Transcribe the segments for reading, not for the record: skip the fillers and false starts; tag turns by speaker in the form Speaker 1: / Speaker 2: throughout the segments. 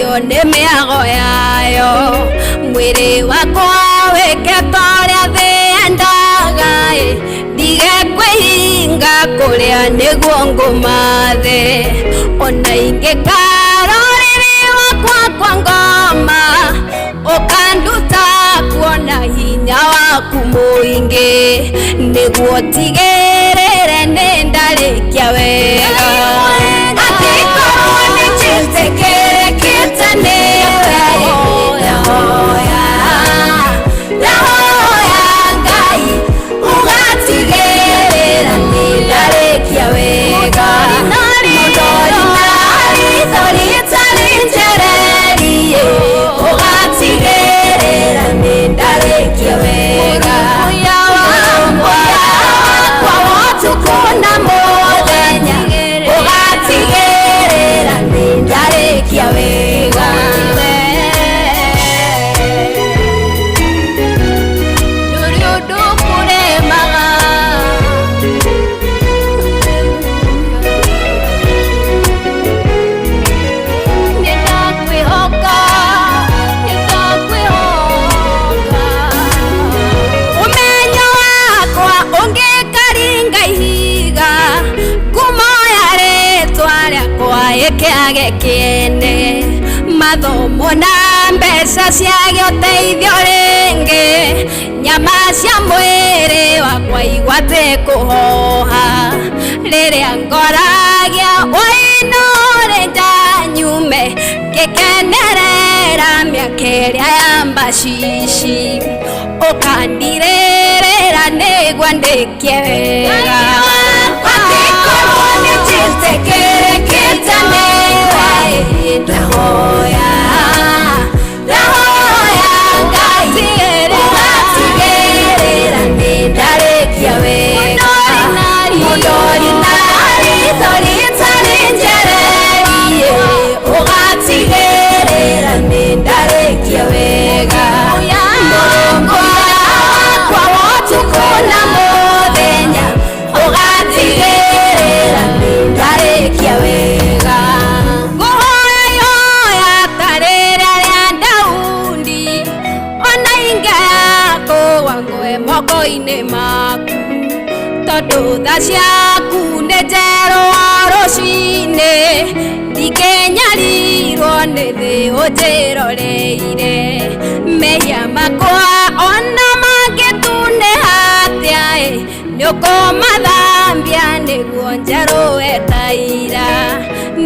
Speaker 1: Ngĩtoorio nĩ mĩago yayo. Mwĩrĩ wakwa wĩke ta ũrĩa thĩ yendaga ĩ, ndige kwĩhinga kũrĩa nĩguo ngũmathe. Ona ingĩkara ũrĩrĩ wakwa kwa ngoma, ũkanduta kuona hinya waku mũingĩ, nĩguo tigĩrĩre nĩ ndarĩkia wega. Angĩkorwo nĩ njĩtĩkĩrĩkĩte nĩwe, ndahoya, ndahoya Ngai ũgatigĩrĩra nĩ ndarĩkia wega. Mũndori na ritho rĩtarĩ njererie, ũgatigĩrĩra nĩ ndarĩkia wega. Wakwa wa ũtukũ na mũthenya, ũgatigĩrĩra nĩ ndarĩkia wega. Ndũrĩ ũndũ kũremaga. Nĩndakwĩhoka, nĩndakwĩhoka. Ũmenyo wakwa ũngĩkaringa ihiga, ngumo ya rĩtwa rĩakwa ĩkĩage kĩene. Mathomo na mbeca ciage ũteithio rĩngĩ, nyama cia mwĩrĩ wakwa igwate kũhoha. Rĩrĩa ngoragia wainũre nja nyume, ngĩkenerera mĩaka ĩrĩa ya mbacici, ũkandirĩrĩra nĩguo ndĩkie wega. Angĩkorwo nĩ njĩtĩkĩrĩkĩte nĩwe, ndahoya, ndahoya Ngai ũgatigĩrĩra nĩ ndarĩkia wega. Mũndori na ritho rĩtarĩ njererie, ũgatigĩrĩra nĩ ndarĩkia wega. Mũrũngũ wakwa wa ũtukũ na mũthenya, ũgatigĩrĩra nĩ ndarĩkia wega. Ngũhoya ihoya ta rĩrĩa rĩa Daudi, ona ingĩaya kũgwa ngwe moko-inĩ maku, tondũ tha ciaku nĩ njerũ o rũcinĩ, ndingĩnyarirwo nĩ thĩ ũnjĩroreire. Mehia makwa ona mangĩtunĩha atĩa ĩ, nĩũkũmathambia nĩguo njerũe ta ira.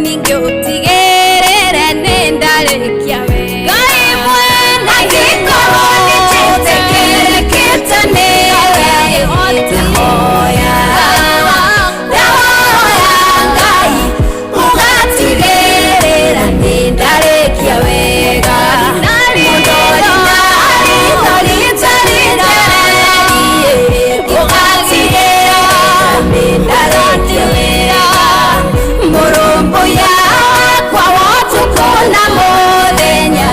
Speaker 1: Ningĩ ũtigĩrĩre nĩ ndarĩkia wega. Ngai mwene, angĩkorwo nĩ njĩtĩkĩrĩkĩte nĩwe, ndahoya, ndahoya Ngai ũgatigĩrĩra nĩ ndarĩkia wega. Mũndori na ritho rĩtarĩ njererie, ũgatigĩrĩra nĩ ndarĩkia wega. Mũrũmbũiya wakwa wa ũtukũ na mũthenya,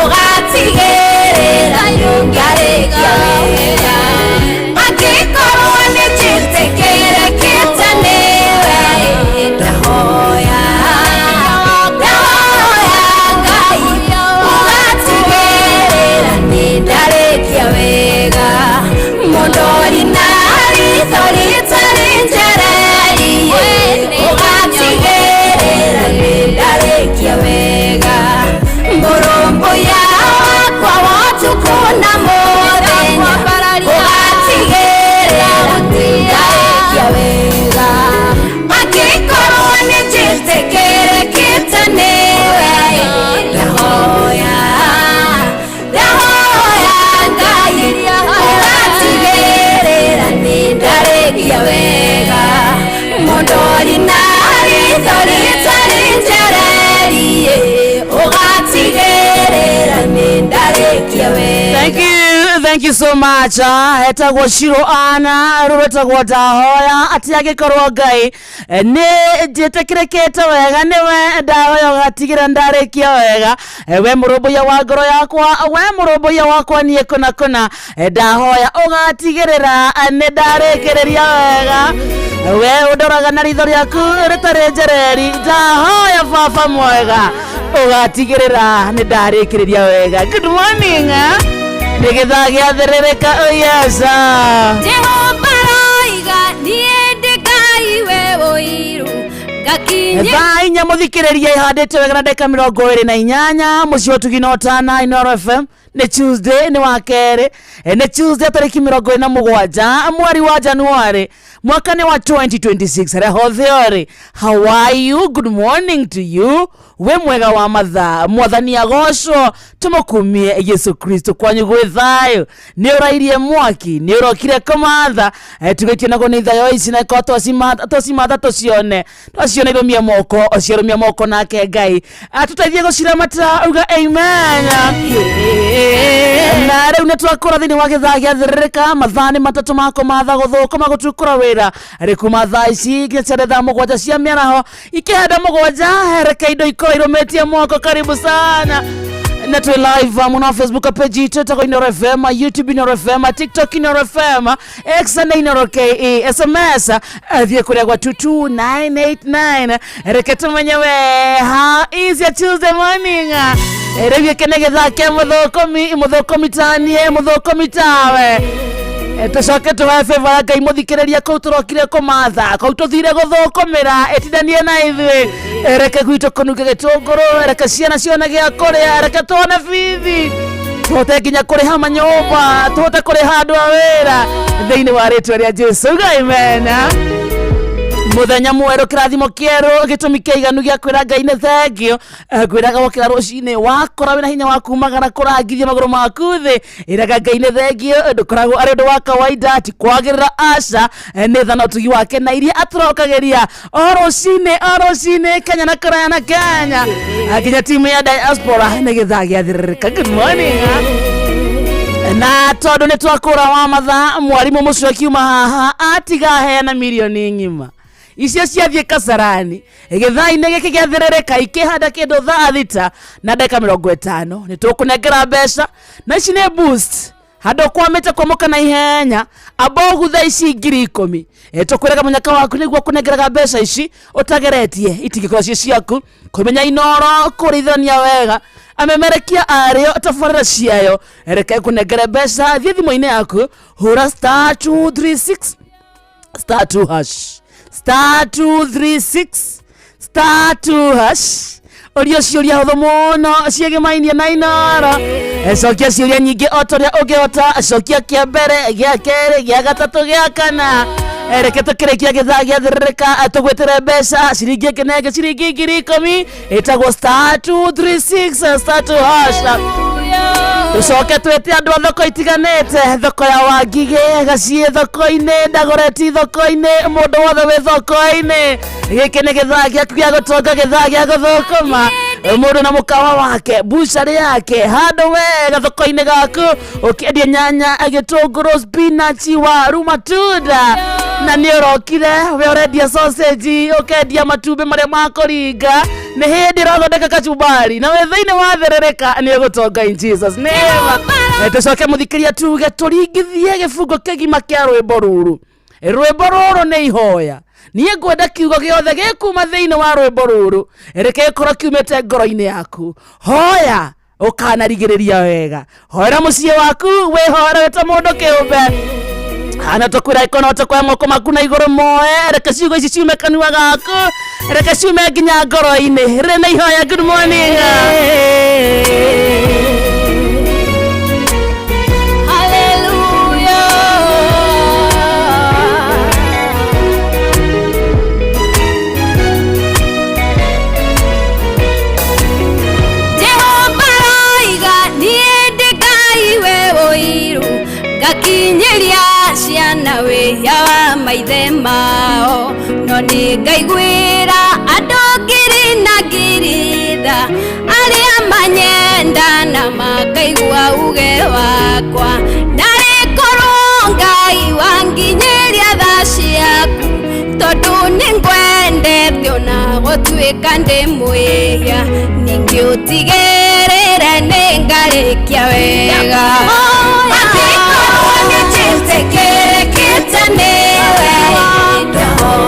Speaker 1: ũgatigĩrĩra nĩ ndarĩkia wega. Angĩkorwo nĩ njĩtĩkĩrĩkĩte nĩwe, ndahoya, ndahoya Ngai ũgatigĩrĩra nĩ ndarĩkia wega. Mũndori na ritho rĩtarĩ njererie, ũgatigĩrĩra nĩ ndarĩkia wega. Mũrũmbũiya wakwa wa ũtukũ na mũthenya, ũgatigĩrĩra nĩ ndarĩkia wega. Angĩkorwo nĩ njĩtĩkĩrĩkĩte nĩwe, ndahoya, ndahoya Ngai ũgatigĩrĩra nĩ ndarĩkia wega. Mũndori na ritho rĩtarĩ njererie, ũgatigĩrĩra nĩ ndarĩkia wega.
Speaker 2: Thank you, thank you so much. Ah, etagwo Shiro Ana, rũrwetagwo ndahoya atĩ angĩkorwo Ngai nĩ njĩtĩkĩrĩkĩte wega nĩwe, ndahoya ũgatigĩra ndarĩkia wega. We mũrũmbũiya wa ngoro yakwa, we mũrũmbũiya wakwa niĩ kũna kũna, ndahoya ũgatigĩrĩra nĩ ndarĩkĩrĩria wega. We ũndoraga na ritho rĩaku rĩtarĩ njereri, ndahoya baba mwega ũgatigĩrĩra nĩ ndarĩkĩrĩria wega. Good morning, eh? Nĩ gĩthaa gĩathĩrĩrĩka. Oh yes, ah.
Speaker 1: Jehova roiga niĩ ndĩ Ngai we ũiru ngakinyia
Speaker 2: Thaa 4 mũthikĩrĩria ihandĩte wega na ndagĩka 28 mũciĩ wa ũtugi na ũtana Inooro FM. Nĩ Tuesday, nĩ wa kerĩ. Nĩ Tuesday tarĩki 27 mweri wa January, mwaka nĩ wa 2026. Harĩa hothe ũrĩ, how are you? Good morning to you. Wĩ mwega wa mathaa, mwathani agocwo, tũmũkumie Yesu Kristo. Kwanyu gwĩ thayũ? Nĩ ũrairie mwaki, nĩ ũrokire kũmatha. Tugĩtie naguo nĩ ithayo ici na ikorwo twacimatha tũcione, twaciona irũmie moko, ciarũmia moko, nake Ngai atũteithie gũciramata. Uga amen. Na rĩu nĩ twakũra thĩinĩ wa gĩthaa gĩathĩrĩrĩka. Mathaa nĩ 3 ma kũmatha, gũthũkũma, gũtukũra wĩra rĩ kuma thaa ici nginya ciare thaa 7 cia mĩaraho. Ikĩhanda 7, reke indo ikorwo irũmĩtie moko. Karibu sana na twĩ live mũno Facebook page itũ ĩtagwo Inooro FM, YouTube Inooro FM, TikTok Inooro FM, X na Inooro KE. SMS thiĩ kũrĩa gwa 22989, reke tũmenye we, how is your Tuesday morning? Rĩu gĩkĩ nĩ gĩthaa kĩa mũthũkũmi, mũthũkũmi tanie, mũthũkũmi tawe. Tũcoke tũhe favor ya Ngai mũthikĩrĩria. Kũu tũrokire kũmatha, kũu tũthire gũthũkũmĩra, ĩtindanie na ithuĩ. Reke gwitũ kũnunge gĩtũngũrũ, reke ciana cione gĩa kũrĩa, reke tuone bithi, tũhote nginya kũrĩha manyũmba, tũhote kũrĩha andũ a wĩra thĩinĩ wa rĩtwa rĩa Jesu. Uga amen. Mũthenya mwerũ, kĩrathimo kĩerũ, gĩtũmi kĩiganu gĩa kwĩra Ngai nĩ thengio. Ngwĩraga wokĩra rũcinĩ, wakora wĩna hinya wa kumagara, kũrangithia magũrũ maku thĩ, ĩraga Ngai nĩ thengio. Ndũkoragwo arĩ ũndũ wa kawaida, ti kwagĩrĩra, aca. Nĩ tha na ũtugi wake na iria atũrokagĩria o rũcinĩ, o rũcinĩ, Kenya na kũraya na Kenya. Nginya timu ya diaspora, nĩ gĩthaa gĩathĩrĩrĩka. Good morning, ah. Na tondũ nĩ twakũra wa mathaa, mwarimũ mũcio akiuma haha atiga aheana mirioni ng'ima icio ciathiĩ Kasarani. Gĩthaa-inĩ gĩkĩ gĩathĩrĩrĩka, ikĩhanda kĩndũ thaa 6 na ndagĩka 50, nĩ tũkũnengera mbeca na ici nĩ boost handũ kwamĩte kwamũka na ihenya amba ũgutha ici 10,000. Tũkwĩraga mũnyaka waku nĩguo kũnengeraga mbeca ici ũtageretie itingĩkorwo ciĩ ciaku. Kũmenya Inoro kũrĩithania wega, amemerekia arĩo tabarĩra ciayo. Reke kũnengere mbeca, thiĩ thimũ-inĩ yaku, hũra *236 *2 hash, *236 *2 hash. Ũria ciũria hũthũ mũno ciĩgĩmainie na Inoro. Cokia ciũria nyingĩ o ta ũrĩa ũngĩhota. Cokia kĩa mbere, gĩa kerĩ, gĩa gatatũ, gĩa kana. Reke tũkĩrĩkia gĩthaa gĩathĩrĩrĩka tũgwĩtĩre mbeca ciringi ĩngĩ na ĩngĩ, ciringi 10,000, ĩtagwo *236 *2 hash. Tũcoke twĩte andũ a thoko itiganĩte, thoko ya Wangigĩ, Gaciĩ thoko-inĩ, Ndagũreti thoko-inĩ, mũndũ wothe wĩ thoko-inĩ. Gĩkĩ nĩ gĩthaa gĩaku gĩa gũtonga, gĩthaa gĩa gũthũkũma. Mũndũ na mũkawa wake, bucarĩ yake, handũ wega thoko-inĩ gaku, ũkĩendia nyanya, gĩtũngũrũ, spinach, waru, matunda, na nĩ ũrokire we ũrendia sausage, ũkendia matumbĩ marĩa makũringa, nĩ hĩndĩ ũrathondeka kachumbari, na wĩ thĩinĩ wa thĩrĩrĩka, nĩ ũgũtonga in Jesus name. Tũcoke mũthikĩria tuge tũringithie gĩbungo kĩgima kĩa rwĩmbo rũrũ. Rwĩmbo rũrũ nĩ ihoya. Niĩ ngwenda kiugo gĩothe gĩkuma thĩinĩ wa rwĩmbo rũrũ reke gĩkorwo kiumĩte ngoro-inĩ yaku. Hoya ũkanarigĩrĩria wega, hoera mũciĩ waku, wĩhoere wĩ ta mũndũ kĩũmbe. Ana tũkwĩra ĩko no tũkoya moko maku na igũrũ moe, reke ciugo ici ciume kanua gaku, reke ciume nginya ngoro-inĩ. Rĩrĩ nĩ ihoya. Good morning.
Speaker 1: Hallelujah. Jehova roiga niĩ ndĩ Ngai we ũiru ngakinyĩria ciana wĩhia wa maithe mao, no nĩ ngaiguĩra andũ ngiri na ngiri tha arĩa manyenda na makaigua uge wakwa. Narĩ korwo Ngai wanginyĩria tha ciaku, tondũ nĩ ngwendete ona gũtuĩka ndĩ mwĩhia, ningĩ ũtigĩrĩre nĩ ngarĩkia wega. Angĩkorwo nĩ njĩtĩkĩrĩkĩte nĩwe, ndahoya.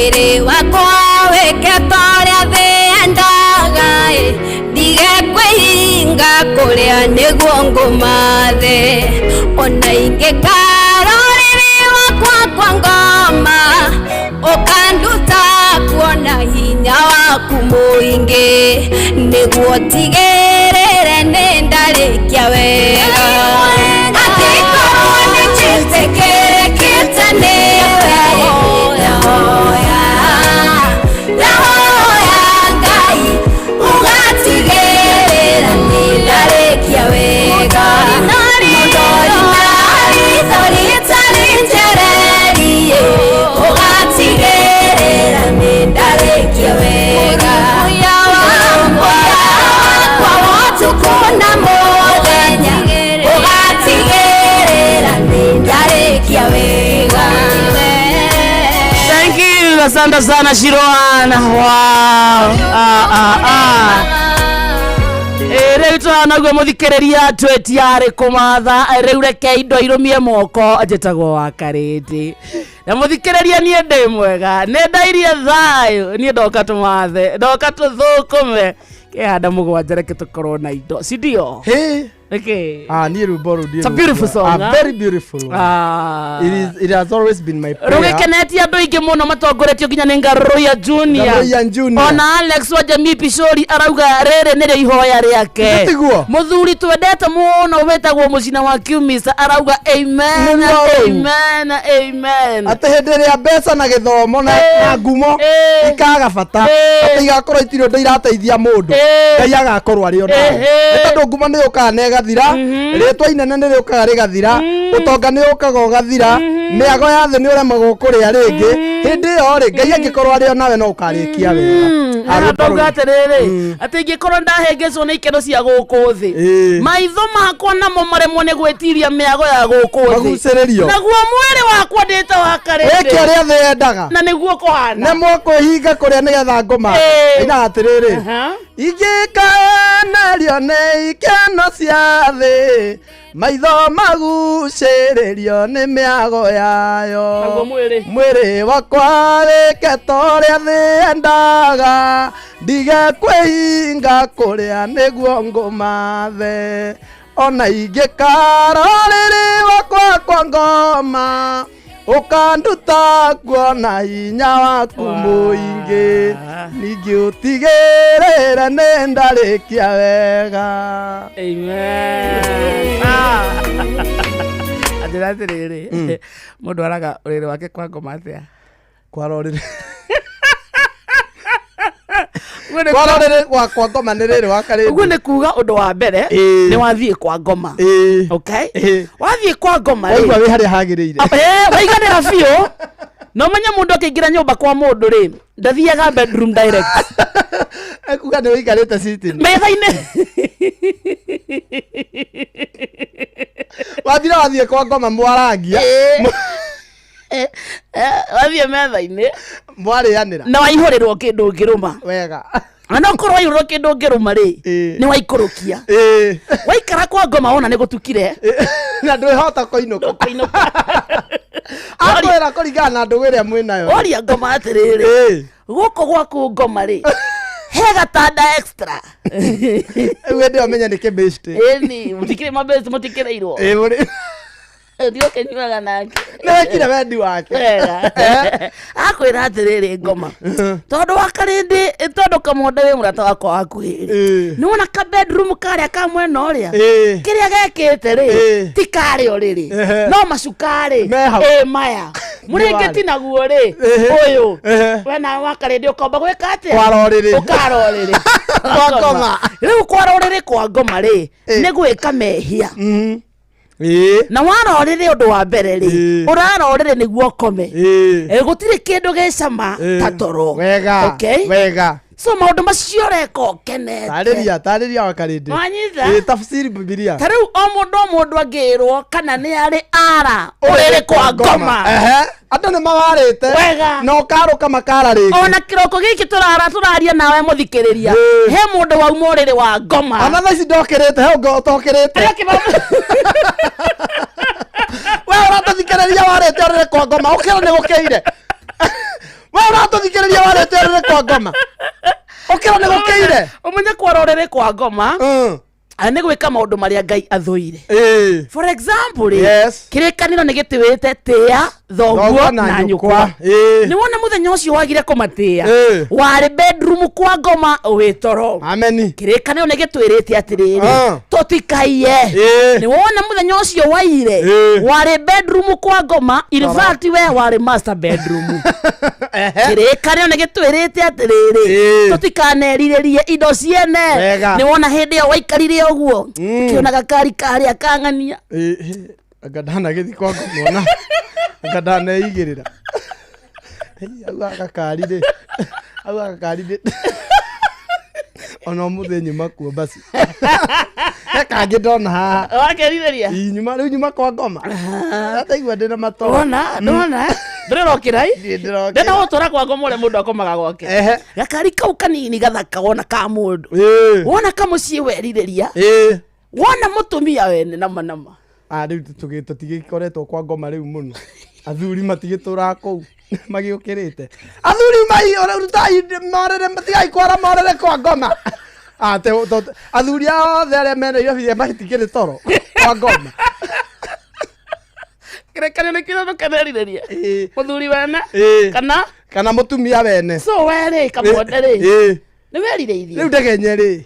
Speaker 1: Mwĩrĩ wakwa wĩke ta ũrĩa thĩ yendaga ĩ, ndige kwĩhinga kũrĩa nĩguo ngũmathe. Ona ingĩkara ũrĩrĩ wakwa kwa ngoma, ũkanduta kuona hinya waku mũingĩ, nĩguo tigĩrĩre nĩ ndarĩkia wega. Angĩkorwo nĩ njĩtĩkĩrĩkĩte nĩwe, ndahoya, ndahoya Ngai ũgatigĩrĩra nĩ ndarĩkia wega. Mũndori na ritho rĩtarĩ njererie, ũgatigĩrĩra nĩ ndarĩkia wega. Muoyo wakwa wa ũtukũ na mũthenya, ũgatigĩrĩra nĩ ndarĩkia wega.
Speaker 2: Thank you, asante sana Shiroana. Wow. Ah, ah, ah. Rĩu tũhanaguo mũthikĩrĩria twĩtiarĩ kũmatha. Rĩu reke indo irũmie moko. Njĩtagwo wa Karĩndĩ na mũthikĩrĩria, niĩ ndĩ mwega, nĩ ndairie thayũ. Niĩ ndoka tũmathe, ndoka tũthũkũme kĩhanda mũgwanja, reke tũkorwo na indo sindio?
Speaker 3: Hey.
Speaker 2: Nĩkĩ?
Speaker 3: Ah, niĩ rwĩmbo rũu
Speaker 2: It's a beautiful song,
Speaker 3: Ah,
Speaker 2: huh?
Speaker 3: very beautiful one.
Speaker 2: Ah.
Speaker 3: It has always been my prayer.
Speaker 2: Rũgĩkenetie andũ aingĩ mũno, matongoretio nginya nĩ Ngarũya Junior.
Speaker 3: Ngarũiya Junior.
Speaker 2: Ona Alex wa Jamii Pishori arauga rĩrĩ nĩrĩo ihoya rĩake.
Speaker 3: Ithe tiguo?
Speaker 2: Mũthuri twendete mũno wĩtagwo Mũcina wa Kiumisa arauga amen.
Speaker 3: Nĩguo ũũ.
Speaker 2: Amen, amen.
Speaker 3: Atĩ hĩndĩ ĩrĩa mbeca na gĩthomo na, na ngumo ikaga bata, atĩ igakorwo itirĩ ũndũ irateithia mũndũ, Ngai agakorwo arĩ o nawe. Nĩ tondũ ngumo nĩ yũkaga na ĩgathira, rĩtwa inene nĩ rĩũkaga rĩgathira, ũtonga nĩ ũkaga ũgathira, mĩago ya thĩ nĩ ũremagwo kũrĩa rĩngĩ. Hĩndĩ ĩyo rĩ, Ngai angĩkorwo arĩ o nawe, no ũkarĩkia wega. Ah, rwĩmbo
Speaker 2: ndauga
Speaker 3: rũu.
Speaker 2: atĩrĩrĩ, atĩ ingĩkorwo ndahĩngĩcwo nĩ ikeno cia gũkũ thĩ, maitho makwa namo maremwo nĩ gwĩtiria mĩago ya gũkũ thĩ,
Speaker 3: Magucĩrĩrio.
Speaker 2: naguo mwĩrĩ wakwa ndĩte wa
Speaker 3: Wĩke
Speaker 2: Karĩndĩ
Speaker 3: ũrĩa thĩ yendaga.
Speaker 2: Na nĩguo kũhana.
Speaker 3: Nĩ mũkwĩhinga kũrĩa nĩgetha ngoma. Ina atĩrĩrĩ, ingĩkaenerio nĩ ikeno cia thĩ, maitho magucĩrĩrio nĩ mĩago yayo,
Speaker 2: Naguo mwĩrĩ.
Speaker 3: Mwĩrĩ wakwa wĩke ta ũrĩa thĩ yendaga, ndige kwĩhinga kũrĩa nĩguo ngũmathe. Ona ingĩkara ũrĩrĩ wakwa kwa ngoma, ũkanduta kuona hinya waku mũingĩ, ningĩ ũtigĩrĩre nĩ ndarĩkia wega.
Speaker 2: Amen. Ah. Anjĩra atĩrĩrĩ, mũndũ araga ũrĩrĩ wake kwa ngoma atĩa?
Speaker 3: Kwara ũrĩrĩ.
Speaker 2: Ũguo nĩ
Speaker 3: Kwara ũrĩrĩ wakwa ngoma nĩ rĩrĩ wa
Speaker 2: ũguo
Speaker 3: Karĩndĩ.
Speaker 2: Nĩ kuga ũndũ wa mbere, nĩ wathiĩ kwa ngoma. Okay, wathiĩ kwa ngoma rĩ,
Speaker 3: waigua wĩ harĩa hagĩrĩire.
Speaker 2: Waiganĩra biũ. No menye mũndũ akĩingĩra nyũmba kwa mũndũ rĩ, ndathiaga bedroom direct.
Speaker 3: Ekuga nĩ wĩikarĩte sitting.
Speaker 2: Metha-inĩ.
Speaker 3: Wathira wathiĩ kwa ngoma mwarangia.
Speaker 2: Wathiĩ metha-inĩ
Speaker 3: mwarĩanĩra
Speaker 2: na waihũrĩrwo kĩndũ ũngĩrũma.
Speaker 3: Wega.
Speaker 2: Na no korwo waihũrĩrwo kĩndũ ũngĩrũma rĩ, nĩ waikũrũkia. Waikara kwa ngoma wona nĩ gũtukire.
Speaker 3: Na ndwĩhota kũinũka.
Speaker 2: Kũinũka.
Speaker 3: Akwĩra kũringana na ndũgũ ĩrĩa mwĩnayo.
Speaker 2: Oria ngoma atĩrĩrĩ, gũkũ gwaku ngoma rĩ, he gatanda extra?
Speaker 3: Rĩu hĩndĩ ĩyo menye nĩ kĩbĩctĩ.
Speaker 2: Ĩni mũtikĩrĩ mabesti, mũtikĩrĩirwo. Thiĩ ũkĩnyuaga nake.
Speaker 3: Nĩ wekire wendi wake.
Speaker 2: Wega. Akwĩra atĩrĩrĩ, ngoma, tondũ wa Karĩndĩ, tondũ kamonde wĩ mũrata wakwa wakuhĩ rĩ, nĩ wona ka bedroom karĩa ka mwena ũrĩa, kĩrĩa gekĩte rĩ, ti karĩa ũrĩrĩ, no macuka rĩ.
Speaker 3: Me hau.
Speaker 2: Ĩ maya mũrĩngĩti naguo rĩ, ũyũ we nawe wa Karĩndĩ ũkomba gwĩka atĩa?
Speaker 3: Kwara ũrĩrĩ.
Speaker 2: Ũkara ũrĩrĩ.
Speaker 3: Kwa ngoma.
Speaker 2: Rĩu kwara ũrĩrĩ kwa ngoma rĩ, nĩ gwĩka mehia. Na wara ũrĩrĩ, ũndũ wa mbere rĩ, ũrara ũrĩrĩ nĩguo ũkome. Gũtirĩ kĩndũ gĩcama ta toro.
Speaker 3: Wega.
Speaker 2: Okay?
Speaker 3: Wega.
Speaker 2: So maũndũ macio ũreka ũkenete.
Speaker 3: Tarĩria, tarĩria wa Karĩndĩ.
Speaker 2: Wanyita?
Speaker 3: Tafsiri Bibilia.
Speaker 2: Ta rĩu o mũndũ, o mũndũ angĩrwo kana nĩ arĩ ara ũrĩrĩ kwa ngoma.
Speaker 3: Ehe, andũ nĩ mawarĩte.
Speaker 2: Wega.
Speaker 3: Na ũkarũka makara rĩngĩ.
Speaker 2: Ona kĩroko gĩkĩ tũrara tũraria nawe mũthikĩrĩria, he mũndũ wauma ũrĩrĩ wa ngoma.
Speaker 3: Ona thaa ici ndokĩrĩte, he ũngĩ ũtokĩrĩte.
Speaker 2: Arĩa kĩba-
Speaker 3: We ũratũthikĩrĩria warĩte ũrĩrĩ kwa ngoma, ũkĩra nĩ gũkĩire. We ũra Ũratũthikĩrĩria warĩte ũrĩrĩ kwa ngoma. Ũkĩra nĩ gũkĩire.
Speaker 2: Ũmenye kwara ũrĩrĩ kwa ngoma nĩ gwĩka maũndũ marĩa Ngai athũire. For example rĩ, kĩrĩkanĩro nĩ gĩtĩwĩte tĩĩa thoguo
Speaker 3: Thoguo
Speaker 2: na nyũkwa. Nĩ wona mũthenya ũcio wagire kũmatĩĩa, warĩ bedroom kwa ngoma wĩ toro.
Speaker 3: Ameni.
Speaker 2: Kĩrĩkanĩro nĩ gĩtwĩrĩte atĩrĩrĩ, tũtikaiye. Nĩ wona mũthenya ũcio waire, warĩ bedroom kwa ngoma, in fact we warĩ master bedroom. Kĩrĩkanĩro nĩ gĩtwĩrĩte atĩrĩrĩ, tũtikanerirĩrie indo ciene. Nĩ wona hĩndĩ ĩyo waikarire ũguo ũkĩona gakari karĩa kang'ania.
Speaker 3: Anga ndanagĩthiĩ kwa ngoma ona anga ndaneigĩrĩra. Hei, auga gakari rĩ, auga gakari rĩ, ona ũmũthĩ nyuma kuo basi. He kangĩ ndona haha.
Speaker 2: Wakerirĩria.
Speaker 3: Ii, nyuma rĩu nyuma kwa ngoma ndaigua ndĩna matoro.
Speaker 2: Wona ndona ndũrĩrokĩra i.
Speaker 3: Ndiĩ ndĩrokĩra.
Speaker 2: Ndĩna gũtũra kwa ngoma ũrĩa mũndũ akomaga gwake. Gakari kau kanini gathaka wona ka mũndũ, wona kamũciĩ werirĩria, wona mũtumia wene nama nama.
Speaker 3: Ah, rĩu tũtigĩkoretwo kwa ngoma rĩu mũno. Athuri matigĩtũraga kũu magĩũkĩrĩte. Athuri mai rutai morere, tigai kwara morere kwa ngoma. Ah, athuri othe arĩa mena Nairobi matigĩrĩ toro kwa ngoma.
Speaker 2: Kĩrĩkanĩro nĩ kĩrĩa ndũkanerirĩrie mũthuri wene kana
Speaker 3: kana mũtumia wene.
Speaker 2: So we rĩ, kamwende rĩ, nĩ werirĩirie.
Speaker 3: Rĩu ndegenye rĩ,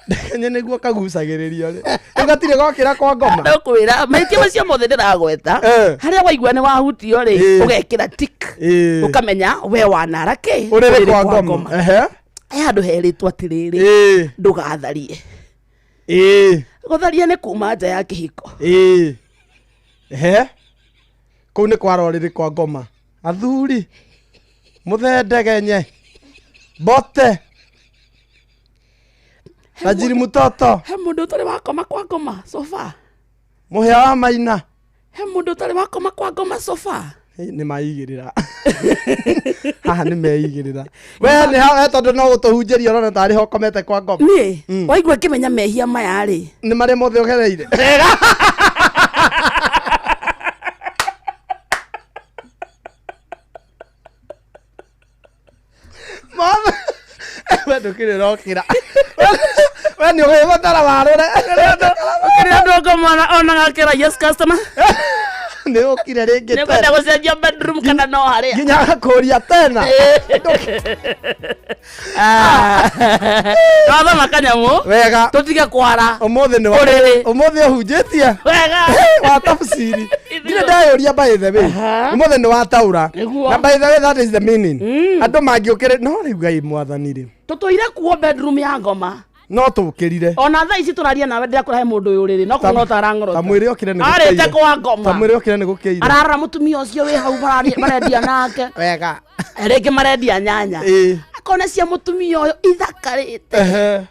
Speaker 3: ndegenye nĩguo kagucagĩrĩrio rĩ, rĩu gatirĩ gokĩra kwa ngoma.
Speaker 2: Ndũkwĩra mahĩtia macio mothe ndĩragweta, harĩa waigua nĩ wahutio rĩ, ũgekĩra tick, ũkamenya we wanara kĩ.
Speaker 3: Ũrĩrĩ kwa ngoma.
Speaker 2: He handũ herĩtwo atĩrĩrĩ, ndũgatharie. Gũtharia nĩ kuma nja ya kĩhiko.
Speaker 3: Ehe, kũu nĩ kwara ũrĩrĩ kwa ngoma. Athuri mũthendegenye bote tajiri mutoto.
Speaker 2: He mũndũ ũtarĩ wakoma kwa ngoma so far?
Speaker 3: Mũhĩa wa maina.
Speaker 2: He mũndũ ũtarĩ wakoma kwa ngoma so far?
Speaker 3: Hĩ, nĩ maigĩrĩra haha, nĩ meigĩrĩra we nĩ ha we, tondũ no gũtũhunjĩria ũrona tarĩ ho ũkomete kwa ngoma.
Speaker 2: Niĩ waigua ngĩmenya mehia maya rĩ,
Speaker 3: nĩ marĩa mothe ũgereire. Mothe we ndũkĩrĩ ũrokĩra, we nĩ ũgĩbatara warũre.
Speaker 2: Kĩrĩa andũ ngoma onaga kĩra, "Yes, customer."
Speaker 3: Nĩ ũkire rĩngĩ.
Speaker 2: Nĩ kwenda gũcenjia bedroom kana no harĩa?
Speaker 3: Nginya agakũria tena.
Speaker 2: Wathoma kanyamũ.
Speaker 3: Wega.
Speaker 2: Tũtige kwara
Speaker 3: ũmũthĩ nĩ
Speaker 2: ũrĩrĩ.
Speaker 3: Ũmũthĩ ũhunjĩtie
Speaker 2: wega.
Speaker 3: Wa tafsiri ndirĩ ndeyũria, by the way. Ũmũthĩ nĩ wataũra. Na by the way, that is the meaning andũ mangĩũkĩrĩ no rĩu Ngai mwathani rĩ.
Speaker 2: Tũtũire kuo bedroom ya ngoma.
Speaker 3: No tũkĩrire.
Speaker 2: Ona thaa ici tũraria nawe, ndĩrakũra he mũndũ ũyũ ũrĩrĩ no kũng'ota arang'orota.
Speaker 3: Ta mwĩrĩ okire nĩ
Speaker 2: arĩte
Speaker 3: gũkĩire.
Speaker 2: kwa ngoma.
Speaker 3: Ta mwĩrĩ okire nĩ gũkĩire.
Speaker 2: Ararora mũtumia ũcio wĩ hau marendia nake. Rĩngĩ marendia nyanya. Akona cia mũtumia ũyũ ithakarĩte,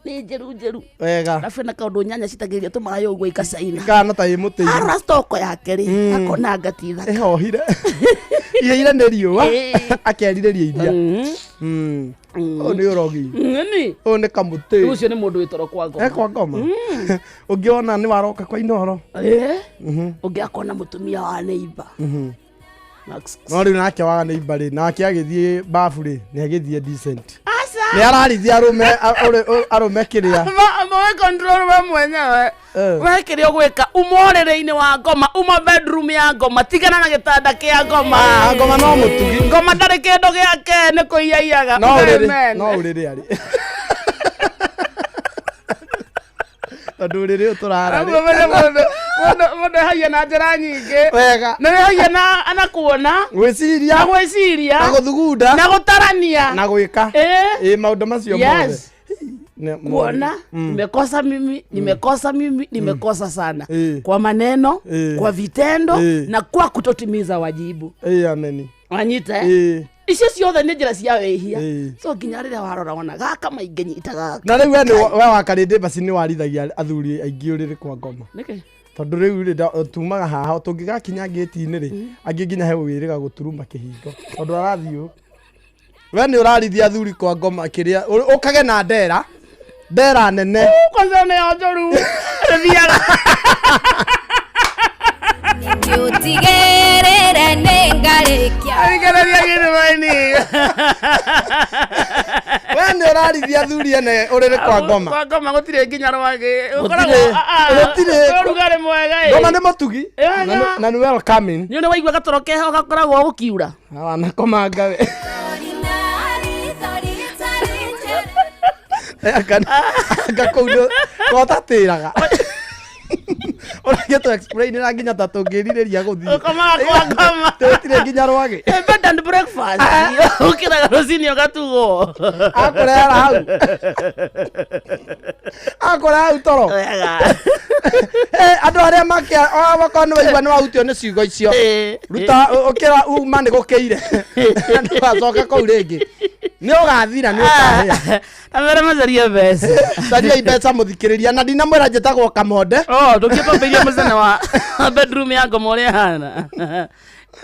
Speaker 2: nĩ njĩru njĩru. Arabu ena kaũndũ nyanya citagĩrĩria tũmaĩ ũguo ikacaina.
Speaker 3: Ikahana ta ĩ mũtĩ-inĩ.
Speaker 2: Arora stoko yake rĩ, akona ngati thaka.
Speaker 3: Ĩhohire, iheire nĩ riũa. Akerirĩria iria. Ũyũ nĩ ũrogi.
Speaker 2: Nĩ
Speaker 3: ũyũ nĩ kamũtĩ.
Speaker 2: Ũcio nĩ mũndũ wĩ toro kwa ngoma.
Speaker 3: E kwa ngoma ũngĩona nĩ waroka kwa Inoro.
Speaker 2: Ũngĩ akona mũtumia wa neighbor.
Speaker 3: No rĩu nake waga nĩ imbarĩ nake agĩthiĩ babu rĩ, nĩ agĩthiĩ decent.
Speaker 2: Aca.
Speaker 3: Nĩ ararithia arũme arũme kĩrĩa.
Speaker 2: We control we mwenyewe. We kĩrĩa ũgwĩka, uma ũrĩrĩ-inĩ wa ngoma, uma bedroom ya ngoma, tigana na gĩtanda kĩa ngoma.
Speaker 3: Ah, ngoma no mũtugi.
Speaker 2: Ngoma ndarĩ kĩndũ gĩake, nĩ kũiyaiyaga.
Speaker 3: No ũrĩrĩ.
Speaker 2: Amen.
Speaker 3: No ũrĩrĩ arĩ tondũ ũrĩrĩ ũyũ tũrara rĩ.
Speaker 2: Mũndũ ehagia na njĩra nyingĩ. Nĩ wĩhagia na kuona,
Speaker 3: gwĩciria,
Speaker 2: na gwĩciria,
Speaker 3: na gũthugunda,
Speaker 2: na gũtarania,
Speaker 3: na gwĩka. Ĩ maũndũ macio
Speaker 2: Yes.
Speaker 3: mothe.
Speaker 2: Kuona nimekosa mimi, nimekosa mimi, nimekosa sana kwa maneno, kwa vitendo na kwa kutotimiza wajibu.
Speaker 3: Ĩ ameni.
Speaker 2: Wanyita, eh? Icio ciothe nĩ njĩra cia wĩhia. So nginya rĩrĩa warora wona gaka maingĩ nyita gaka.
Speaker 3: Na rĩu we nĩ we wa karĩndĩ basi nĩ warithagia athuri aingĩ ũrĩrĩ kwa ngoma.
Speaker 2: Nĩkĩ?
Speaker 3: Tondũ rĩu rĩ, tumaga haha tũngĩgakinya ngĩti-inĩ rĩ, angĩ nginya he wĩrĩga gũturuma kĩhingo tondũ arathiĩ ũũ. We nĩ ũrarithia athuri kwa ngoma kĩrĩa ũkage na ndera ndera nene.
Speaker 2: Kwanza nĩyo njũru ĩthiaga.
Speaker 1: Ũtigere. Nĩnjĩranĩire nĩngarĩkia.
Speaker 2: Arikereria gĩthima-inĩ.
Speaker 3: We nĩ ũrarithia athuri ene ũrĩrĩ kwa ngoma.
Speaker 2: Kwa ngoma gũtirĩ nginya rwagĩ.
Speaker 3: Gũtirĩ. Gũtirĩ.
Speaker 2: Ũrugarĩ mwega ĩ.
Speaker 3: Ngoma nĩ mũtugi.
Speaker 2: Wega.
Speaker 3: Na nĩ welcoming.
Speaker 2: Nĩ ũrĩ waigua gatoro keho gakoragwo gũkiura.
Speaker 3: Wanakomanga we. Anga kũu gotatĩraga. Ũragĩtũ explain na nginya ta tũngĩrirĩria gũthiĩ.
Speaker 2: Ũkomaga kwa ngoma.
Speaker 3: Tũtirĩ nginya rwagĩ.
Speaker 2: Eh, bed and breakfast. Ũkĩraga rũcinĩ ũgatugwo.
Speaker 3: Akũrehera hau. Akũreha hau toro.
Speaker 2: Wega.
Speaker 3: Eh, andũ arĩa makia wakorwo nĩ waigua nĩ wahutio nĩ ciugo icio.
Speaker 2: Eh,
Speaker 3: Ruta ũkĩra uma nĩ gũkĩire. Ndũgacoke kũu rĩngĩ. Nĩ ũgathira nĩ ũkahĩa.
Speaker 2: Amere macarie mbeca.
Speaker 3: Cariai mbeca mũthikĩrĩria na ndinamwĩra njĩtagwo Kamonde.
Speaker 2: Oh, ndũngĩtwambĩirie mũcene wa bedroom ya ngoma ũrĩa ĩhana.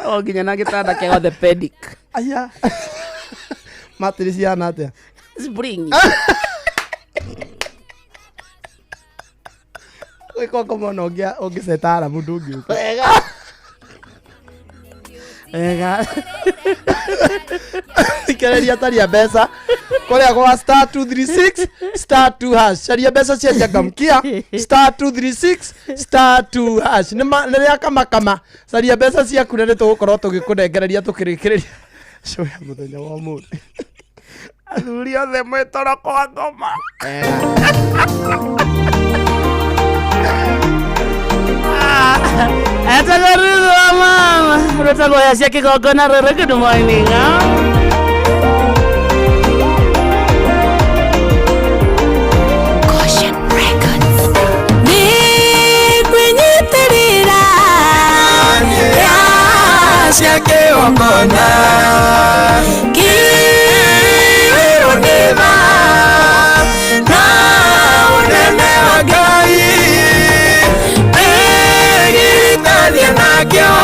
Speaker 2: O nginya na gĩtanda kĩa orthopedic.
Speaker 3: Aya. Matiri cihana atĩa?
Speaker 2: Spring.
Speaker 3: Gwĩka ngoma ona ũngĩceta aramu ndũngĩũka.
Speaker 2: Wega. Wega.
Speaker 3: Thikĩrĩria taria mbeca kũrĩa gwa star 236 star 2 hash. Caria mbeca cia changamkia star 236 star 2 hash. Nĩ nĩ rĩa kamakama. Caria mbeca ciaku na nĩ tũgũkorwo tũgĩkũnengereria tũkĩrĩkĩrĩria show ya mũthenya wa ũmũthĩ.
Speaker 2: Athuri othe mwĩtoro kwa ngoma. Etagwo Ruth wa mama. Rwĩtagwo ya cia kĩgongona rũrũ. Good morning. Ah.
Speaker 1: Caution Records. Nĩngwĩnyitĩrĩra
Speaker 3: Cia kĩgongona
Speaker 1: kĩrĩro nĩ tha
Speaker 3: na ũnene wa Ngai nĩgitanie nakĩo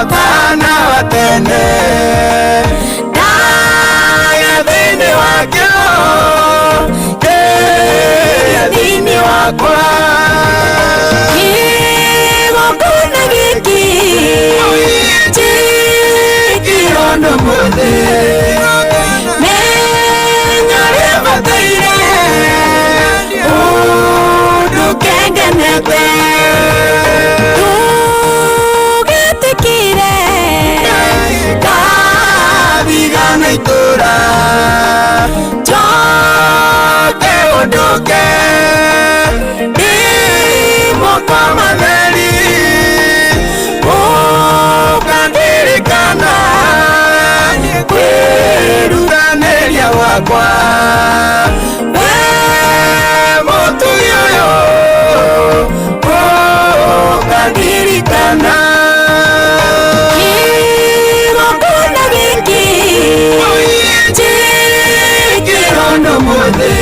Speaker 3: ũtana wa tene ndagĩa thĩinĩ wakĩo kĩrĩa thĩinĩ wakwa
Speaker 1: kĩgongona gĩkĩ
Speaker 3: njĩkĩrwo nĩ mũthĩ
Speaker 1: menya rĩbataire ũndũ kengenete tũgĩtĩkĩre
Speaker 3: kathigana itũra njoke ũndũke ndĩ moko matheri ũkandirikana kwĩrutanĩria gwakwa we mũtugi ũyũ ũkandirikana
Speaker 1: kĩgongona gĩkĩ
Speaker 3: njĩkĩrwo nĩ mũthĩ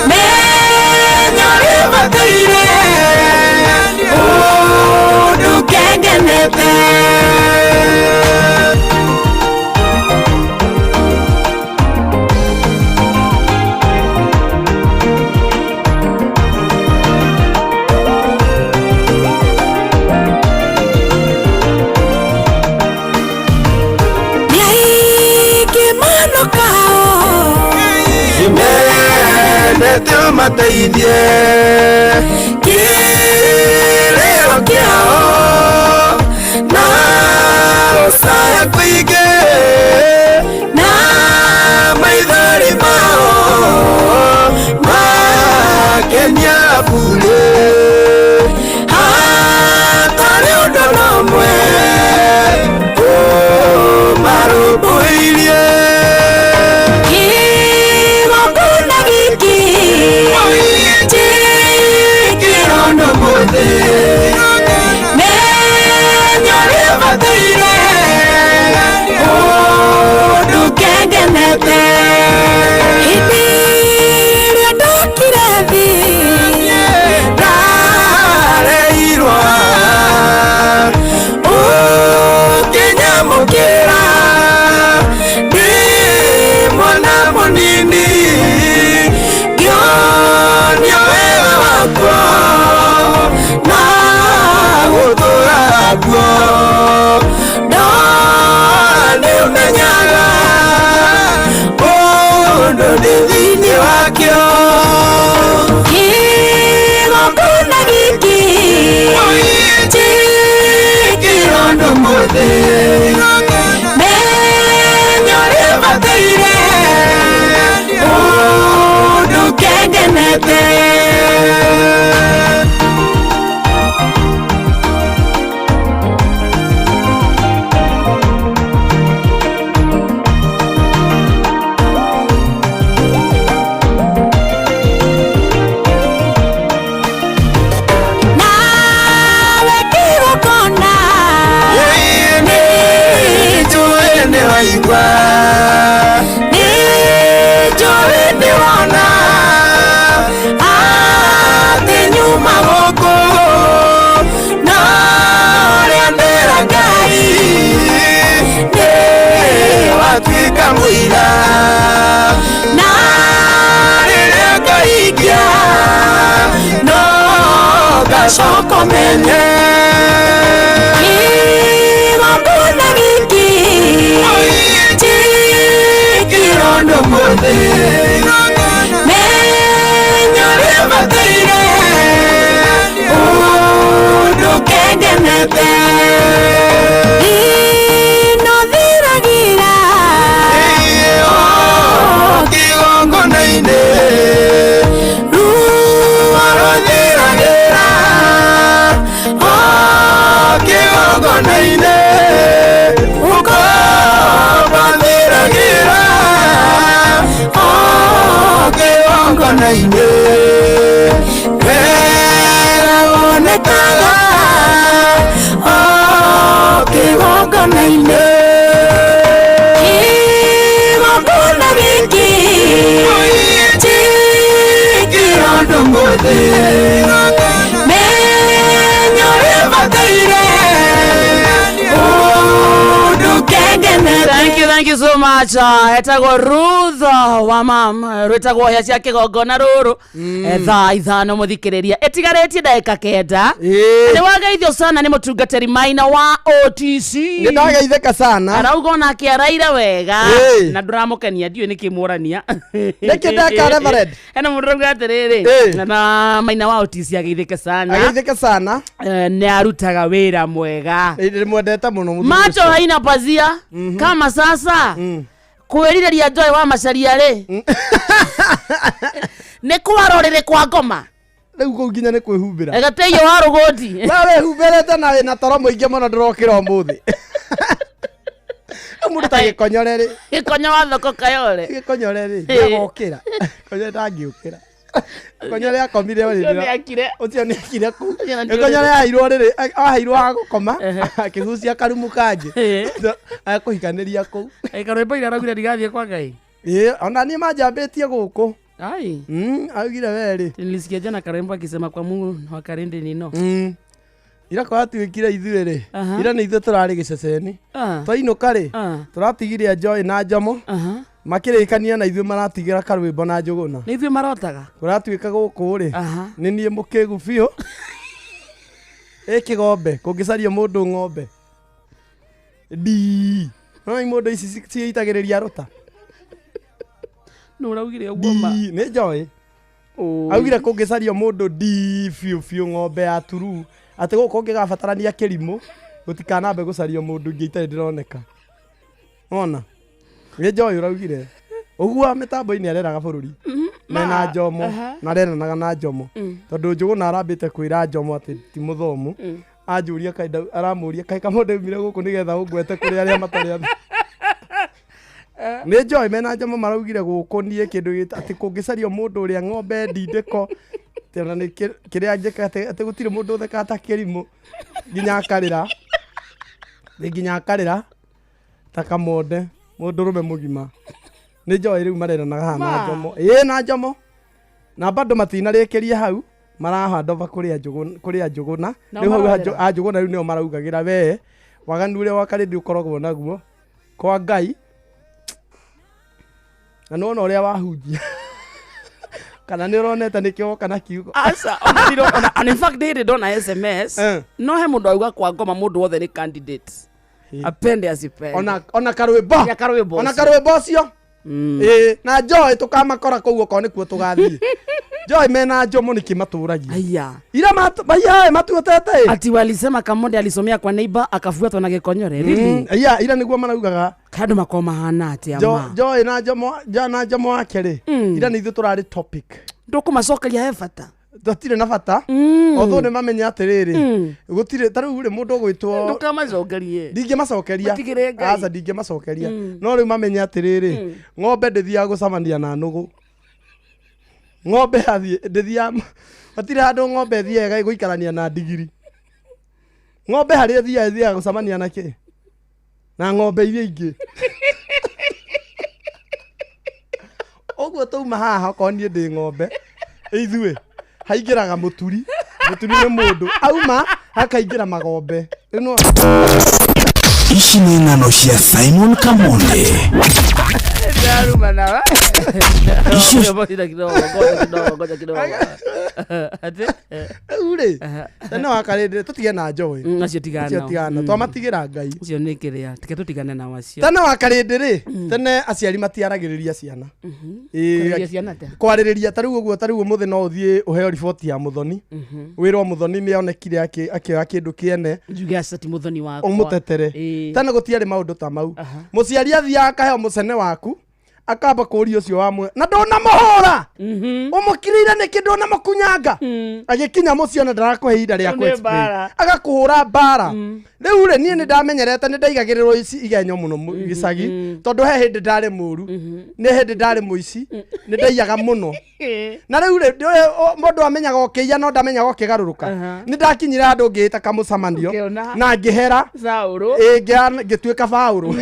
Speaker 1: menya rĩbataire ũndũ kengenete. Nĩaingĩ manokao
Speaker 3: Mendete ũmateithie kĩrĩro kĩao na gũcaya kũingĩ na maithori mao makenia burĩ hatarĩ ũndũ na ũmwe ũmarũmbũirie.
Speaker 1: Kĩgongona gĩkĩ njĩkĩrwo Ũmenye Igongona gĩkĩ ti kĩrondo mũthĩ. Menya ũrĩa ũbataire, ũndũ kengenete. Inothiragĩra
Speaker 3: Kĩgongona-inĩ.
Speaker 1: Ruo
Speaker 3: Rũthiragĩra o kĩgongona-inĩ. Ũkombo thiragĩra o kĩgongona-inĩ. Wega wonekaga
Speaker 1: o kĩgongona-inĩ. Kĩgongona gĩkĩ ti
Speaker 3: kĩrondo mũthĩ.
Speaker 1: Menya ũrĩa ũbataire, ũndũ kengenete.
Speaker 2: Thank you, thank you so much. Etagwo Ruth wa mam rwĩtagwo hĩa cia kĩgongona rũrũ. Thaa 5 mũthikĩrĩria ĩtigarĩtie ndagĩka 9. Nĩ wageithio sana nĩ mũtungatĩri Maina wa OTC.
Speaker 3: Nĩ ndageithĩka sana.
Speaker 2: Arauga onake araire wega
Speaker 3: Ĩĩ.
Speaker 2: na ndũramũkenia, ndiũĩ nĩkĩ mworania.
Speaker 3: Nĩkĩ ndeka, Reverend?
Speaker 2: Hena mũndũ ũrauga atĩrĩrĩ,
Speaker 3: Ĩĩ.
Speaker 2: na Maina wa OTC ageithĩke sana.
Speaker 3: Ageithĩke sana.
Speaker 2: Nĩ arutaga wĩra mwega.
Speaker 3: Ndĩmwendete mũno mũthuri
Speaker 2: Macho
Speaker 3: ũcio.
Speaker 2: haina pazia kama sasa kwĩrirĩria Joy wa Macharia rĩ, nĩ kwarorĩrĩ kwa ngoma.
Speaker 3: Rĩu kũu nginya nĩ kwĩhumbĩra.
Speaker 2: Gateio wa rũgũndi.
Speaker 3: We wĩhumbĩrĩte na wĩna toro mũingĩ mũno ndũrokĩra ũmũthĩ. Rĩu mũndũ ta gĩkonyore rĩ.
Speaker 2: Gĩkonyo wa thoko kayore.
Speaker 3: Gĩkonyore rĩ,
Speaker 2: Ĩĩ.
Speaker 3: ndagokĩra. Konyore ndangĩũkĩra. Konyore akomire
Speaker 2: Ũcio
Speaker 3: rĩrĩ.
Speaker 2: nĩakire.
Speaker 3: Ũcio nĩ akire kũu.
Speaker 2: Ũcio na
Speaker 3: Gĩkonyore aheirwo rĩrĩ, aheirwo ha gũkoma,
Speaker 2: Ehe.
Speaker 3: akĩgucia karumu kangĩ.
Speaker 2: Ĩĩ.
Speaker 3: Akũhikanĩria kũu.
Speaker 2: Karwĩmbo ira araugire ndigathiĩ kwa Ngai.
Speaker 3: Ĩĩ, ona niĩ manjambĩtie gũkũ.
Speaker 2: Ai.
Speaker 3: Augire we rĩ.
Speaker 2: Nilisikia jana karwĩmbo akisema kwa Mungu wa Karindi nino.
Speaker 3: Ira kwatuĩkire ithuĩ rĩ,
Speaker 2: Aha.
Speaker 3: ira nĩ ithuĩ tũrarĩ gĩceceni.
Speaker 2: Ah.
Speaker 3: Twainũka rĩ,
Speaker 2: Ah.
Speaker 3: tũratigire Joy na Njomo
Speaker 2: Aha.
Speaker 3: makĩrĩkania na ithuĩ maratigĩra karwĩmbo na Njũgũna.
Speaker 2: Nĩ ithuĩ marotaga.
Speaker 3: Kũratuĩka gũkũ rĩ,
Speaker 2: Aha.
Speaker 3: nĩ niĩ mũkĩgu biũ. Ĩ kĩgombe, kũngĩcario mũndũ ng'ombe. Ndii. No mũndũ ici ciĩitagĩrĩria rũta.
Speaker 2: Nũ ũraugire ũguo ma?
Speaker 3: Ndii, nĩ Joy.
Speaker 2: Oi.
Speaker 3: Augire kũngĩcario mũndũ ndii biũ biũ ng'ombe ya turu. Atĩ gũkũ ũngĩgabatarania kĩrimũ, gũtikanambe gũcario mũndũ ũngĩ itarĩ ndĩroneka. Wona? Nĩ Joy ũraugire. Ũguo mĩtambo-inĩ areraga bũrũri. Mena Njomo, na areranaga na Njomo. Tondũ Njũgũna arambĩte kwĩra Njomo atĩ ti mũthomu. Anjũria kaĩ aramũria kaĩ kamũndũ aumire gũkũ nĩgetha ũngwete kũrĩ arĩa matarĩ athomu. Nĩ Joy mena Njomo maraugire gũkũ niĩ kĩndũ atĩ kũngĩcario mũndũ ũrĩa ng'ombe ndindĩko, atĩ ona nĩ kĩrĩa njĩka atĩ gũtirĩ mũndũ ũthekaga ta kĩrimũ nginya akarĩra. Nĩ nginya akarĩra ta kamonde mũndũrũme mũgima. Nĩ Joy rĩu mareranaga haha na
Speaker 2: Ma.
Speaker 3: Njomo. Ĩĩ na Njomo. Na bado matinarĩkĩria hau marahandova kũrĩa Njũgũna, kũrĩa Njũgũna.
Speaker 2: Nao
Speaker 3: Rĩu hau
Speaker 2: marorera.
Speaker 3: a Njũgũna rĩu nĩo maraugagĩra we waganu ũrĩa wa Karĩndĩ ũkoragwo naguo kwa Ngai. Na nĩwona ũrĩa wahunjia. Kana nĩ ũronete nĩkĩo woka na kiugo.
Speaker 2: Aca, ona ndiro- ona- and in fact ndĩrĩ ndona SMS.
Speaker 3: Eh.
Speaker 2: No he mũndũ auga kwa ngoma mũndũ wothe nĩ candidate. Apende asipende.
Speaker 3: Ona karwĩmbo.
Speaker 2: Ya karwĩmbo
Speaker 3: Ona
Speaker 2: ũcio.
Speaker 3: karwĩmbo ũcio. Ĩĩ, na Joy tũkamakora kũu okorwo nĩkuo tũgathiĩ. Joy mena Njomo nĩkĩ matũragia.
Speaker 2: Aya.
Speaker 3: Ira maiya matuotete ĩ.
Speaker 2: Ati walisema Kamonde alisomea kwa neighbor akafuatwa na Gĩkonyore. Really?
Speaker 3: Iya, ira nĩguo maraugaga.
Speaker 2: Kandũ makorwo mahana atĩa ma?
Speaker 3: Joy na Njomo, Joy na Njomo wake rĩ. Ira nĩ ithuĩ tũrarĩ topic.
Speaker 2: Ndũkũmacokeria he bata.
Speaker 3: Tũtirĩ na bata. Although nĩ mamenye atĩrĩrĩ, gũtirĩ ta rĩu rĩ mũndũ ũgwĩtwo
Speaker 2: Ndũkamacokerie.
Speaker 3: ndingĩmacokeria.
Speaker 2: Matigĩre Ngai.
Speaker 3: Aca ndingĩmacokeria. No rĩu mamenye atĩrĩrĩ, ng'ombe ndĩthiaga gũcemania na nũgũ. Ng'ombe yathiĩ ndĩthiaga, hatirĩ handũ ng'ombe ĩthiaga gũikarania na ndigiri. Ng'ombe harĩa ĩthiaga ĩthiaga gũcemania na kĩ? Na ng'ombe iria ingĩ. Ũguo twauma haha okorwo niĩ ndĩ ng'ombe, ithuĩ haingĩraga mũturi. Mũturi nĩ mũndũ. Auma hakaingĩra magombe. Rĩu no
Speaker 4: Ici nĩ ng'ano cia Simon Kamonde.
Speaker 2: Ndaruma nawe.
Speaker 4: Icio
Speaker 2: Ngoja kidogo, ngoja kidogo, ngoja kidogo. Ati?
Speaker 3: Rĩu rĩ, tene wa karĩndĩ tũtige na njoĩ.
Speaker 2: Acio tigana.
Speaker 3: Acio tigana, twamatigĩra Ngai.
Speaker 2: Acio nĩ kĩrĩa, tike tũtigane nao acio.
Speaker 3: Tene wa karĩndĩ rĩ, tene aciari matiaragĩrĩria ciana. Ĩĩ,
Speaker 2: Kwarĩria ciana atĩa?
Speaker 3: Kwarĩrĩria ta rĩu ũguo, ta rĩu ũmũthĩ no ũthiĩ ũheo riboti ya mũthoni. Wĩrwo mũthoni nĩ onekire akĩoya kĩndũ kĩene.
Speaker 2: Njuge aca ti mũthoni wakwa.
Speaker 3: Ũmũtetere.
Speaker 2: Ĩĩ.
Speaker 3: Tene gũtiarĩ maũndũ ta mau. Mũciari athiaga akaheo mũcene waku, akamba kũũria ũcio wa mwe na ndũnamũhũra, ũmũkirĩire nĩkĩ, ndũnamũkunyanga. Agĩkinya mũciĩ ona ndarakũhe ihinda rĩa
Speaker 2: Nĩ
Speaker 3: kũ-explain.
Speaker 2: mbara.
Speaker 3: Agakũhũra mbara. Rĩu rĩ, niĩ nĩ ndamenyerete, nĩ ndaigagĩrĩrwo ici igenyo mũno gĩcagi, tondũ he hĩndĩ ndarĩ mũru, nĩ hĩndĩ ndarĩ mũici, nĩ ndaiyaga mũno. Na rĩu rĩ, mũndũ amenyaga ũkĩiya no ndamenyaga ũkĩgarũrũka. Nĩ ndakinyire handũ ngĩĩta kamũcemanio
Speaker 2: Ũkĩona.
Speaker 3: na ngĩhera.
Speaker 2: Saũrũ.
Speaker 3: Ĩ, ngĩtuĩka Baũrũ,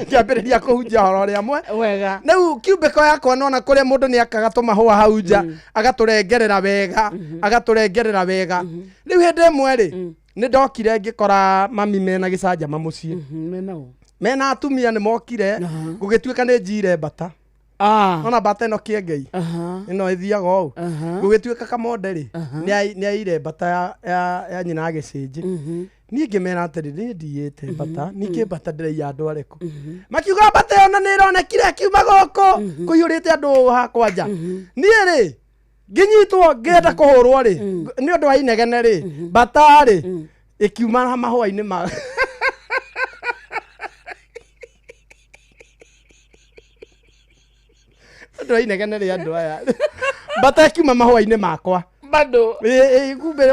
Speaker 3: ngĩambĩrĩria kũhunjia ũhoro ũrĩa mwe.
Speaker 2: Wega.
Speaker 3: Rĩu kiumbĩko yakwa nona kũrĩa mũndũ nĩ akaga tũmahũa hau nja, agatũrengerera wega, agatũrengerera wega. Rĩu hĩndĩ ĩmwe rĩ, nĩ ndokire ngĩkora mami mena gĩcanjama mũciĩ.
Speaker 2: Mena ũ?
Speaker 3: Mena atumia nĩ mokire, gũgĩtuĩka nĩ njire mbata. Nona mbata ĩno kĩengei ĩno ĩthiaga ũũ, gũgĩtuĩka kamonde rĩ, nĩ aire mbata ya nyina agĩcĩnjĩ. Niĩ ngĩmera atĩrĩ, niĩ ndiyĩte mbata, ningĩ mbata ndĩraiya andũ arĩkũ? Makiuga mbata ĩyo na nĩ ĩronekire akiuma gũkũ kũiyũrĩte andũ hakwa nja. Niĩ rĩ, ngĩnyitwo ngĩenda kũhũrwo rĩ, nĩ ũndũ wa inegene rĩ, mbata rĩ ĩkiuma mahũa-inĩ ma ũndũ wa inegene rĩ, andũ aya, mbata ĩkiuma mahũa-inĩ makwa.
Speaker 2: Bado.
Speaker 3: Ĩ, kumbe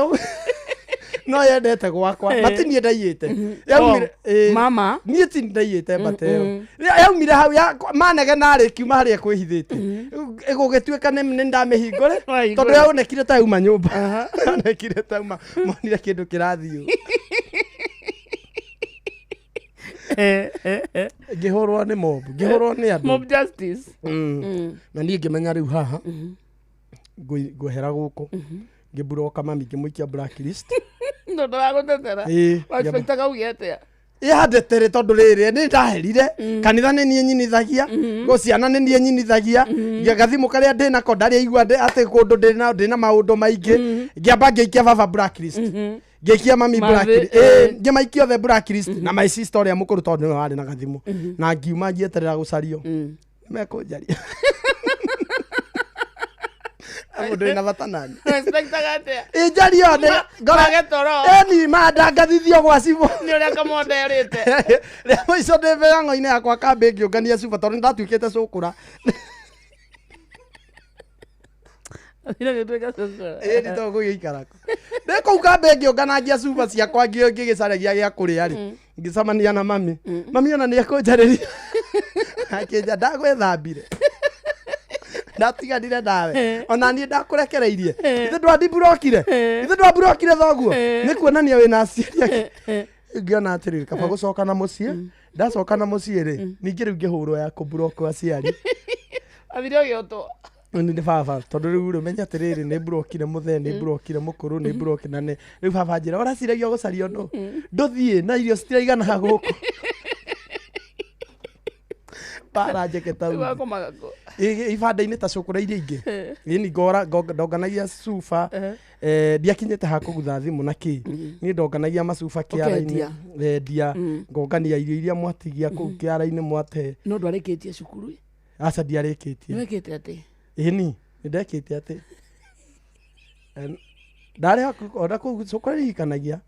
Speaker 3: no yendete gwakwa, mati niĩ ndaiyĩte. Yaumire
Speaker 2: Mama.
Speaker 3: Niĩ ti ndaiyĩte mbata ĩyo. Yaumire hau manegena rĩ, kiuma harĩa kwĩhithĩte, gũgĩtuĩka nĩ ndamĩhingũre,
Speaker 2: Wahingũra.
Speaker 3: tondũ yaonekire ta yauma nyũmba, yaonekire ta yauma, monire kĩndũ kĩrathiĩ ũũ. Ngĩhũrwo nĩ mob, ngĩhũrwo nĩ andũ.
Speaker 2: Mob justice.
Speaker 3: Na niĩ ngĩmenya rĩu haha ngwehera gũkũ, ngĩmburoka mami, ngĩmũikia blacklist.
Speaker 2: No ndagũtetera.
Speaker 3: Ĩĩ,
Speaker 2: Waexpectaga uge atĩa?
Speaker 3: Ĩhandetere tondũ rĩrĩ nĩ ndaherire kanitha, nĩ niĩ nyinithagia gũ ciana, nĩ niĩ nyinithagia gathimũ karĩa ndĩnako, ndarĩ aigua atĩ kũndũ ndĩna maũndũ maingĩ. Ngĩamba ngĩikia baba blacklist, ngĩikia mami
Speaker 2: Mathĩ,
Speaker 3: blacklist, ĩĩ, ngĩmaikia othe blacklist, na my sister ũrĩa mũkũrũ tondũ nĩwe warĩ na gathimũ, na ngiuma ngĩeterera gũcario mekũnjaria mũndũ wĩna bata nani.
Speaker 2: Waexpectaga atĩa?
Speaker 3: Ĩnjario
Speaker 2: Mage toro.
Speaker 3: eni mandangathithio gwa cibũ.
Speaker 2: Nĩ ũrĩa kamonde erĩte.
Speaker 3: Rĩa mũico ndĩ mĩhang'o-inĩ yakwa kambĩ ngĩũngania cuba tondũ nĩndatuĩkĩte cũkũra. Ĩĩ, nĩ tondũ gũgĩikara kũ ndĩ kũu kambĩ ngĩũnganagia cuba ciakwa, ngĩgĩcaragia gĩa kũrĩa rĩ, ngĩcemania na mami. Mami ona nĩ ekũnjarĩria, akĩnja ndagwĩthambire, ndatiganire nawe, ona niĩ ndakũrekereirie, ithe ndwandimburokire, ithe ndwamburokire thoguo, nĩ kuonania wĩna aciari ake. Ngĩona atĩrĩrĩ, kaba gũcoka na mũciĩ. Ndacoka na mũciĩ rĩ, ningĩ rĩu ngĩhũrwo ya kũmburokwo aciari.
Speaker 2: Athire ũgĩotwo.
Speaker 3: Nĩ baba, tondũ rĩu rĩ, menya atĩrĩrĩ, nĩ mburokire mũthee, nĩ mburokire mũkũrũ, nĩ mburokire na nĩ rĩu baba njĩra ũraciragia gũcario nũ, ndũthiĩ na irio citiraigana gũkũ, bara njeke ta
Speaker 2: Rĩu
Speaker 3: uthi.
Speaker 2: wakomaga kũ?
Speaker 3: Ibanda-inĩ ta cũkũra iria ingĩ ĩni ngora ndonganagia cuba, ndiakinyĩte ha kũgutha thimũ na kĩ, niĩ ndonganagia macuba kĩara-inĩ, endia, ngongania irio iria mwatigia kũu kĩara-inĩ mwate.
Speaker 2: No ndwarĩkĩtie cukuru?
Speaker 3: Aca, ndiarĩkĩtie.
Speaker 2: Nĩwekĩte atĩ?
Speaker 3: Ĩni nĩ ndekĩte atĩ ndarĩ hakuhĩ ona kũu cũkũra ririkanagia,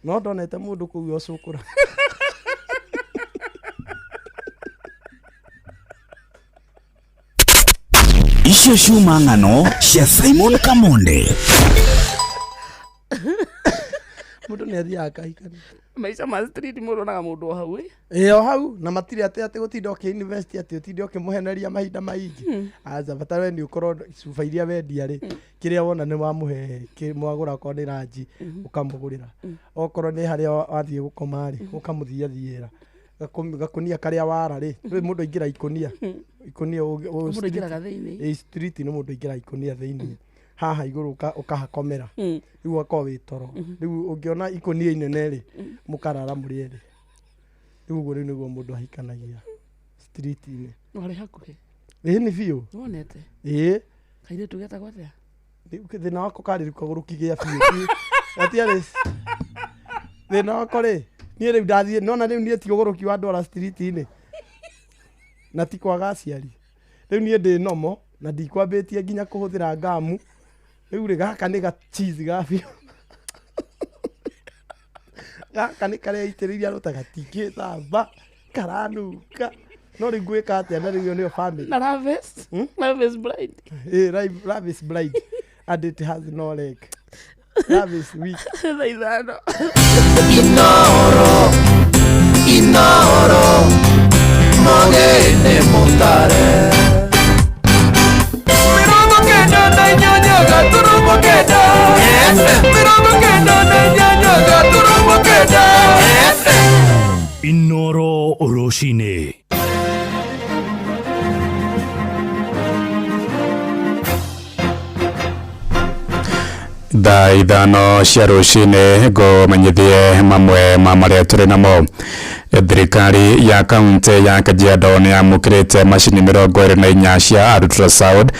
Speaker 3: no ndonete mũndũ kũu o cũkũra.
Speaker 4: Icio ciuma ng'ano cia Simon Kamonde.
Speaker 3: Mũndũ nĩ athiaga akahikania.
Speaker 2: Maica ma street, mũndũ onaga mũndũ o hau ĩ.
Speaker 3: Ĩ, o hau, na matirĩ atĩ gũtinda ũkĩ invest, atĩ ũtinde ũkĩmũheneria mahinda maingĩ. Aca, bata we nĩ ũkorwo cuba iria wendia rĩ, kĩrĩa wona nĩ wamũhe, mwagũra, okorwo nĩ ranji ũkamũgũrĩra, okorwo nĩ harĩa wathiĩ gũkoma rĩ, ũkamũthiathiĩra gakũnia karĩa wara rĩ, rĩ mũndũ aingĩra ikũnia ikũnia
Speaker 2: Mũndũ aingĩraga thĩinĩ.
Speaker 3: Ĩ, street nĩ mũndũ aingĩra ikũnia thĩinĩ haha igũrũ, ũkahakomera, rĩu ũgakorwo wĩ toro. Rĩu ũngĩona ikũnia inene rĩ, mũkarara mũrĩ erĩ. Rĩu ũguo rĩu nĩguo mũndũ ahikanagia street-inĩ.
Speaker 2: Warĩ hakuhĩ?
Speaker 3: Ĩĩ nĩ biũ.
Speaker 2: Nĩwonete?
Speaker 3: Ĩĩ.
Speaker 2: Kairĩtu getagwo atĩa?
Speaker 3: Rĩu thĩna wako karĩ rĩu kagũrũki gĩa biũ. Gatiarĩ thĩna wako rĩ, niĩ rĩu ndathiĩ nona rĩu niĩ ti ũgũrũki wa ndwara street-inĩ na ti kwaga aciari. Rĩu niĩ ndĩ nomo na ndikwambĩtie nginya kũhũthĩra ngamu. Rĩu rĩ, gaka nĩ gachizi ga biũ. Gaka nĩ kareitĩrĩria rũta gatingĩthamba, karanunga. No rĩu ngwĩka atĩa na rĩu ĩyo nĩyo family.
Speaker 2: Na love is? Love is blind.
Speaker 3: Eh, love is blind and it has no leg. Love is weak.
Speaker 2: Thaa 5.
Speaker 5: Inoro, Inoro, mogene mutare. 98.9 98.9.
Speaker 4: Inoro rũcinĩ.
Speaker 6: Thaa 5 cia rũcinĩ ngũmenyithie mamwe ma marĩa tũrĩ namo. Thirikari ya kaunti ya Kajiado nĩ yamũkĩrĩte macini 24 cia ultrasound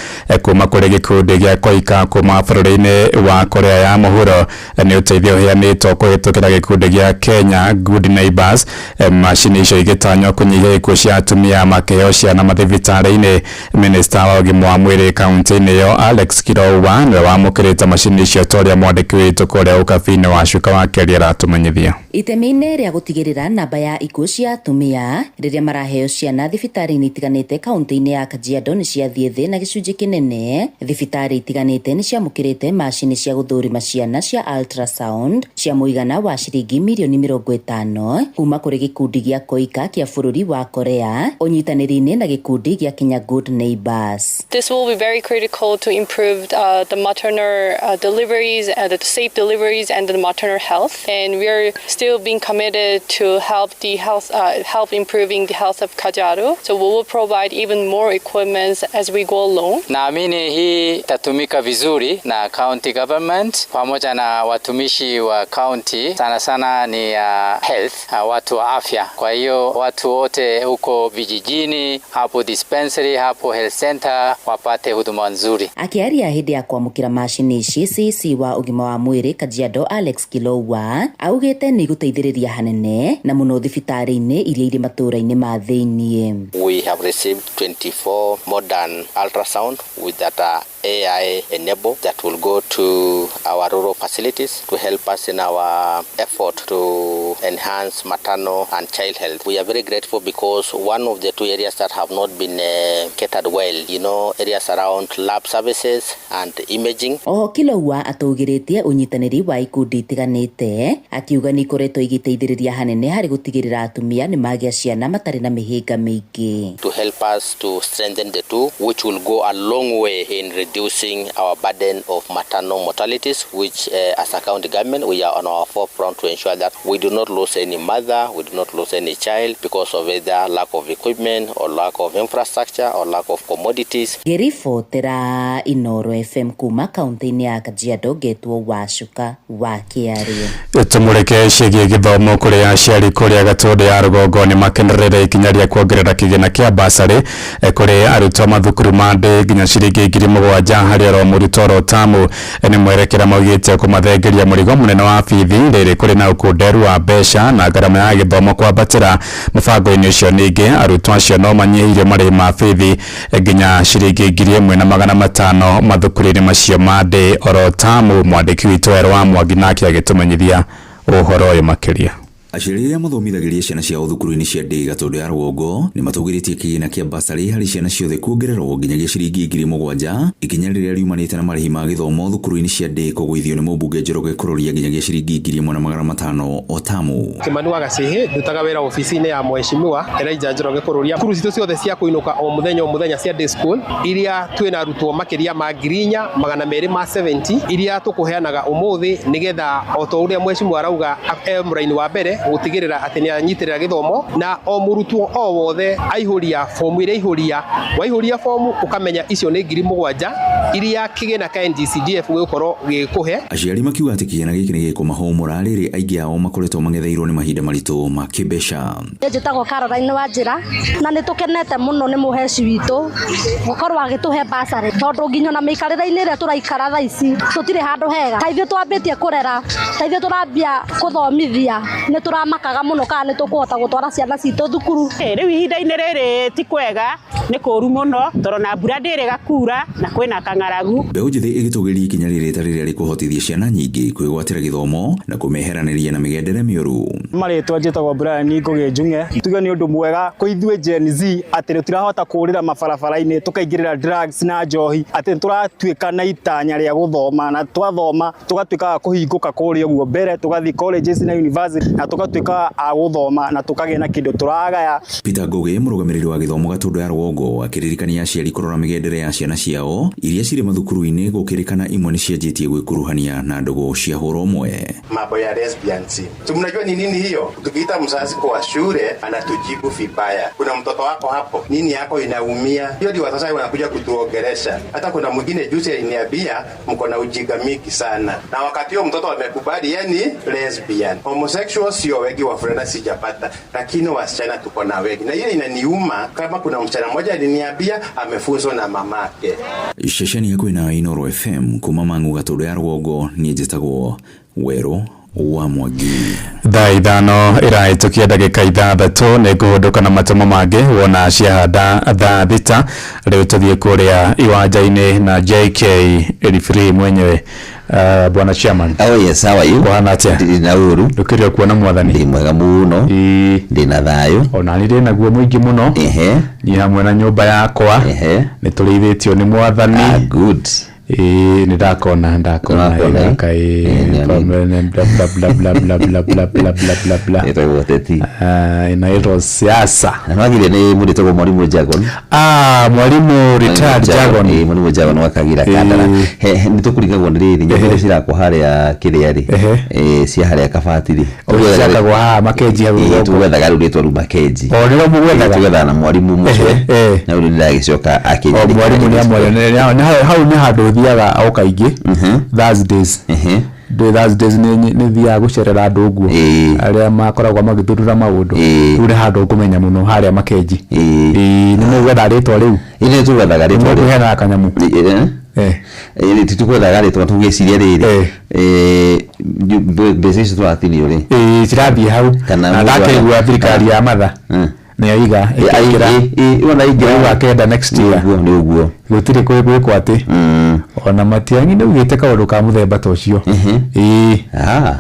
Speaker 6: kuma kũrĩ gĩkundi gĩa Koika kuma bũrũri-inĩ wa Korea ya mũhuro. Nĩ ũteithio ũheanĩtwo kũhĩtũkĩra gĩkundi gĩa Kenya Good Neighbors. Macini icio igĩtanywo kũnyihia ikuũ cia atumia makĩheo ciana mathibitarĩ-inĩ. Minista wa ũgima wa mwĩrĩ kaunti-inĩ ĩyo Alex Kirowa nĩwe wamũkĩrĩte macini icio ta ũrĩa mwandĩki witũ kũrĩa ũkabi-inĩ wa Cuka wa Kerĩ aratũmenyithia.
Speaker 7: Itemi-inĩ rĩa gũtigĩrĩra namba ya ikuũ cia atumia rĩrĩa maraheo ciana thibitarĩ-inĩ itiganĩte kaunti-inĩ ya Kajiado nĩ ciathiĩ thĩ na gĩcunjĩ kĩnene. Thibitarĩ itiganĩte nĩ ciamũkĩrĩte macini cia gũthũrima ciana cia ultrasound cia mũigana wa ciringi mirioni 50 kuma kũrĩ gĩkundi gĩa Koika kĩa bũrũri wa Korea ũnyitanĩri-inĩ na gĩkundi gĩa Kenya Good Neighbors.
Speaker 8: This will be very critical to improve the maternal deliveries, the safe deliveries and the maternal health. And we are still being committed to help the health, help improving the health of Kajiado. So we will provide even more equipment as we go along.
Speaker 9: Naamini hii itatumika vizuri na county government pamoja na watumishi wa county, sana sana ni health, watu wa afya. Kwa hiyo watu wote huko vijijini, hapo dispensary, hapo health center wapate huduma nzuri.
Speaker 7: Akiaria hĩndĩ ya kwamũkĩra macini ici, CC wa ũgima wa mwĩrĩ Kajiado Alex Kilowa augĩte nĩ igũteithĩrĩria hanene na mũno thibitarĩ-inĩ iria irĩ matũũra-inĩ ma thĩiniĩ.
Speaker 10: We have received 24 modern ultrasound with that are AI enabled that will go to our rural facilities to help us in our effort to enhance maternal and child health. We are very grateful because one of the two areas that have not been catered well, you know, areas around lab services and imaging.
Speaker 7: Oho Kilowa atũgĩrĩtie ũnyitanĩri wa ikundi itiganĩte akiuga nĩ ikoretwo igĩteithĩrĩria hanene harĩ gũtigĩrĩra atumia nĩ magĩa ciana matarĩ na mĩhĩnga mĩingĩ.
Speaker 10: To help us to strengthen the two, which will go a long way in reducing our burden of maternal mortalities, which as a county government we are on our forefront to ensure that we do not lose any mother, we do not lose any child because of either lack of equipment or lack of infrastructure or lack of commodities.
Speaker 7: Ngĩribotera Inoro FM kuma kaunti-inĩ ya Kajiado ngetwo Wacuka wa Kĩario.
Speaker 6: Tũmũrĩke ciĩgiĩ gĩthomo kũrĩ aciari kũrĩa Gatũndũ ya rũgongo nĩ makenereire ikinya rĩa kuongerera kĩgĩna kĩa basarĩ kũrĩ arutwo mathukuru ma ndĩ nginya ciringi 7,000 harĩ oro mũrutwo oro tamu. Nĩ mwerekera maugĩte kũmathengeria mũrigo mũnene wa bithi rĩrĩ kũrĩ na ũkunderu wa mbeca na ngarama ya gĩthomo kwambatĩra. Mũbango-inĩ ũcio ningĩ arutwo acio no manyihĩirio marĩhi ma bithi nginya ciringi 1,500 mathukuru-inĩ macio ma ndĩ oro tamu. Mwandĩki witũ Werũ wa Mwangi nake agĩtũmenyithia ũhoro ũyũ makĩria.
Speaker 4: Aciari arĩa mathomithagĩria ciana ciao thukuru-inĩ cia ndĩ Gatũndũ ya rũgongo nĩ matũgĩrĩtie kĩgĩna kĩa basarĩ harĩ ciana ciothe kuongererwo nginyagia ciringi 7,000, ikinya rĩrĩa riumanĩte na marĩhi ma gĩthomo thukuru-inĩ cia ndĩ kũgũithio nĩ mũmbunge Njoroge Kũrũria nginyagia ciringi 1,500 o tamu.
Speaker 11: Kimani wa Gacihi ndutaga wĩra ofici-inĩ ya mheshimiwa Elijah Njoroge Kũrũria. Cukuru citũ ciothe cia kũinũka o mũthenya cia day school iria twĩna arutwo makĩria ma 4,270 iria tũkũheanaga ũmũthĩ nĩgetha o ta ũrĩa mheshimiwa arauga mũraini wa mbere Gũtigĩrĩra atĩ nĩ anyitĩrĩra gĩthomo na o mũrutwo o wothe aihũria fomu ĩrĩa aihũria waihũria fomu ũkamenya icio nĩ 7,000 iria kĩgĩna ka NGCDF gĩgũkorwo gĩgĩkũhe.
Speaker 4: Aciari makiuga atĩ kĩgĩna gĩkĩ nĩ gĩkũmahũmũra rĩrĩ aingĩ ao makoretwo mang'etheirwo nĩ mahinda maritũ ma kĩmbeca.
Speaker 12: Njĩtagwo Caroline Wanjĩra na nĩ tũkenete mũno nĩ mũheci witũ gũkorwo agĩtũhe bursary tondũ nginya na mĩikarĩre-inĩ ĩrĩa tũraikara thaa ici tũtirĩ handũ hega. Ta ithuĩ twambĩtie kũrera, ta ithuĩ tũrambia kũthomithia, nĩ tũramakaga mũno kana nĩ tũkũhota gũtwara ciana citũ thukuru.
Speaker 13: Rĩu ihinda-inĩ rĩrĩ ti kwega, nĩ kũũru mũno tondũ na mbura ndĩrĩga kura na kwĩna kang'aragu.
Speaker 4: Mbeũ njĩthĩ ĩgĩtũgĩria ikinya rĩrĩ ta rĩrĩa rĩkũhotithia ciana nyingĩ kwĩgwatĩra gĩthomo na kũmeheranĩria na mĩgendere mĩũru.
Speaker 14: Marĩtwa njĩtagwo Brian Ngũgĩ Njung'e. Tuge nĩ ũndũ mwega kwĩ ithuĩ Gen Z atĩ tũtirahota kũrĩra mabarabara-inĩ tũkaingĩrĩra drugs na njohi, atĩ tũratuĩka na itanya rĩa gũthoma na twathoma tũgatuĩka a kũhingũka kũrĩa ũguo mbere, tũgathiĩ colleges na university na tũgatuĩka a gũthoma na tũkagĩa na kĩndũ tũragaya.
Speaker 4: Peter Ngũgĩ, mũrũgamĩrĩri wa gĩthomo Gatũndũ ya Rũgongo, akĩririkania aciari kũrora mĩgendere ya ciana ciao iria cirĩ mathukuru-inĩ gũkĩrĩkana imwe nĩ cianjĩtie gwĩkuruhania na ndũgũ cia hũra ũmwe.
Speaker 15: Mambo ya lesbians. Mnajua ni nini hiyo? Tukiita mzazi kwa shule anatujibu vibaya. Kuna mtoto wako hapo, nini yako inaumia? Hiyo ndio wazazi wanakuja kutuongelesha. Hata kuna mwingine juzi aliniambia mko na ujinga mingi sana. Na wakati huo mtoto amekubali yeye ni lesbian. Homosexual sio wengi, wavulana sijapata, lakini wasichana tuko na wengi. Na hiyo inaniuma kama kuna msichana mmoja aliniambia amefunzwa na mamake.
Speaker 4: Ceceni ya kwina Inooro FM kuma Mang'u Gatũndũ ya Rũgongo, niĩ njĩtagwo Werũ wa Mwangi.
Speaker 6: Thaa 5 ĩrahĩtũkia ndagĩka 6 nĩ ngũhũndũka na matemo mangĩ wona ciahanda thaa 6. Rĩu tũthiĩ kũrĩa iwanja-inĩ na JK referee mwenyewe. Bwana chairman.
Speaker 16: Oh yes, how are you?
Speaker 6: Bwana atia?
Speaker 16: Ndina uru.
Speaker 6: Ndukire kuona mwathani.
Speaker 16: Ndi mwega muno. Ndina thayo.
Speaker 6: Ona ni ndina guo muingi muno.
Speaker 16: Ehe.
Speaker 6: Ni hamwe na nyumba yakwa.
Speaker 16: Ehe.
Speaker 6: Ni turithitio ni mwathani.
Speaker 16: Ah, good.
Speaker 6: Ni ndakona kai bla bla bla bla bla bla bla bla bla bla.
Speaker 16: Ĩtagwo teti.
Speaker 6: Inaitwa siasa.
Speaker 16: Na magire ni mũrĩtagwo Mwalimu Jagon.
Speaker 6: Ah, Mwalimu retired Jagon.
Speaker 16: Mwalimu Jagon wa Kagira Kandara. He nĩ tũkũrigagwo nĩ rĩrĩ nyũmba cirakwo harĩa kĩrĩa rĩ. Cia harĩa Kabati rĩ.
Speaker 6: Ciakagwo haha Makenji hau.
Speaker 16: Tũgwethaga rĩu rĩtwa rĩu Makenji.
Speaker 6: O nĩrĩo mũgwethaga.
Speaker 16: Tũgwethaga na mwalimu mũcio. Na rĩu nĩndagĩcoka akĩnyandĩkĩra.
Speaker 6: O mwalimu nĩ amwaria. Hau nĩ handũ thiaga o kaingĩ. Thursdays. Thursdays nĩ thiaga gũcerera andũ ũguo arĩa makoragwo magĩthurura maũndũ. Rĩu nĩ handũ ũkũmenya mũno harĩa Makenji. Nĩ mũgwetha rĩtwa rĩu.
Speaker 16: Nĩ tũgwethaga rĩtwa rĩu.
Speaker 6: Mũkũheanaga kanyamũ.
Speaker 16: Titũgwethaga rĩtwa tũgĩciria rĩrĩ mbeca icio tũratinio rĩ
Speaker 6: cirathiĩ hau. Na ndakĩigua thirikari ya Matha nĩ yaiga ĩkĩra
Speaker 16: ĩwa
Speaker 6: kenda next year.
Speaker 16: Nĩ ũguo
Speaker 6: gũtirĩ gwĩkwo atĩ ona Matiang'i nĩ augĩte kaũndũ ka mũthemba ta ũcio.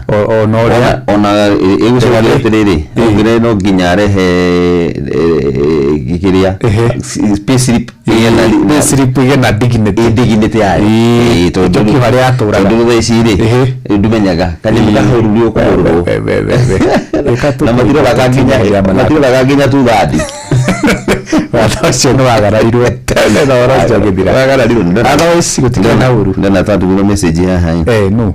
Speaker 6: Ona ũrĩa
Speaker 16: ona ĩgũcokia atĩrĩrĩ augire no nginya arehe kĩrĩa payslip
Speaker 6: payslip ĩgĩe na dignity
Speaker 16: dignity yayo
Speaker 6: tondũ harĩa yatũraga
Speaker 16: tondũ thaa ici rĩ ndũmenyaga kanyamũ kahũru nĩ ũkũhũrwo na matiroraga nginya tuthandi.
Speaker 6: Watho ũcio nĩ wagararirwo tene na ũhoro ũcio ũgĩthira.
Speaker 16: Wagararirwo
Speaker 6: otherwise gũtirĩ na ũru.
Speaker 16: Ndona twatũmĩrwo message haha.
Speaker 6: No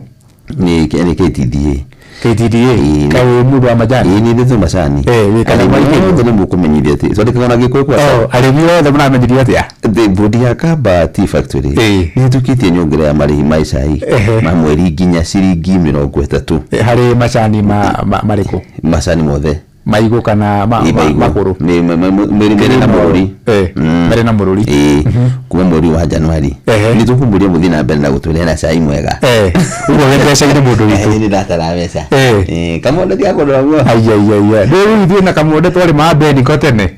Speaker 16: nĩ KTDA.
Speaker 6: KTDA kaĩ mũndũ wa majani.
Speaker 16: Nĩ ndĩ macani.
Speaker 6: Wĩ kanyamũ
Speaker 16: aingĩ othe nĩ mũkũmenyithia atĩ twandĩkaga na Gĩkũyũ kwa
Speaker 6: arĩmi othe mũramenyithio atĩa?
Speaker 16: The bodi ya Kamba Tea Factory nĩ ĩhĩtũkĩtie nyongera ya marĩhi ma icai ma mweri nginya ciringi 30
Speaker 6: harĩ macani marĩkũ?
Speaker 16: Macani mothe.
Speaker 6: Maigũ kana makũrũ?
Speaker 16: Mĩrĩ na mũrũri.
Speaker 6: Mĩrĩ na mũrũri.
Speaker 16: Kuma mweri wa Januari. Nĩ tũkũmũria mũthiĩ na mbere na gũtũrehera cai mwega.
Speaker 6: Ũguo wĩ mbeca-inĩ mũndũ witũ.
Speaker 16: Nĩ ndatara mbeca. Kamonde tigakwendora guo.
Speaker 6: Aiaiaia. Rĩu ithuĩ na kamonde twarĩmaga Beniko tene.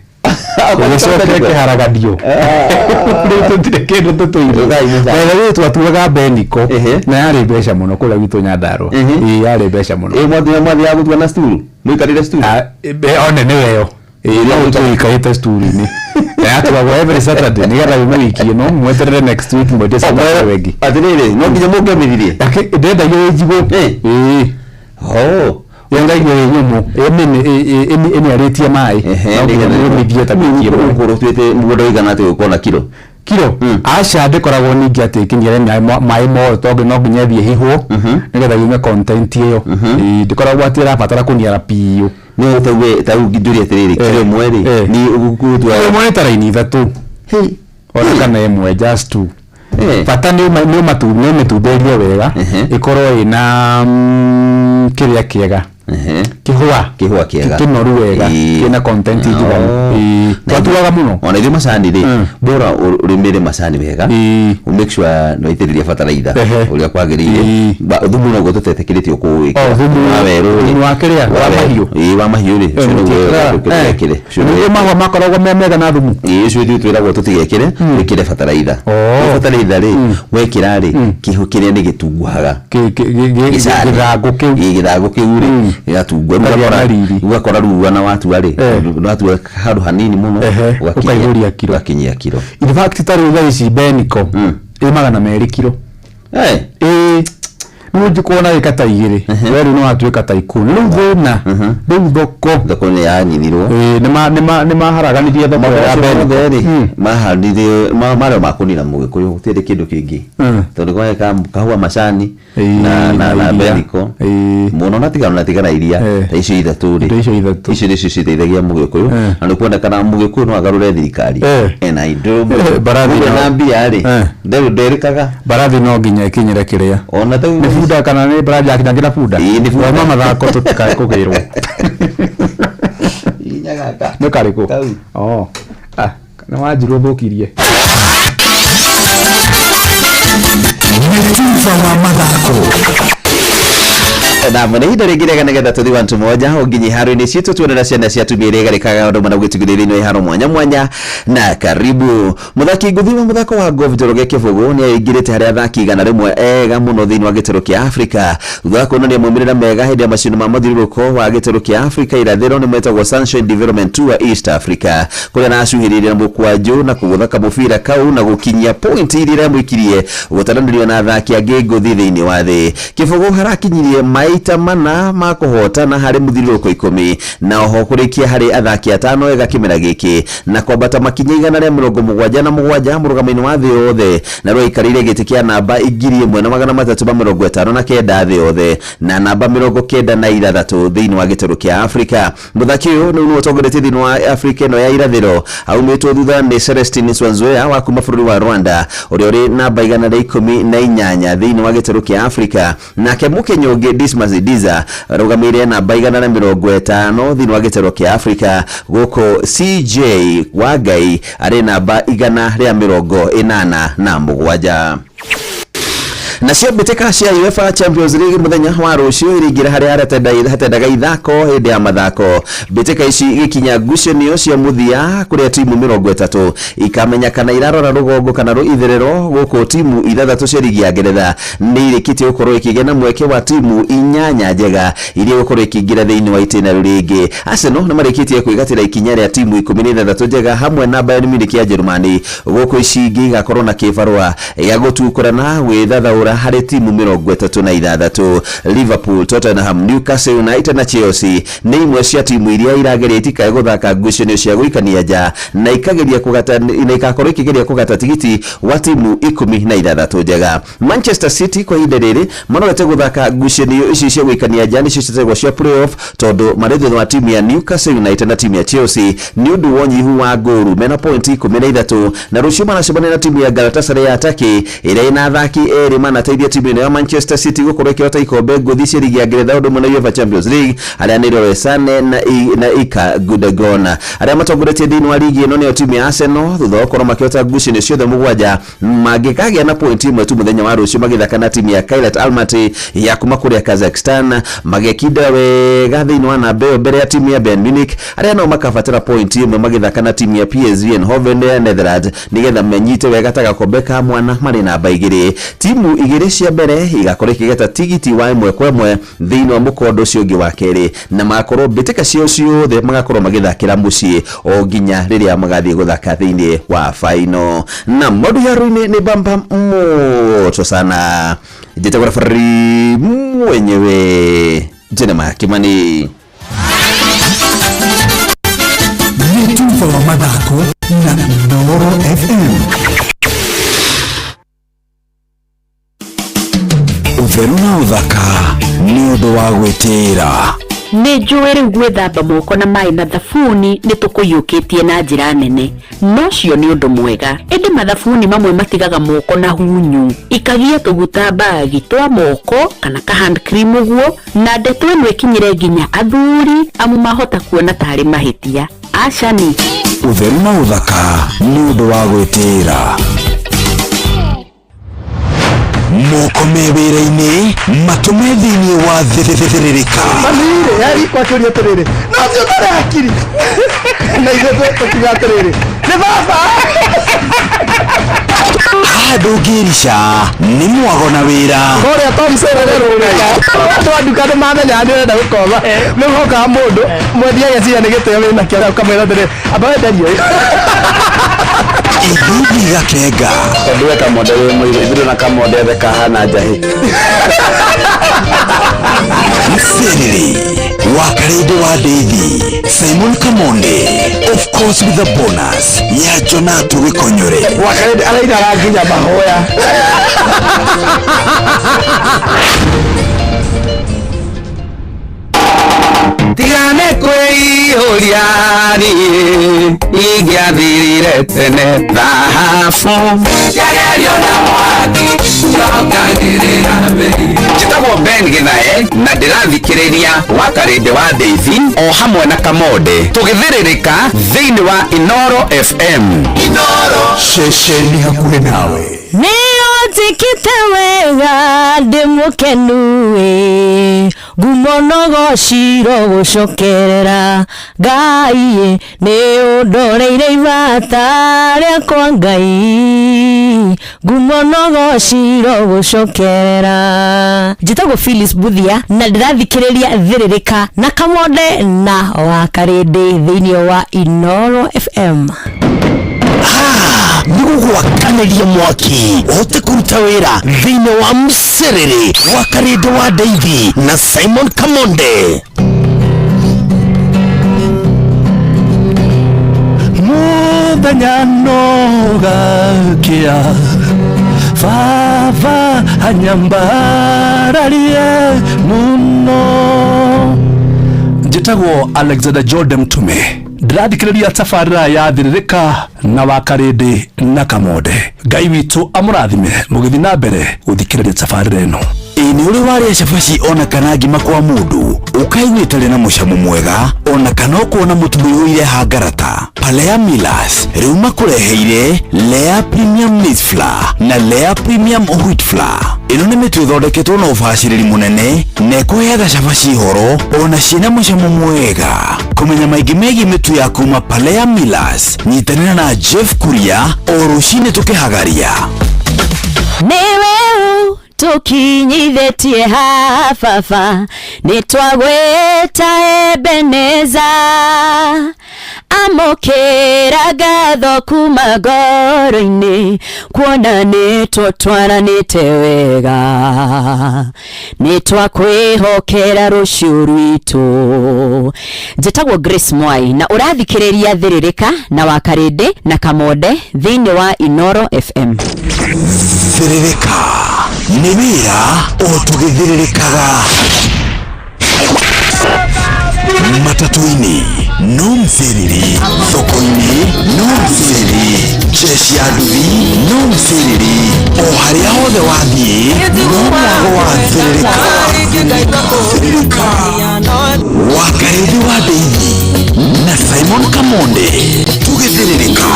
Speaker 6: Ũgĩcoka ĩkĩharaganio. Rĩu tũtirĩ kĩndũ tũtũire. Wetha rĩu twatuaga Beniko na yarĩ mbeca mũno kũrĩa gwitũ Nyandarũa. Ĩĩ yarĩ mbeca mũno.
Speaker 16: Mwathiaga gũtua na sturu? Mũikarĩre sturu?
Speaker 6: One nĩwe yo. Ĩĩ tũikarĩte sturu-inĩ. Na yatuagwo every Saturday nĩgetha yume wiki ĩno mweterere next week mwendie Saturday wengi.
Speaker 16: Atĩrĩrĩ no nginya mũngĩomithirie?
Speaker 6: Ndendagio ĩ njigũ. Ĩĩ. Yendagio ĩ nyũmũ ĩniarĩtie maĩ no nginya mũmithie ta wiki ĩmwe.
Speaker 16: Ũgũkorwo ũtuĩte mũgũnda ũigana atĩa ũkona kiro?
Speaker 6: Kiro aca ndĩkoragwo ningĩ atĩ ĩkinyĩre maĩ mothe, tondũ no nginya ĩthiĩ ĩhihwo nĩgetha yume content ĩyo. Ĩĩ, ndĩkoragwo atĩ ĩrabatara kũniara biũ.
Speaker 16: Nĩ tauge tau njũrie atĩrĩrĩ, kiro ĩmwe rĩ, nĩ ũgũtua?
Speaker 6: Kiro ĩmwe nĩ ta raini 3 ona kana ĩmwe, just two. Bata nĩ nĩ ũmĩtumberie wega, ĩkorwo ĩna kĩrĩa kĩega, kĩhũa.
Speaker 16: Kĩhũa kĩega.
Speaker 6: Kĩnoru wega, kĩna content njiganu. Ĩĩ, twatuaga mũno.
Speaker 16: Ona ithuĩ macani rĩ, bora ũrĩmĩre macani wega, ũ make sure nĩ waitĩrĩria bataraitha ũrĩa kwagĩrĩire. Thumu naguo tũtetĩkĩrĩtio kũwĩkĩra.
Speaker 6: O, thumu.
Speaker 16: Wa werũ rĩ.
Speaker 6: Thumu wa kĩrĩa? Wa mahiũ?
Speaker 16: Ĩĩ, wa mahiũ rĩ, ũcio nĩguo tũkĩrekĩre. Ũcio
Speaker 6: Nĩguo mahũa makoragwo me mega na thumu.
Speaker 16: Ĩĩ, ũcio ithuĩ twĩragwo tũtigekĩre, twĩkĩre bataraitha. Rĩu bataraitha rĩ, wekĩra rĩ, kĩhu kĩrĩa nĩ gĩtunguhaga. Gĩcani.
Speaker 6: Gĩthangũ kĩu.
Speaker 16: Ĩĩ, gĩthangũ kĩu rĩ, gĩgatungua. Rĩu
Speaker 6: Ũkagĩa na riri.
Speaker 16: Ũgakora rĩu ona watua rĩ, watua handũ hanini mũno,
Speaker 6: Ũkaihũria kiro.
Speaker 16: Ũgakinyia kiro.
Speaker 6: In fact, ta rĩu thaa ici Beniko ĩ 200 kiro. Ĩĩ, rĩu njikuona ĩka ta 2, we rĩu nĩ watuĩka ta 10. Rĩu thĩna rĩu thoko
Speaker 16: Thoko nĩ yanyithirwo.
Speaker 6: Ĩĩ, nĩ maharaganirie thoko ya
Speaker 16: Macio
Speaker 6: Beniko.
Speaker 16: mothe rĩ, mahandire marĩa ma kũnina mũgĩkũyũ, gũtirĩ kĩndũ kĩngĩ, tondũ kwa kahũa, macani na
Speaker 6: na iria.
Speaker 16: Beniko mũno na tigana na tigana iria ta icio ithatũ rĩ,
Speaker 6: Indo icio ithatũ.
Speaker 16: Icio nĩcio citeithagia mũgĩkũyũ, na nĩ kuonekana mũgĩkũyũ no agarũre thirikari ena indo.
Speaker 6: Mbarathi
Speaker 16: na mbia rĩ, nderĩkaga.
Speaker 6: Mbarathi no nginya ĩkinyĩre kĩrĩa
Speaker 16: ona
Speaker 6: nĩ bunda kana nĩ mbarathi yakinyangĩra bunda.
Speaker 16: Ĩĩ, nĩ bunda.
Speaker 6: Wauma mathako tũtikae kũgĩrwo. Nĩ karĩkũ? Oh. Ah, nĩ wanjirwo thũkirie.
Speaker 5: Nĩ wa mathako.
Speaker 16: Na nĩ ihinda rĩngĩ rĩega nĩgetha tũthi wantu moja ũnginyi haro-inĩ citũ, tuonera ciana cia atumia iria igarĩkaga ũndũ mana gwĩtigĩrĩra ino iharo mwanya mwanya. Na karibu mũthaki ngũthi wa mũthako wa golf Njoroge Kĩbũgũ nĩ aingĩrĩte harĩ athaki 100 ega mũno thĩinĩ wa gĩtarũ kĩa Afrika, thutha wa kuonania maumĩrĩra mega hĩndĩ ya macindano ma mũthiũrũrũko wa gĩtarũ kĩa Afrika irathĩro, nĩ metagwo Sunshine Development Tour East Africa, kũrĩa aracuhĩrĩria na mũkwanjũ na kũgũtha kamũbira kau na gũkinyia point iria iramũikirie gũtaranĩrio na athaki angĩ ngũthi thĩinĩ wa thĩ. Kĩbũgũ harakinyirie maita mana ma kũhotana harĩ mũthiũrũrũko 10, na oho kũrĩkia harĩ athaki atano ega kĩmera gĩkĩ, na kwambata makinya 177 mũrũgamo-inĩ wa thĩ yothe, na rĩu aikarĩire gĩtĩ kĩa namba 1359 thĩ yothe na namba 96 thĩinĩ wa gĩtarũ kĩa Afrika. Mũthaki ũyũ nĩwe ũtongoretie thĩinĩ wa Afrika ĩno ya irathĩro, aumĩtwo thutha nĩ Celestin Swanzoya wa kuma bũrũri wa Rwanda, ũrĩa ũrĩ namba 118 thĩinĩ wa gĩtarũ kĩa Afrika. Nake mũkenya ũngĩ Dismas Diza arũgamĩire namba 150 thĩinĩ wa gĩtarũ kĩa Afrika, gũkũ CJ Wangai arĩ namba 187. Nacio mbĩtĩka cia UEFA Champions League mũthenya wa rũciũ iraingĩra harĩa hatendaga ithako hĩndĩ ya mathako, mbĩtĩka ici igĩkinya ngucanio cia mũthia kũrĩa timu 30 ikamenya kana irarora rũgongo kana itherero, gũkũ timu ithathatũ cia ligi ya Ngeretha nĩ irĩkĩtie gũkorwo ikĩgĩa na mweke wa timu inyanya njega iria igũkorwo ikĩingĩra thĩinĩ wa itĩna rĩu rĩngĩ. Arsenal nĩ marĩkĩtie kwĩgatĩra ikinya rĩa timu 16 njega hamwe na Bayern Munich ya Jerumani, gũkũ ici ingĩ igakorwo na kĩbarũa gĩa gũtukũrana gwĩthathaũra harĩ timu 36. Liverpool, Tottenham, Newcastle United na Chelsea nĩ imwe cia timu iria irageria itikae gũthaka ngucanio cia gũikania nja na ikageria kũgata na ikakorwo ikĩgeria kũgata tigiti wa timu 16 njega. Manchester City kwa ihinda rĩrĩ marorete gũthaka ngucanio ici cia gũikania nja, nĩcio ciĩtagwo cia playoff, tondũ marĩ thutha wa timu ya Newcastle United na timu ya Chelsea nĩ ũndũ wa ũnyihu wa ngũru, mena pointi 13, na rũciũ maracemania na timu ya Galatasaray ya Turkey, ĩrĩa ĩna athaki erĩ manateithia timu ĩno ya Manchester City gũkorwo ĩkĩhota ikombe ngũthi cia ligi ya Ngeretha ũndũ ũmwe na UEFA Champions League, arĩa nĩ Leroy Sane na Ilkay Gundogan. Arĩa matongoretie thĩinĩ wa ligi ĩno nĩyo timu ya Arsenal, thutha wa gũkorwo makĩhota ngucanio ciothe mũgwanja, mangĩkagĩa na pointi ĩmwe tu mũthenya wa rũciũ magĩthaka na timu ya Kairat Almaty ya kuma kũrĩa Kazakhstan, magĩkinda wega thĩinĩ wa namba ĩyo mbere ya timu ya Bayern Munich, arĩa nao makabatara pointi ĩmwe magĩthaka na timu ya PSV Eindhoven ya Netherlands nĩgetha menyite wega ta gakombe ka mwana marĩ namba 2. Timu igĩrĩ cia mbere igakorwo ikĩgeta tigiti wa ĩmwe kwa ĩmwe thĩinĩ wa mũkondo ũcio ũngĩ wa kerĩ, na magakorwo mbĩtĩka ciao ciothe magakorwo magĩthakĩra mũciĩ o nginya rĩrĩa magathiĩ gũthaka thĩinĩ wa final. Na maũndũ haro-inĩ nĩ bamba moto sana. Njĩtagwo referee mwenyewe Jeremiah Kimani.
Speaker 5: Nĩ tuba wa mathako na Inooro FM. gwĩtĩĩra.
Speaker 17: Nĩ njũĩ rĩu gwĩthamba moko na maĩ na thabuni nĩ tũkũiyũkĩtie na njĩra nene, no cio nĩ ũndũ mwega, ĩndĩ mathabuni mamwe matigaga moko na hunyu, ikagia tũguta mbagi twa moko kana ka hand cream ũguo, na ndeto ĩno ĩkinyĩre nginya athuri amu mahota kuona tarĩ mahĩtia. Acani.
Speaker 5: Ũtheru na ũthaka nĩ ũndũ wa gwĩtĩĩra. Moko me wĩra-inĩ, matũ me thĩinĩ wa thĩrĩrĩka.
Speaker 3: Mamire yari kwakĩũria atĩrĩrĩ, no ũcio ũtarĩ hakiri na ithuĩ tũkiuga atĩrĩrĩ, nĩ baba.
Speaker 5: Haha ndũngĩrica nĩ mwago na wĩra.
Speaker 3: Kũrĩa Tom Serere rũrĩka andũ a nduka nĩ mamenya nĩ ũrenda gũkomba, nĩ ũhokaga mũndũ mwendia ageciria nĩ gĩtĩo wĩnakĩo, ũkamwĩra atĩrĩrĩ, amba wenderie ũyũ.
Speaker 5: Ithithi gakenga.
Speaker 18: Tondũ we Kamonde wĩ mũirũ, ithuĩ na Kamonde othe kahana njahĩ.
Speaker 5: Mserere wa Karĩndĩ wa Ndeithi, Simon Kamonde, of course with a bonus ya Jonathan Gĩkonyore.
Speaker 3: Wakarĩndĩ arainaga nginya mahoya.
Speaker 19: Tigane kwĩihũria niĩ ingĩathirire tene thahabu Njagerio na mwaki njokagĩrĩra mbei.
Speaker 18: Njĩtagwo Ben Githae na ndĩrathikĩrĩria wa Karĩndĩ wa Ndeithi o hamwe na Kamonde tũgĩthĩrĩrĩka thĩinĩ wa Inoro FM.
Speaker 5: Inoro ceceni hakuhĩ nawe.
Speaker 1: Nĩũnjĩkĩte wega ndĩ mũkenu ĩ, ngumo no gociro gũcokerera Ngai, nĩ ũndoreire ibata rĩakwa Ngai, ngumo no gociro gũcokerera. Njĩtagwo Phyllis Buthia na ndĩrathikĩrĩria Thĩrĩrĩka na Kamonde na wa Karĩndĩ thĩinĩ wa Inoro FM.
Speaker 5: Nĩ gũgwakanĩria mwaki ũhote kũruta wĩra thĩinĩ wa mserere wa Karĩndĩ wa Ndeithi na Simon Kamonde.
Speaker 20: Mũthenya no gakĩa, baba anyambararie mũno.
Speaker 21: Njĩtagwo Alexander Jordan Mtume, ndĩrathikĩrĩria tabarĩra ya Thĩrĩrĩka na wa Karĩndĩ na Kamonde. Ngai witũ amũrathime mũgĩthiĩ na mbere gũthikĩrĩria tabarĩra ĩno.
Speaker 5: Ĩ nĩ ũrĩ warĩa cabaci ona kana ngima kwa mũndũ ũkaigua ĩtarĩ na mũcamo mwega ona kana ũkona mũtu ũiyũire hangarata? Palea Millers rĩu makũreheire Lea Premium Maize Flour na Lea Premium Wheat Flour. Ĩno nĩ mĩtu ĩthondeketwo na ũbacĩrĩri mũnene na ĩkũheaga cabaci horo ona ciĩna mũcamo mwega. Kũmenya maingĩ megiĩ mĩtu ya kuma Palea Millers, nyitanĩra na Jeff Kuria o rũcinĩ tũkĩhagaria.
Speaker 1: Nĩwe tũkinyithĩtie haha baba, nĩ twagwĩta Ebeneza, amũkĩra ngatho kuma ngoro-inĩ, kuona nĩ tũtwaranĩte wega, nĩ twakwĩhokera rũciũ rwitũ. Njĩtagwo Grace Mwai na ũrathikĩrĩria Thĩrĩrĩka na wa Karĩndĩ na Kamonde thĩinĩ wa Inoro FM.
Speaker 5: Thĩrĩrĩka nĩ wĩra o tũgĩthĩrĩrĩkaga. Matatũ-inĩ no mserere, thoko-inĩ no mserere, jeshi ya nduthi no mserere, o harĩa hothe wathiĩ no mwago wa thĩrĩrĩka. Thĩrĩrĩka wa Karĩndĩ wa Ndeithi na Simon Kamonde tũgĩthĩrĩrĩka.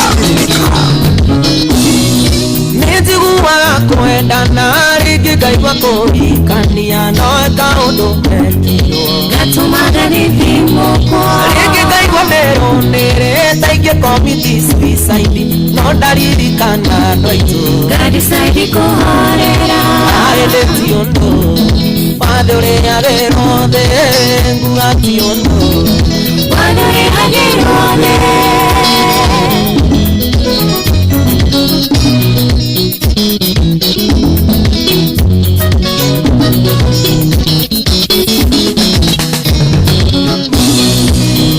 Speaker 22: Nĩnjiguaga kwendana rĩngĩ ngaigua kũhikania no kaũndũ mekirwo
Speaker 1: gatũmaga gĩthimũkwo,
Speaker 22: rĩngĩ ngaigua mĩrũnĩrĩ ta ingĩkomiti suicide no ndaririkana andũ aitũ
Speaker 1: ngadecide kũhorera.
Speaker 22: Ĩndĩ ti ũndũ wathe ũrĩagĩrwo thĩ, nguga ti ũndũ
Speaker 1: wathe ũrĩhagĩrwo thĩ.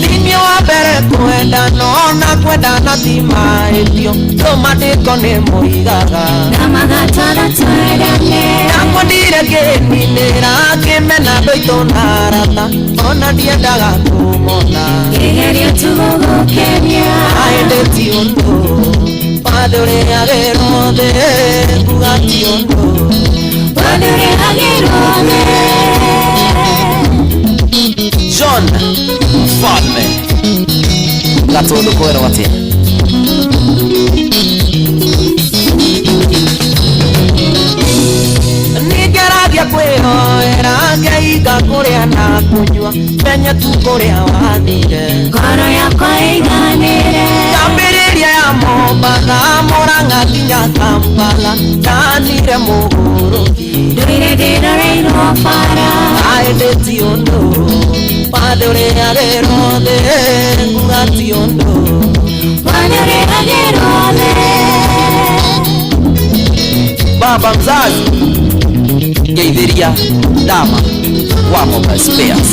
Speaker 22: Thĩinĩ wa mbere kwenda no na kwenda Kwendana ti mahĩtio Ndũmandĩko nĩ moigaga
Speaker 1: Ndamagatwara twendane
Speaker 22: Ndakwendire ngĩninĩra Kĩmena ndũitũ na arata Ona ndiendaga kũmona
Speaker 1: Kĩgerio tu gũgũkenia
Speaker 22: Ĩndĩ ti ũndũ Wathũrĩagĩrwo thĩ Nguga ti ũndũ
Speaker 1: Wathũrĩagĩrwo thĩ
Speaker 2: John Mfalme Gatundu kwĩrwo atĩa
Speaker 22: Ningeragia kwĩhoera ngeiga kũrĩa na kũnyua menye tu kũrĩa wathire
Speaker 1: Ngoro yakwa ĩiganĩre
Speaker 22: Ngambĩrĩria ya Mombatha Murang'a nginya Kampala ndanire mũgũrũki
Speaker 1: Ndũire ndĩroreirwo bara
Speaker 22: Ĩndĩ ti ũndũ wathũrĩagĩrwo thĩ nguga ti ũndũ
Speaker 1: Wathũrĩagĩrwo thĩ
Speaker 2: Baba mzazi ngeithĩria Dama wa Mobile Spares.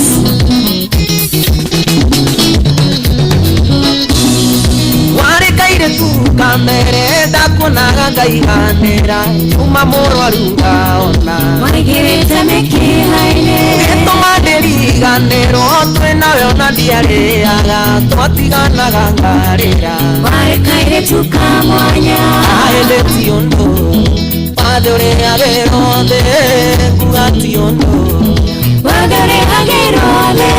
Speaker 22: Warĩ kairĩtu kamere ndakuonaga ngaiganĩra nyuma mũrwaru ngaona
Speaker 1: Waingĩrĩte mĩkiha-inĩ
Speaker 22: Gĩtũma ndĩriganĩrwo twĩ nawe ona ndiarĩaga twatiganaga ngarĩra
Speaker 1: Warĩ kairĩtu ka mwanya
Speaker 22: Ĩndĩ ti ũndũ wathũrĩagĩrwo thĩ nguga ti ũndũ
Speaker 1: Wathũrĩagĩrwo thĩ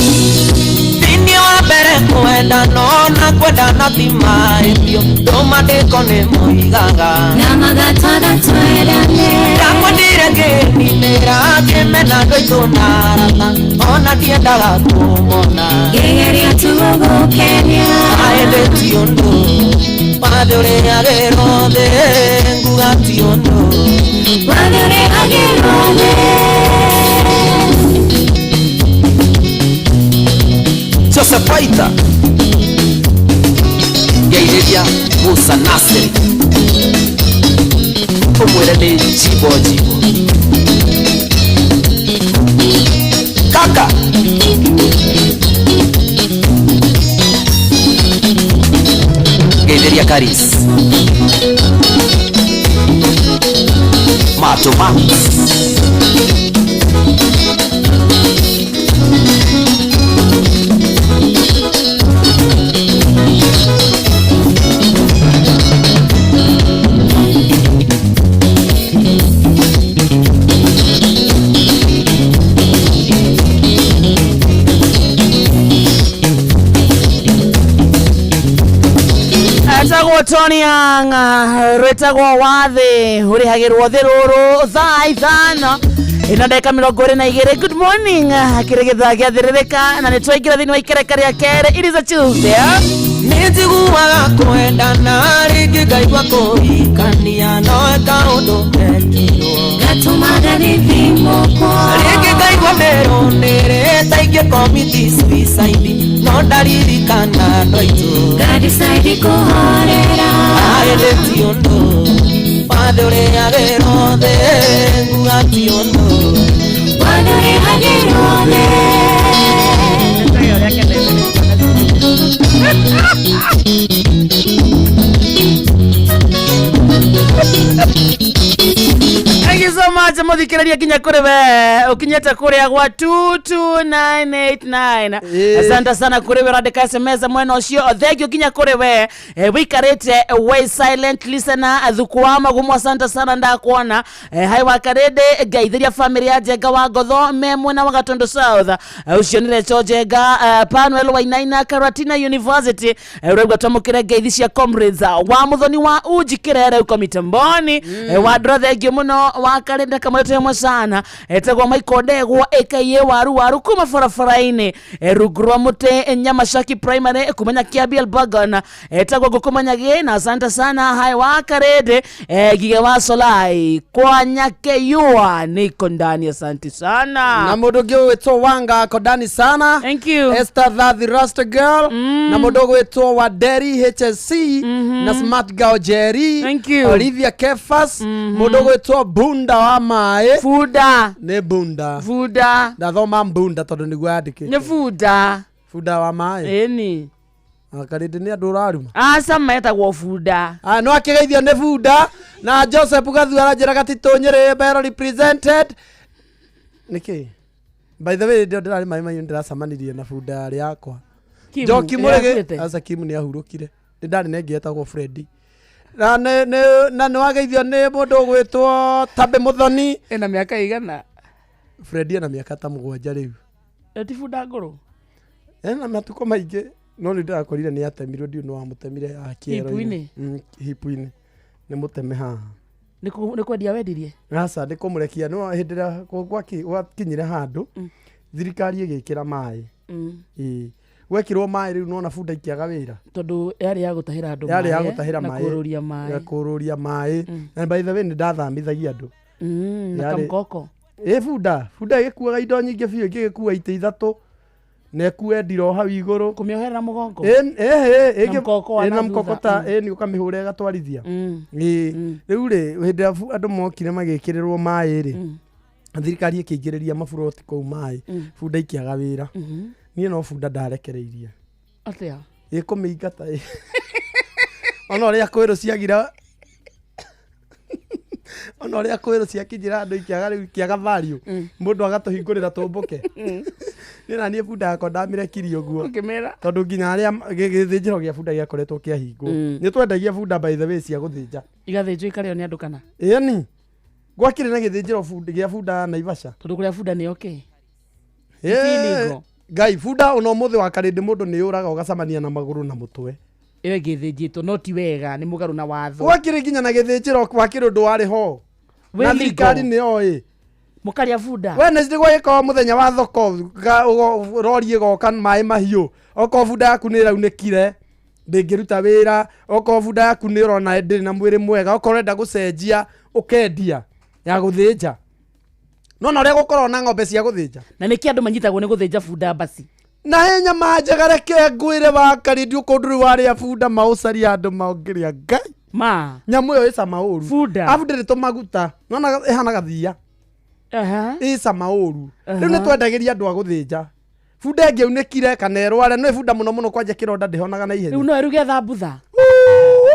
Speaker 22: Thĩinĩ wa mbere kwendana ona kwendana ti mahĩtio ndũmandĩko nĩ moigaga
Speaker 1: Ndamagatwara twendane
Speaker 22: Ndakwendire ngĩninĩra kĩmena ndũitũ na arata ona ndiendaga kũmona
Speaker 1: Kĩgerio tu gũgũkenia
Speaker 22: Ĩndĩ ti ũndũ wathũrĩagĩrwo thĩ nguga ti ũndũ
Speaker 1: Wathũrĩagĩrwo thĩ
Speaker 2: Joseph Waita ngeithĩria Musa Nasiri ũmwĩre nĩ njimbo njimbo kaka ngeithĩria Karis Mato Max
Speaker 8: Etagwo Tony Young rwĩtagwo wathĩ ũrĩhagĩrwo thĩ rũrũ thaa 5 ina ndagĩka 22. Good morning kĩrĩ gĩthaa gĩathĩrĩrĩka na nĩ twaingĩra thĩinĩ wa ikereka rĩa kerĩ. It is a Tuesday.
Speaker 22: Nĩ njiguaga kwendana rĩngĩ ngaigua kũhikania no kaũndũ mekirwo
Speaker 1: Gatũmaga gĩthimũkwo
Speaker 22: Rĩngĩ ngaigua ndĩrũnĩrĩ ta ingĩ commit suicide no ndaririkana andũ aitũ
Speaker 1: Ngadecide kũhorera
Speaker 22: Ĩndĩ ti ũndũ wathũrĩagĩrwo thĩ nguga ti ũndũ
Speaker 1: Wathũrĩagĩrwo thĩ
Speaker 8: Thank you so much muthikiriria kinya kuri we ukinyete kuria gwa 22989. Asante sana kuri we randika SMS mwena ucio. Thank you kinya kuri we wikarite we silent listener athuku wa magumu. Asante sana ndakuona. Hai wakarede ngeithiria family ya Njenga wa Ngotho me mwena wa Gatundu South. Ucio nĩ Recho Njenga, Panuel Wainaina Karatina University. Uraigua twamũkĩre ngeithi cia comrades wa Muthoni wa Uji Kirere uko mitamboni. Wa ndro thengio mũno wa karenda Kamwete hamwe sana. Etagwo Michael Ndegwa aka Waru Waru kuma barabara-inĩ. Rungu rwa mũtĩ Nyamashaki Primary kumenya Kiambi Elbagon. Etagwo Ngũkũmanyage na asante sana. Hai wa Karede Gige wa Solai kwa Nyakeyua niko ndani, asante sana.
Speaker 3: Na mũndũ ũngĩ ũgwĩtwo Wanga Kodani sana.
Speaker 8: Thank you.
Speaker 3: Esther Thathi Rasta Girl. Na mũndũ ũgwĩtwo Waderi HSC na Smart Girl Jerry.
Speaker 8: Thank you.
Speaker 3: Olivia Kefas. Mũndũ ũgwĩtwo Bunda wa maĩ.
Speaker 8: Bunda.
Speaker 3: Nĩ Bunda.
Speaker 8: Bunda.
Speaker 3: Ndathoma Bunda tondũ nĩguo yandĩkĩtwo.
Speaker 8: Nĩ bunda.
Speaker 3: Bunda wa maĩ.
Speaker 8: Ĩni.
Speaker 3: Karĩndĩ nĩ andũ ũraruma.
Speaker 8: Aca metagwo bunda.
Speaker 3: Ah, no akĩgeithio nĩ bunda na Joseph Gathu aranjĩra gatitũ Nyĩrĩ Mbero represented. Nĩkĩ? By the way, ndio ndĩrarĩ maĩ mahiũ ndĩracemanirie na bunda rĩakwa.
Speaker 8: Kimu,
Speaker 3: Njoki Mũrĩgĩ.
Speaker 8: nĩakuĩte?
Speaker 3: Aca Kimu nĩ ahurũkire. Nĩ ndarĩ na ĩngĩ etagwo Freddy. Na nĩ wageithio nĩ mũndũ ũgwĩtwo Tabe Mũthoni.
Speaker 8: Ena mĩaka igana?
Speaker 3: Freddy ena mĩaka ta 7 rĩu.
Speaker 8: Ĩyo ti bunda ngũrũ?
Speaker 3: Ena matukũ maingĩ no nĩ ndĩrakorire nĩ atemirwo, ndiũ nĩ wamũtemire haha kĩero-inĩ.
Speaker 8: Hipu-inĩ?
Speaker 3: Hipu-inĩ. Nĩ mũteme haha.
Speaker 8: Nĩ kwendia wendirie?
Speaker 3: Aca, nĩ kũmũrekia. No hĩndĩ ĩrĩa gwakinyire handũ, thirikari ĩgĩkĩra maĩ. Ĩĩ. Gwekĩrwo maĩ rĩu nona bunda ikĩaga wĩra.
Speaker 8: Tondũ yarĩ ya gũtahĩra andũ
Speaker 3: Yarĩ ya
Speaker 8: maĩ,
Speaker 3: gũtahĩra
Speaker 8: na
Speaker 3: maĩ,
Speaker 8: kũũrũria maĩ.
Speaker 3: Ya kũũrũria maĩ. Na by the way nĩ ndathamithagia andũ.
Speaker 8: Na kamũkoko.
Speaker 3: Ĩ bunda, bunda ĩgĩkuaga indo nyingĩ biũ, ĩngĩgĩkua itĩ 3 na ĩkue ndiro hau igũrũ.
Speaker 8: Kũmĩoherera mũgongo?
Speaker 3: Ĩ,
Speaker 8: Na mũkoko wa
Speaker 3: na
Speaker 8: na
Speaker 3: mũkoko
Speaker 8: thutha.
Speaker 3: ta, nĩ ũkamĩhũra ĩgatwarithia. Ĩ, rĩu rĩ, hĩndĩ ĩrĩa andũ mokire magĩkĩrĩrwo maĩ rĩ, thirikari ĩkĩingĩrĩria maburoti kũu maĩ, bunda ikĩaga wĩra. Niĩ no bunda ndarekereirie.
Speaker 8: Atĩa?
Speaker 3: Ĩkũmĩingata ĩ. Ona ũrĩa kwĩrũ ciagira, ona ũrĩa kwĩrũ ciakinyĩra andũ ikĩaga rĩu ikĩaga value. Mũndũ agatũhingũrĩra tũmbũke. Niĩ na niĩ bunda yakwa ndamĩrekirie ũguo.
Speaker 8: Ũkĩmĩra?
Speaker 3: Tondũ nginya arĩa gĩthĩnjĩro gĩa bunda gĩakoretwo kĩahingwo. Nĩ twendagia bunda by the way cia gũthĩnja.
Speaker 8: Igathĩnjwo ikarĩo nĩ andũ kana?
Speaker 3: Ĩni. Gwakĩrĩ na gĩthĩnjĩro gĩa bunda Naivasha.
Speaker 8: Tondũ kũrĩa bunda nĩ okay.
Speaker 3: Ĩĩ. Ngai bunda ona ũmũthĩ wa karĩndĩ mũndũ nĩ yũraga ũgacemania na magũrũ na mũtwe.
Speaker 8: Ĩyo ĩngĩthĩnjĩtwo no ti wega nĩ mũgarũ na watho.
Speaker 3: Gwakĩrĩ nginya na gĩthĩnjĩro gwakĩrĩ ũndũ warĩ ho.
Speaker 8: Wĩ
Speaker 3: Na
Speaker 8: legal.
Speaker 3: thirikari nĩ yoĩ.
Speaker 8: Mũkarĩa bunda.
Speaker 3: Wednesday gwagĩkorwo mũthenya wa thoko, rori ĩgoka maĩ mahiũ. Okorwo bunda yaku nĩ ĩraunĩkire, ndĩngĩruta wĩra. Okorwo bunda yaku nĩ ũrona ndĩrĩ na mwĩrĩ mwega, okorwo ũrenda gũcenjia, ũkendia ya gũthĩnja. No na ũrĩa gũkorwo na ng'ombe cia gũthĩnja.
Speaker 8: Na nĩkĩ andũ manyitagwo nĩ gũthĩnja bunda basi?
Speaker 3: Na he nyama njega reke ngwĩre wa karĩndi ũkũndũ rĩu warĩa bunda maũcaria andũ maũngĩrĩa Ngai.
Speaker 8: Ma.
Speaker 3: Nyamũ ĩyo ĩcama ũru.
Speaker 8: Bunda.
Speaker 3: Arabu ndĩrĩ tũmaguta. Nona ĩhana gathia. Ĩcama ũru. Rĩu nĩ twendagĩria andũ a gũthĩnja. Bunda ĩngĩaunĩkire kana ĩrware, no bunda mũno mũno kwanja kĩronda ndĩhonaga na ihenya.
Speaker 8: Rĩu no ĩruge thambutha.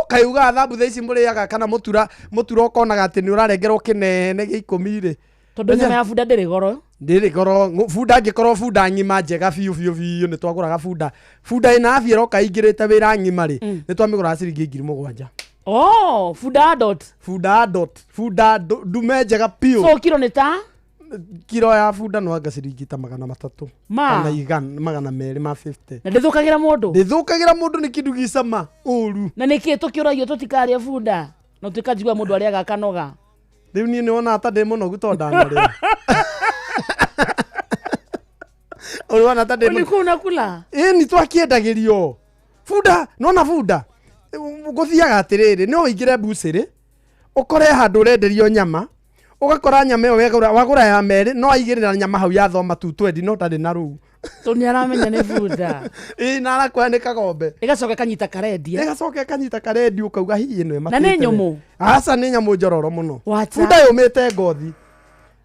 Speaker 3: Kaiuga thambutha ici mũrĩaga kana mũtura, mũtura ũkonaga atĩ nĩ ũrarengerwo kĩnene gĩa 10 rĩ.
Speaker 8: Tondũ nyama ya bunda ndĩrĩ goro.
Speaker 3: Ndĩrĩ goro. Bunda angĩkorwo bunda ng'ima njega biũ biũ biũ nĩ twagũraga bunda. Bunda ĩna afya ĩroka ĩingĩrĩte wĩra ng'ima rĩ, nĩ twamĩgũraga ciringi ngiri 7.
Speaker 8: Oh, bunda adult.
Speaker 3: Bunda adult. Bunda ndume njega biũ.
Speaker 8: So kiro nĩ ta?
Speaker 3: Kiro ya bunda no anga ciringi ta 300.
Speaker 8: Ma.
Speaker 3: Kana igana, 250.
Speaker 8: Na ndĩthũkagĩra mũndũ?
Speaker 3: Ndĩthũkagĩra mũndũ nĩ kĩndũ gĩcama ũru.
Speaker 8: Na nĩkĩ tũkĩũragio tũtikarĩe bunda? Na ũtuĩka njigua mũndũ arĩaga akanoga.
Speaker 3: Rĩu niĩ nĩwona ta ndĩ mũnogu tondũ ndanarĩa. Ũrĩ ta ndĩ mũnogu.
Speaker 8: Ulikuwa unakula?
Speaker 3: Ĩĩ nĩ twakĩendagĩrio. Bunda, nona bunda. Gũthiaga atĩrĩrĩ, no ũingĩre mbucĩrĩ, ũkore handũ ũrenderio nyama, ũgakora nyama ĩyo wagũra ya merĩ, no aigĩrĩra nyama hau ya thoma 220 no ndarĩ na rũu.
Speaker 8: Tondũ nĩ aramenya nĩ bunda.
Speaker 3: Ĩĩ, na arakuoya nĩ kagombe.
Speaker 8: Ĩgacoka ĩkanyita karendia.
Speaker 3: Ĩgacoka ĩkanyita karendia ũkauga hihi ĩno ĩmatĩte.
Speaker 8: Na nĩ nyũmũ?
Speaker 3: Aca, nĩ nyamũ njororo mũno.
Speaker 8: Wacha.
Speaker 3: Bunda yũmĩte ngothi.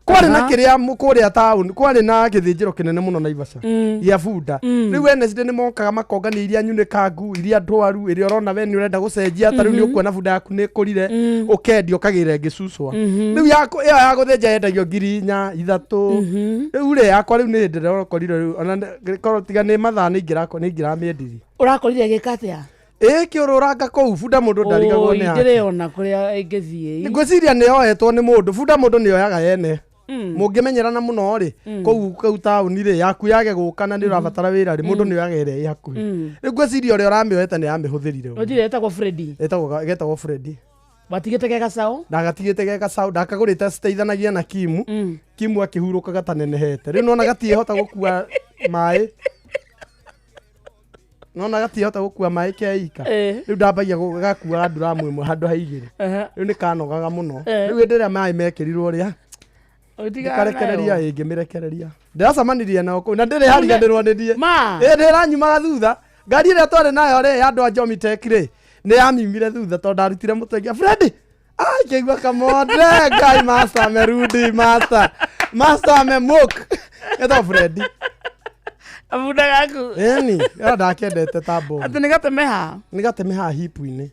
Speaker 3: Kwarĩ na kĩrĩa kũrĩa town, kwarĩ na gĩthĩnjĩro kĩnene mũno Naivasha. Gĩa bunda. Rĩu Wednesday nĩ mokaga makongania iria nyunĩkangu, iria ndwaru, ĩrĩa ũrona we nĩ ũrenda gũcenjia, ta rĩu nĩ ũkuona bunda yaku nĩ ĩkũrire, ũkendia ũkagĩra ĩngĩ cucwa. Rĩu ĩyo ya gũthĩnja yendagio ngiri 4, 3. Rĩu rĩ yakwa rĩu nĩ ndĩrokorire rĩu, ona korwo tiga nĩ mathaa nĩ ingĩramĩendirie.
Speaker 8: Ũrakorire ĩgĩka atĩa?
Speaker 3: Ĩĩ kĩũrũranga kũu bunda mũndũ ndarigagwo nĩ yake.
Speaker 8: Ndĩrĩona kũrĩa ĩngĩthiĩ.
Speaker 3: Ngwĩciria nĩ yoetwo nĩ mũndũ, bunda mũndũ nĩ oyaga yene. Mũngĩmenyerana mũno rĩ, kũu taũni rĩ, yaku yage gũka na nĩ ũrabatara wĩra rĩ, mũndũ nĩ oyaga ĩrĩa ĩ hakuhĩ. Rĩu ngwĩciria ũrĩa ũramĩoete nĩ amĩhũthĩrire ũguo.
Speaker 8: Ũnjĩre ĩtagwo Freddy.
Speaker 3: Ĩtagwo Freddy.
Speaker 8: Watigĩte ge gacaũ?
Speaker 3: Ndagatigĩte ge gacaũ, ndakagũrĩte citeithanagia na Kimu. Kimu akĩhurũkaga tanenehete. Rĩu nona gatiĩhota gũkua maĩ. Nona gatiĩhota gũkua maĩ keika. Rĩu ndambagia gakuaga nduramu ĩmwe handũ ha igĩrĩ. Rĩu nĩ kanogaga mũno. Rĩu hĩndĩ ĩrĩa maĩ mekĩrirwo rĩa ngĩkarekereria ĩ ngĩmĩrekereria. Ndĩracemanirie nao kũu na ndĩrĩ hariganĩrwo nĩ niĩ.
Speaker 8: Ma.
Speaker 3: Ĩ ndĩranyumaga thutha. Ngari ĩrĩa twarĩ nayo rĩ ya andũ a Jomitech rĩ nĩ yamiumire thutha tondũ ndarutire mũtwe nginya Freddy. Ai kĩigua kamonde Ngai master amerudi master. Master amemok. Etagwo Freddy.
Speaker 8: Abunda gaku.
Speaker 3: Ĩni, ĩyo ndakendete ta bomu.
Speaker 8: Atĩ nĩ gateme ha?
Speaker 3: Nĩ gateme haha hipu-inĩ.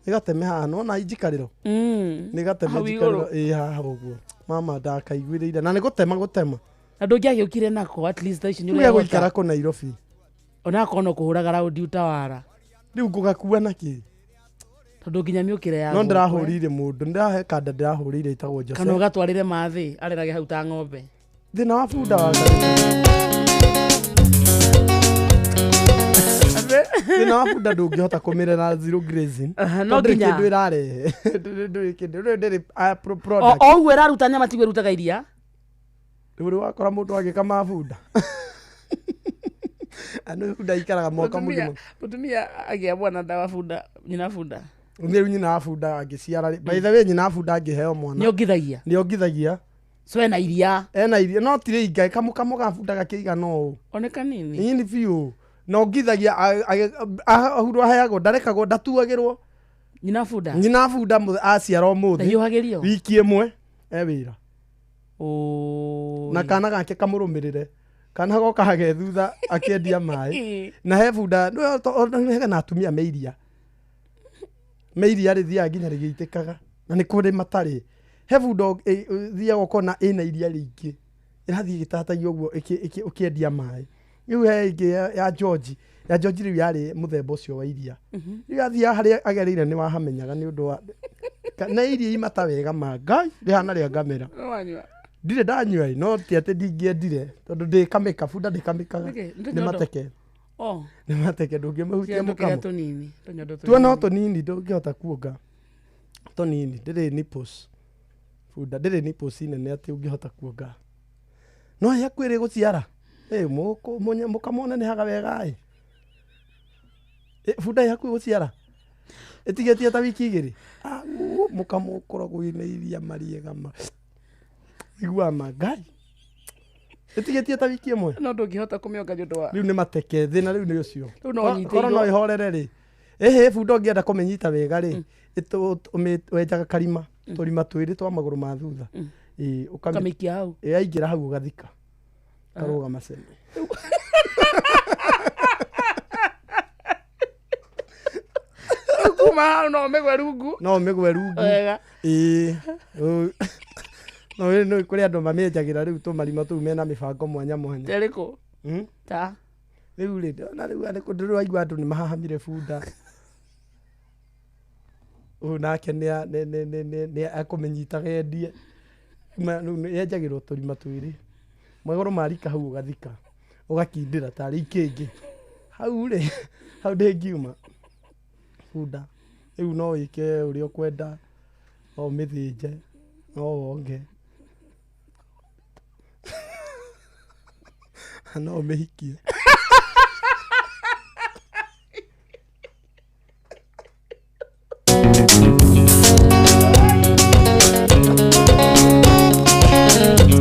Speaker 3: Nĩ gateme haha nĩwona njikarĩro? Nĩ gateme
Speaker 8: Hau
Speaker 3: njikarĩro
Speaker 8: igũrũ.
Speaker 3: ĩ haha ũguo. Mama ndakaiguĩrĩire na nĩ gũtema gũtema.
Speaker 8: Na ndũngĩagĩũkire nako at least thaa ici nĩ
Speaker 3: Rĩu
Speaker 8: ũrehota.
Speaker 3: gũikara kũ Nairobi.
Speaker 8: Onakorwo no kũhũraga raundi utawara.
Speaker 3: Rĩu ngũgakua na kĩ?
Speaker 8: Tondũ nginya mĩũkĩre ya
Speaker 3: No
Speaker 8: guoko, eh.
Speaker 3: ndĩrahũrĩire mũndũ, ndĩrahe kanda ndĩrahũrĩire ĩtagwo Jose.
Speaker 8: Kana ũgatwarĩre mathĩ arerage hau ta ng'ombe.
Speaker 3: Thĩna wa bunda wa Thĩna wa bunda ndũngĩhota kũmĩrera zero grazing.
Speaker 8: Aha, no
Speaker 3: Tondũ ndĩrĩ
Speaker 8: nginya.
Speaker 3: kĩndũ ĩrarehe. Ndĩrĩ kĩndũ, ndĩrĩ
Speaker 8: O
Speaker 3: product.
Speaker 8: o ũguo ĩraruta nyama tiguo ĩrutaga iria.
Speaker 3: Rĩu rĩ wakora mũndũ agĩkama bunda. Andũ bunda ikaraga mwaka mũgima.
Speaker 8: Mũtumia agĩa mwana ndawa bunda, nyina bunda.
Speaker 3: Rĩu nyina wa bunda angĩciara rĩ. By the way nyina wa bunda angĩheo mwana.
Speaker 8: Nĩongithagia.
Speaker 3: Nĩongithagia.
Speaker 8: So ena iria.
Speaker 3: Ena iria no tirĩ inga kamũkamo ga bunda gakĩigana ũũ.
Speaker 8: One kanini.
Speaker 3: Ĩni biũ. Na ongithagia ahurwo aheagwo ndarekagwo ndatuagĩrwo.
Speaker 8: Nyina bunda.
Speaker 3: Nyina bunda aciara ũmũthĩ.
Speaker 8: Ndahiũhagĩrio?
Speaker 3: Wiki ĩmwe e wĩra.
Speaker 8: Ũũi.
Speaker 3: Na kana gake kamũrũmĩrĩre. Kana goka hage thutha akĩendia maĩ. Na he bunda nĩ na atumia me iria. Me iria rĩthiaga nginya rĩgĩitĩkaga. Na nĩ kũrĩ matarĩ. He bunda ũthiaga ũkona ĩna iria rĩingĩ. Ĩrathiĩ ĩgĩtatagia ũguo ũkĩendia maĩ. Rĩu he ĩngĩ ya George. Ya George rĩu yarĩ mũthemba ũcio wa iria. Rĩu athiaga harĩa agereire nĩ wahamenyaga nĩ ũndũ wa na iria imata wega ma Ngai rĩhana rĩa ngamĩra.
Speaker 8: Nĩwanyua?
Speaker 3: Ndirĩ ndanyua ĩ, no ti atĩ ndingĩendire tondũ ndĩkamĩka bunda ndĩkamĩkaga.
Speaker 8: Nĩkĩ? Nĩ
Speaker 3: Nĩ
Speaker 8: tũnyondo?
Speaker 3: mateke.
Speaker 8: Oh.
Speaker 3: Nĩ mateke ndũngĩmahutia
Speaker 8: Tũnyondo kĩrĩa
Speaker 3: mũkamo.
Speaker 8: tũnini. Tũnyondo tũnini.
Speaker 3: Tuo no tũnini ndũngĩhota kuonga. Tũnini ndĩrĩ nipples. Bunda ndĩrĩ nipples nene atĩ ũngĩhota kuonga. No yaku ĩrĩ gũciara. Ĩ mũkamo ũnenehaga wega ĩ. Bunda yaku ĩgũciara. Ĩtigĩtie ta wiki igĩrĩ. Au, mũkamo ũkoragwo wĩna iria mariega ma. Iguaga ma Ngai. Ĩtigĩtie ta wiki ĩmwe.
Speaker 8: No ndũngĩhota kũmĩonga nĩ ũndũ wa.
Speaker 3: Rĩu nĩ mateke thĩna rĩu nĩ ũcio.
Speaker 8: Rĩu no ũnyitĩirwo.
Speaker 3: Korwo no ĩhorere rĩ. Ĩhĩ bunda ũngĩenda kũmĩnyita wega rĩ, wenjaga karima, tũrima twĩrĩ twa magũrũ ma thutha. Ĩ,
Speaker 8: Ũkamĩikia hau.
Speaker 3: Ĩ, yaingĩra hau ũgathika. Karũgama cene.
Speaker 8: Kuma hau no ũmĩgwe rungu.
Speaker 3: No ũmĩgwe rungu.
Speaker 8: Wega.
Speaker 3: Ĩ. No no kũrĩ andũ mamĩenjagĩra rĩu tũmarima tũu mena mĩbango mwanya mwanya.
Speaker 8: Terĩkũ? Ta.
Speaker 3: Rĩu rĩ, na rĩu arĩ kũndũ rĩu andũ nĩ mahahamire bunda. Ũyũ nake nĩ akũmĩnyitaga endie. Rĩu yenjagĩrwo tũrima twĩrĩ. Magũrũ marika hau ũgathika. Ũgakindĩra tarĩ ikĩngĩ. Hau rĩ, hau ndĩngiuma. Bunda. Rĩu no wĩke ũrĩa ũkwenda, no ũmĩthĩnje, no wonge. No ũmĩhikie.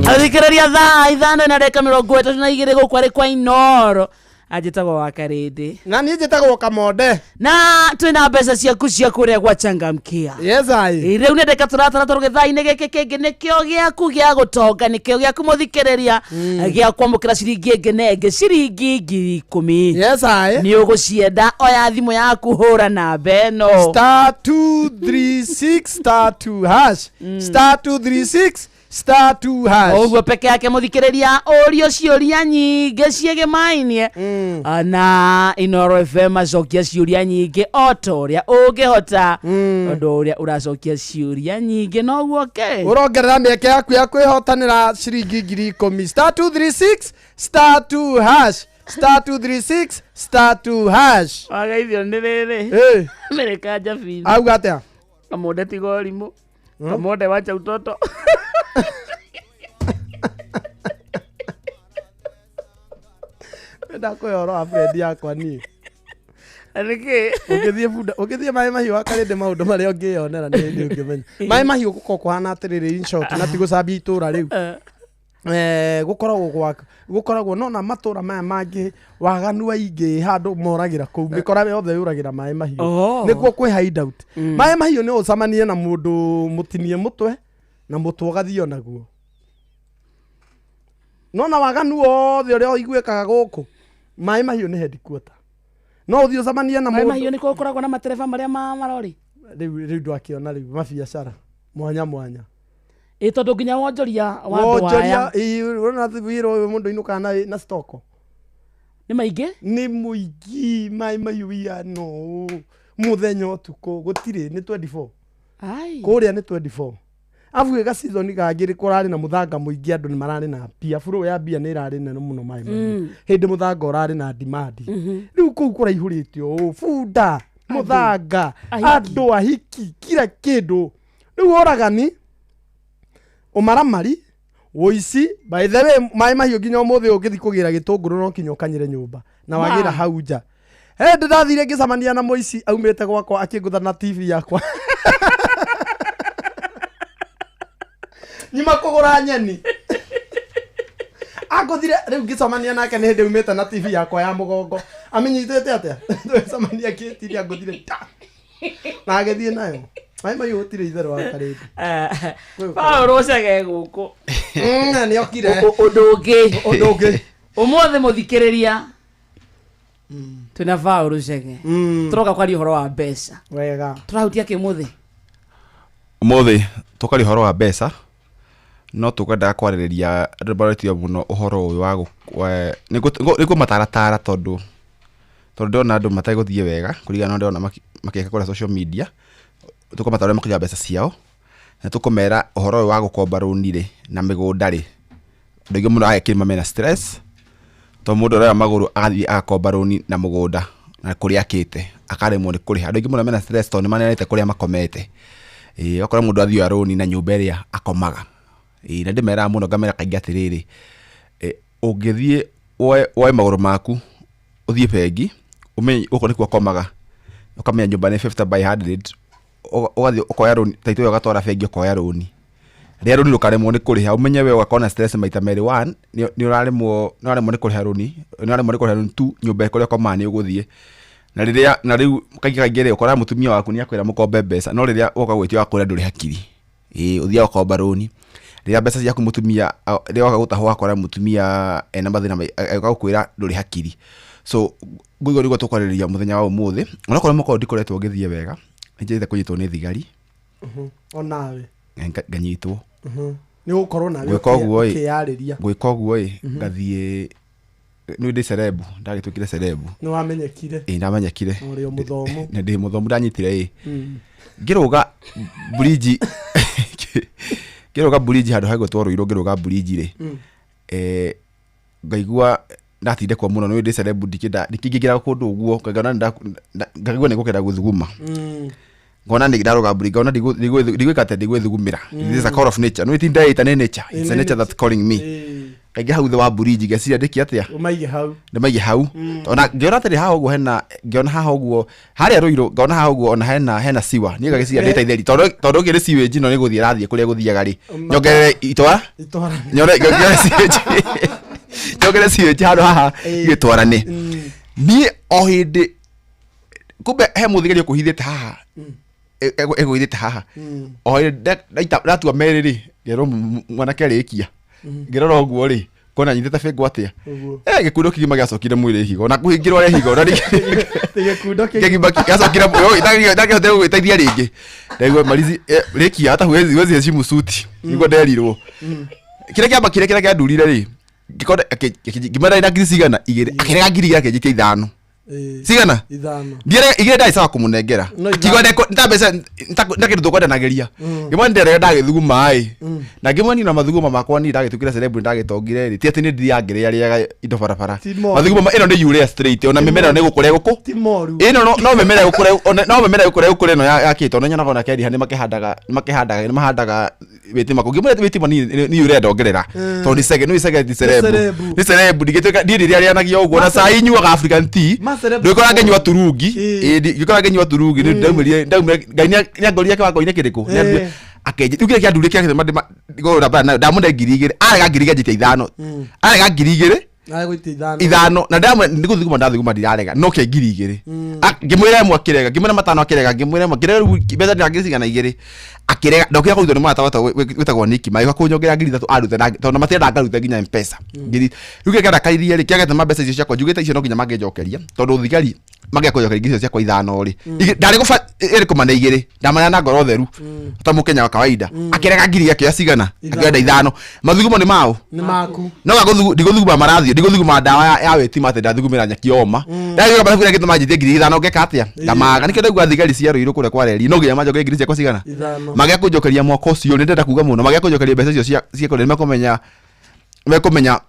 Speaker 8: Athikĩrĩria thaa 5 na ndagĩka 32 gũkũ arĩ kwa Inoro. Anjĩtagwo wa Karĩndĩ.
Speaker 3: Na niĩ njĩtagwo Kamonde.
Speaker 8: Na twĩna mbeca ciaku cia kũrĩa gwa Changamkia.
Speaker 3: Yes I.
Speaker 8: Rĩu nĩ ndagĩka tũratara tũrũgĩ thaa-inĩ gĩkĩ kĩngĩ nĩkĩo gĩaku gĩa gũtonga, nĩkĩo gĩaku mũthikĩrĩria gĩa kwamũkĩra ciringi ĩngĩ na ĩngĩ ciringi 10,000.
Speaker 3: Yes I.
Speaker 8: Nĩ ũgũcienda, oya thimũ yaku hũra namba ĩno.
Speaker 3: Star 236 star 2 hash. Star 236 star 2 hash.
Speaker 8: Ũguo peke yake mũthikĩrĩria ũrio ciũria nyingĩ ciĩgĩmainie na Inoro FM acokia ciũria nyingĩ o ta ũrĩa ũngĩhota. Ũndũ ũrĩa ũracokia ciũria nyingĩ noguo ke
Speaker 3: Ũrongerera mĩeke yaku ya kwĩhotanĩra ciringi 10,000. Star 236 star 2 hash. Star 236 star 2 hash.
Speaker 8: Wagaithio nĩ rĩrĩ.
Speaker 3: Ĩ.
Speaker 8: Mĩrĩka Jabini.
Speaker 3: Auga atĩa?
Speaker 8: Kamonde tiga ũrimũ. Kamonde wacha utoto.
Speaker 3: Ndakũhe ũhoro wa friend yakwa niĩ.
Speaker 8: Nĩkĩ?
Speaker 3: Ũngĩthiĩ bunda, ũngĩthiĩ maĩ mahiũ wakarĩndĩ maũndũ marĩa ũngĩyonera nĩ hĩndĩ ũngĩmenya. Maĩ mahiũ gũkoragwo kũhana atĩrĩrĩ, in short, na ti gũcambia itũra rĩu. Gũkoragwo gwa gũkoragwo nona matũra maya mangĩ waganu aingĩ handũ moragĩra kũu, mĩkora yothe yũragĩra maĩ mahiũ.
Speaker 8: Oh.
Speaker 3: Nĩkuo kwĩ hideout. Maĩ mahiũ nĩ ũcemanie na mũndũ mũtinie mũtwe na mũtwe ũgathio naguo. Nona waganu wothe ũrĩa ũiguĩkaga gũkũ, maĩ mahiũ nĩ headquarter. No ũthiĩ ũcemanie na
Speaker 8: Maĩ
Speaker 3: mũndũ
Speaker 8: mahiũ nĩkuo gũkoragwo na matereba marĩa ma marori.
Speaker 3: Rĩu ndwakĩona rĩu mabiacara mwanya mwanya.
Speaker 8: Ĩ tondũ nginya wonjoria wa andũ
Speaker 3: Wonjoria,
Speaker 8: aya.
Speaker 3: ĩ, ũrona wĩra ũyũ mũndũ ainũkaga na stoko.
Speaker 8: Nĩ maingĩ?
Speaker 3: Nĩ mũingĩ, maĩ mahiũ wiano mũthenya ũtukũ gũtirĩ, nĩ 24.
Speaker 8: Ai.
Speaker 3: Kũrĩa nĩ 24. Abu gĩga season kangĩ kũrarĩ na mũthanga mũingĩ, andũ nĩ mararĩ na mbia, flow ya mbia nĩ ĩrarĩ nene mũno maĩ mahiũ. Hĩndĩ mũthanga ũrarĩ na demand. Rĩu kũu kũraihũrĩte ũũ, bunda, mũthanga,
Speaker 8: Ahiki.
Speaker 3: andũ, ahiki, kila kĩndũ. Rĩu ũragani, ũmaramari, ũici, by the way, maĩ mahiũ nginya ũmũthĩ ũngĩthiĩ kũgĩra gĩtũngũrũ no kinya ũkanyĩre nyũmba na wagĩra
Speaker 8: Ma.
Speaker 3: hau nja. Hĩndĩ ndathire ngĩcemania na mũici aumĩte gwakwa akĩngũtha na TV yakwa. Nyuma kũgũra nyeni. Angũthire rĩu ngĩcemania nake nĩ hĩndĩ aumĩte na TV yakwa ya mũgongo. Amĩnyitĩte atĩa? Twecemania gĩtiri angũthire ta. Na agĩthiĩ nayo. Maĩ mahiũ gũtirĩ itherũ wa karĩndĩ.
Speaker 8: Paul Rũcege gũkũ.
Speaker 3: Nĩ okire.
Speaker 8: Ũndũ ũngĩ.
Speaker 3: Ũndũ ũngĩ.
Speaker 8: Ũmũthĩ mũthikĩrĩria twĩna Paul Rũcege. Tũroka kwaria ũhoro wa mbeca.
Speaker 3: Wega.
Speaker 8: Tũrahutia kĩ ũmũthĩ?
Speaker 9: Ũmũthĩ tũkaria ũhoro wa mbeca, no tũkwendaga kwarĩrĩria andũ maretio mũno ũhoro ũyũ wa nĩ kũmataratara tondũ ndĩrona andũ mategũthiĩ wega kũringana na ndĩrona makĩka kũrĩa social media. Tũkũmatara ũrĩa makũiga mbeca ciao, na tũkũmera ũhoro ũyũ wa gũkomba rũni rĩ na mĩgũnda rĩ, andũ aingĩ mũno agekĩrĩ mena stress tondũ mũndũ aroya magũrũ agathiĩ agakomba rũni na mũgũnda na kũrĩa akĩte akaremwo nĩ kũrĩha. Andũ aingĩ mũno mena stress tondũ nĩ maneanĩte kũrĩa makomete. Ĩĩ, ũgakora mũndũ athiĩ oya rũni na nyũmba ĩrĩa akomaga. Ĩĩ, na ndĩmeraga mũno ngamera kaingĩ atĩrĩrĩ, ũngĩthiĩ woe magũrũ maku ũthiĩ bengi ũmenye gũkũ nĩkuo ũkomaga, ũkamenya nyũmba nĩ 50 by 100, ũgathiĩ ũkoya rũni taitũ ĩyo ũgatwara bengi ũkoya rũni. Rĩrĩa rũni rũkaremwo nĩ kũrĩha ũmenye we ũgakorwo na stress maita merĩ, one nĩ ũraremwo nĩ kũrĩha rũni, nĩ ũraremwo nĩ kũrĩha rũni, two nyũmba kũrĩa ũkomaga nĩ ũgũthiĩ. Na rĩrĩa na rĩu kaingĩ kaingĩ rĩ ũkoraga mũtumia waku nĩ akwĩra mũkombe mbeca, no rĩrĩa woka gwĩtio akwĩra ndũrĩ hakiri. Ĩĩ, ũthiaga ũkomba rũni. Rĩrĩa mbeca ciaku mũtumia, rĩrĩa woka gũtahwo ũgakora mũtumia ena mathĩna, agoka gũkwĩra ndũrĩ hakiri. So ngũigua nĩguo tũkwarĩrĩria mũthenya wa ũmũthĩ. Onokorwo mwaka ũyũ ndikoretwo ngĩthiĩ wega, nĩ njĩrĩte kũnyitwo nĩ thigari.
Speaker 3: Onawe.
Speaker 9: Nganyitwo.
Speaker 3: Nĩ gũkorwo nawe
Speaker 9: Gwĩka ũguo ĩ,
Speaker 3: ũkĩyarĩria.
Speaker 9: Gwĩka ũguo ĩ, ngathiĩ nĩ ndĩ cerebu, ndagĩtuĩkire cerebu.
Speaker 3: Nĩ wamenyekire.
Speaker 9: Ĩ, ndamenyekire.
Speaker 3: Ũrĩ o mũthomu.
Speaker 9: Nĩ ndĩ mũthomu ndanyitire ĩ. Ngĩrũga bridge, ngĩrũga bridge handũ hagwĩtwo Rũirũ, ngĩrũga bridge rĩ. Ngaigua ndatindĩkwo mũno nĩ ndĩ cerebu, ndikĩenda ndikĩingĩra kũndũ ũguo, ngona ngaigua nĩ ngũkenda gũthuguma. Ngona nĩ ndaroga bridge, ngona ndigwĩka atĩa, ndigwĩthugumĩra. This is a call of nature. No ti ndaita nĩ nature. It's a nature that's calling me. Kaingĩ hau thĩ wa bridge ngeciria ndĩkie atĩa?
Speaker 3: Ũmaige hau.
Speaker 9: Ndĩmaige hau. Ona ngĩona atĩrĩ haha ũguo hena, ngĩona haha ũguo, harĩa Rũirũ, ngona haha ũguo ona hena siwa. Niĩ ngagĩciria ndĩta itheri. Tondũ ũngĩ nĩ sewage ĩno nĩ gũthiĩ ĩrathiĩ kũrĩa gũthiaga rĩ. Nyongerere itwara?
Speaker 3: Itwara.
Speaker 9: Nyone, nyongerere sewage. Nyongerere sewage handũ haha igĩtwarane. Niĩ o hĩndĩ kumbe he mũthigari ũkũhithĩte haha. Egũhithĩte haha. O hĩndĩ ndatua merĩ rĩ, ngerwo mwanake rĩkia. Ngĩrora ũguo rĩ, kona nyitĩte bĩngũ atĩa? Gĩkundo kĩgima gĩacokire mwĩrĩ higo. Na kũhingĩrwo rĩ higo. Na
Speaker 3: gĩkundo
Speaker 9: kĩgima gĩacokire mwĩrĩ, ndangĩhotire gũgĩteithia rĩngĩ. Ndaigua marizi, rĩkia, hata huwezi heshimu suti. Nĩguo nderirwo. Kĩrĩa kĩamba kĩrĩa kĩrĩa kĩandurire rĩ, ngĩkona, ngĩmera ina ngiri cigana? Igĩrĩ. Akĩrega ngiri igĩrĩ akĩnjikia ithano. Cigana?
Speaker 3: Ithano.
Speaker 9: Ndiere igĩrĩ ndarĩ sawa kũmũnengera.
Speaker 3: No
Speaker 9: Akiuga
Speaker 3: ithano.
Speaker 9: nda mbeca nda kĩndũ tũkwendanagĩria. Ngĩmwĩra ndirarega ndagĩthuguma ĩ. Na ngĩmwĩra niĩ na mathuguma makwa niĩ ndagĩtuĩkire celeb ndagĩtongire rĩ. Ti atĩ niĩ ndithiaga ngĩrĩarĩaga indo barabara.
Speaker 3: Ti moru.
Speaker 9: Mathuguma ĩno nĩ urea straight ona mĩmera ĩno nĩ gũkũra ĩgũkũ.
Speaker 3: Ti moru.
Speaker 9: Ĩno no mĩmera ĩgũkũra ona no mĩmera ĩgũkũra ĩgũkũra ĩno yakĩtwo na nyonaga ona Kenya nĩ makĩhandaga nĩ makĩhandaga nĩ mahandaga wĩtima kũngĩ ngĩmwĩra wĩtima niĩ urea ndongerera. Tondũ nĩ cege nĩ cege ti celeb.
Speaker 3: Celeb.
Speaker 9: Nĩ celeb ndingĩtuĩka niĩ ndĩrĩarĩanagia ũguo na cai nyuaga African tea.
Speaker 3: Ma celeb
Speaker 9: Ndũgĩkora ngĩnyua turungi. Ĩ, ngĩkora ngĩnyua turungi nĩ ndaumĩrire ndaumĩrire Ngai nĩangorire kĩwango-inĩ kĩrĩkũ? Nĩandurire- Akĩnjĩ rĩu kĩrĩa kĩandurire kĩa gĩtũma ndĩgũra mbara nayo ndamũne 2000 arega 2000 njĩtia ithano. Arega 2000
Speaker 3: Agũitia ithano.
Speaker 9: Ithano na ndamwe nĩgũthuguma ndathuguma ndirarega no ke 2000. Ngĩmwĩra ĩmwe akĩrega, ngĩmwĩra matano akĩrega, ngĩmwĩra ĩmwe ngĩrega rĩu mbeca ndĩrangĩra cigana igĩrĩ akĩrega. Ndokire kũrutwo nĩ mũrata wĩtagwo Niki magĩũka kũnyongerera 3000 arute na tondũ matirenda ngarute nginya M-Pesa ngiri. Rĩu kĩrĩa kĩandakaririe rĩ kĩagetema mbeca icio ciakwa njugĩte icio no nginya mangĩnjokeria tondũ thigari magĩa kũnjokeria ngiri icio ciakwa ithano rĩ. Ndarĩ gũba ĩrĩ kũmane igĩrĩ ndamarĩa na ngoro theru ta mũkenya wa kawaida. Akĩrega ngiri akĩoya cigana akĩenda ithano. Mathugumo nĩ maũ
Speaker 3: Nĩ maku.
Speaker 9: No ndigũthuguma marathio ndigũthuguma ndawa ya wĩtima atĩ ndathugumĩra nyeki yoma ndagĩka mathugu gĩtũma njĩtie 5000 ngeka atĩa ndamaga nĩkĩo ndaigua thigari cia Ruiru kũrĩa kwa reri no nginya manjokerie ngiri ciakwa cigana.
Speaker 3: Ithano.
Speaker 9: Magĩa kũnjokeria mwaka ũcio nĩ ndĩrenda kuga mũno magĩa kũnjokeria mbeca icio cia kũrĩa nĩmekũmenya mekũmenya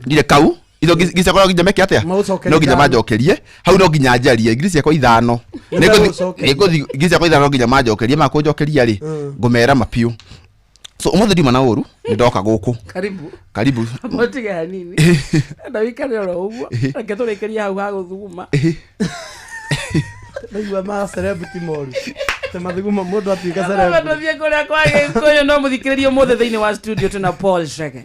Speaker 9: ndirĩ kau icio ngiri ciakwa no nginya meke atĩa
Speaker 3: Magũcokerie
Speaker 9: no nginya
Speaker 3: ithano.
Speaker 9: manjokerie hau no nginya njarie ngiri ciakwa ithano.
Speaker 3: Nĩmegũcokeria.
Speaker 9: Nĩngũthiĩ ngiri ciakwa ithano no nginya manjokerie makũnjokeria rĩ ngũmera mapiũ so ũmũthĩ ndiuma na ũru nĩ ndoka gũkũ.
Speaker 8: Karibu.
Speaker 9: Karibu.
Speaker 8: Motige hanini enda wikare oro ũguo reke tũrĩkĩrie hau ha gũthuguma.
Speaker 3: Ndaigua ma celeb ti moru. Te mathuguma mũndũ atuĩka
Speaker 8: Baba
Speaker 3: celeb.
Speaker 8: tũthiĩ kũrĩa kwa Gĩkũyũ no mũthikĩrĩrie ũmũthĩ thĩinĩ wa studio tũna Paul Chege.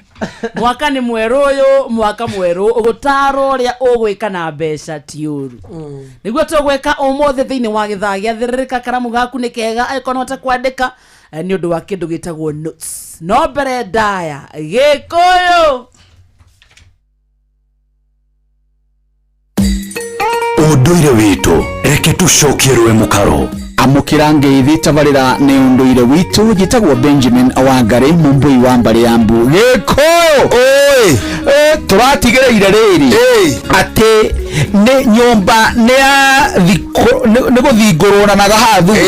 Speaker 8: Mwaka nĩ mwerũ ũyũ, mwaka mwerũ ũgũtarwo ũrĩa ũgwĩka na mbeca ti ũru. Nĩguo tũgwĩka ũmũthĩ thĩinĩ wa gĩthaa gĩa thĩrĩrĩka karamu gaku nĩ kega angĩkorwo no ũhote kwandĩka nĩ ũndũ wa kĩndũ gĩtagwo notes. No mbere ndaya Gĩkũyũ.
Speaker 5: Ũndũire witũ reke tũcokie rũe mũkaro.
Speaker 7: Amũkĩra ngeithi tabarĩra nĩ ũndũire witũ njĩtagwo Benjamin Wangari mũmbũi wa mbarĩ ya mbu Gĩkũyũ ũĩ tũratigĩrĩire rĩrĩ atĩ nĩ nyũmba nĩ nĩ gũthingũrwo na haha thutha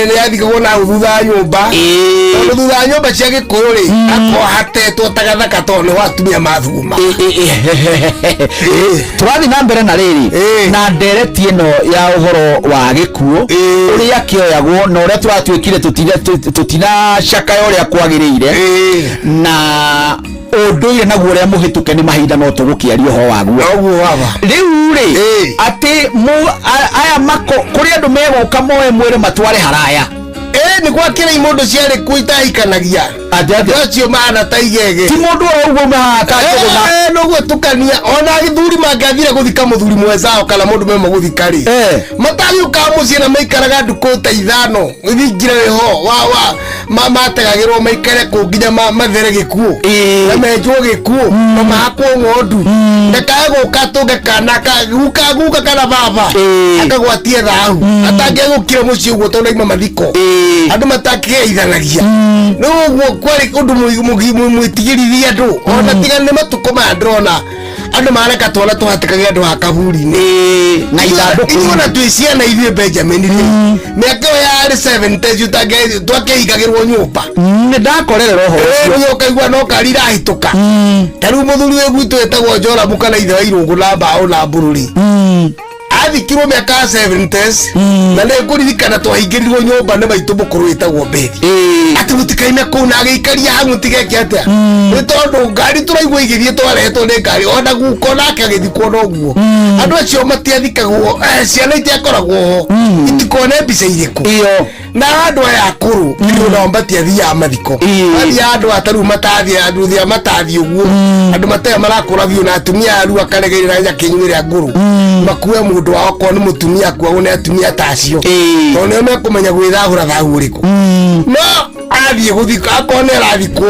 Speaker 10: nĩ yathikagwo na hau thutha wa nyũmba tondũ thutha wa nyũmba cia gĩkũyũ rĩ akorwo hatetwo ta gathaka tondũ nĩho atumia mathuguma.
Speaker 7: Tũrathiĩ na mbere na rĩrĩ na ndereti ĩno ya ũhoro wa gĩkuũ ũrĩa kĩoyagwo na ũrĩa tũratuĩkire tũtinacakaya ũrĩa kwagĩrĩire na ũndũire naguo ũrĩa mũhĩtũke nĩ mahinda no tũgũkĩaria ũhoro waguo rĩu rĩ atĩ aya mako kũrĩ andũ megũka moe mwĩrĩ matware haraya.
Speaker 10: Ĩ nĩ gwakĩra imũndũ ciarĩ kuo itahikanagia acio mahana ta igege
Speaker 7: ti mũndũ o ũguo mahana ta njũgũma.
Speaker 10: Noguo tukania ona gĩthuri mangĩathire gũthika mũthuri mwenzao kana mũndũ mema gũthika rĩ matagĩũkaga mũciĩ na maikaraga ndukũ ta ithano thingira wĩho wa mategagĩrwo maikare kũu nginya mathere gĩkuũ na menjwo gĩkuũ na mahakwo ng'ondu ndakae gũka tũnge kana guka guka kana baba akagwatie thahu atangĩgũkire mũciĩ ũguo tondũ aima mathiko andũ matakĩgeithanagia rĩu ũguo kwarĩ ũndũ mwĩtigĩrithia andũ ona tiga nĩ matukũ maya ndĩrona andũ mareka twana tũhatĩkage andũ ha kaburi-inĩ
Speaker 7: na ithandũkũ.
Speaker 10: Ithuĩ ona twĩ ciana ithuĩ Benjamin rĩ mĩaka ĩyo yarĩ 70s twakĩhingagĩrwo nyũmba
Speaker 7: nĩ ndakorerera ũhoro ũcio.
Speaker 10: Ĩĩ, ũkaigua no kari irahĩtũka ta rĩu mũthuri wĩ gwitũ wĩtagwo Joramu kana ithe wa Irũngũ na mbaũ na mbũrũri athikirwo mĩaka ya 70s na nĩ ngũririkana twahingĩrirwo nyũmba nĩ maitũ mũkũrũ wĩtagwo Bethi atĩ mũtikaime kũu na agĩikaria hau mũtigeke atĩa nĩ tondũ ngari tũraigua igĩthiĩ twarehetwo nĩ ngari ona guko nake agĩthikwo noguo andũ acio matiathikagwo ciana itiakoragwo ho itikone mbica irĩkũ na andũ aya akũrũ nĩ nao matiathiaga mathiko mathiaga andũ aya tarĩu matathiĩ andũ thia matathiĩ ũguo andũ matarĩ marakũra biũ na atumia a rua karegeire na nyakinyuĩre ngũrũ makue mũndũ wao akorwo nĩ mũtumia akuagwo nĩ atumia ta acio tondũ nĩo mekũmenya gwĩthahũra thahu ũrĩkũ no athiĩ gũthikwo akorwo nĩ arathikwo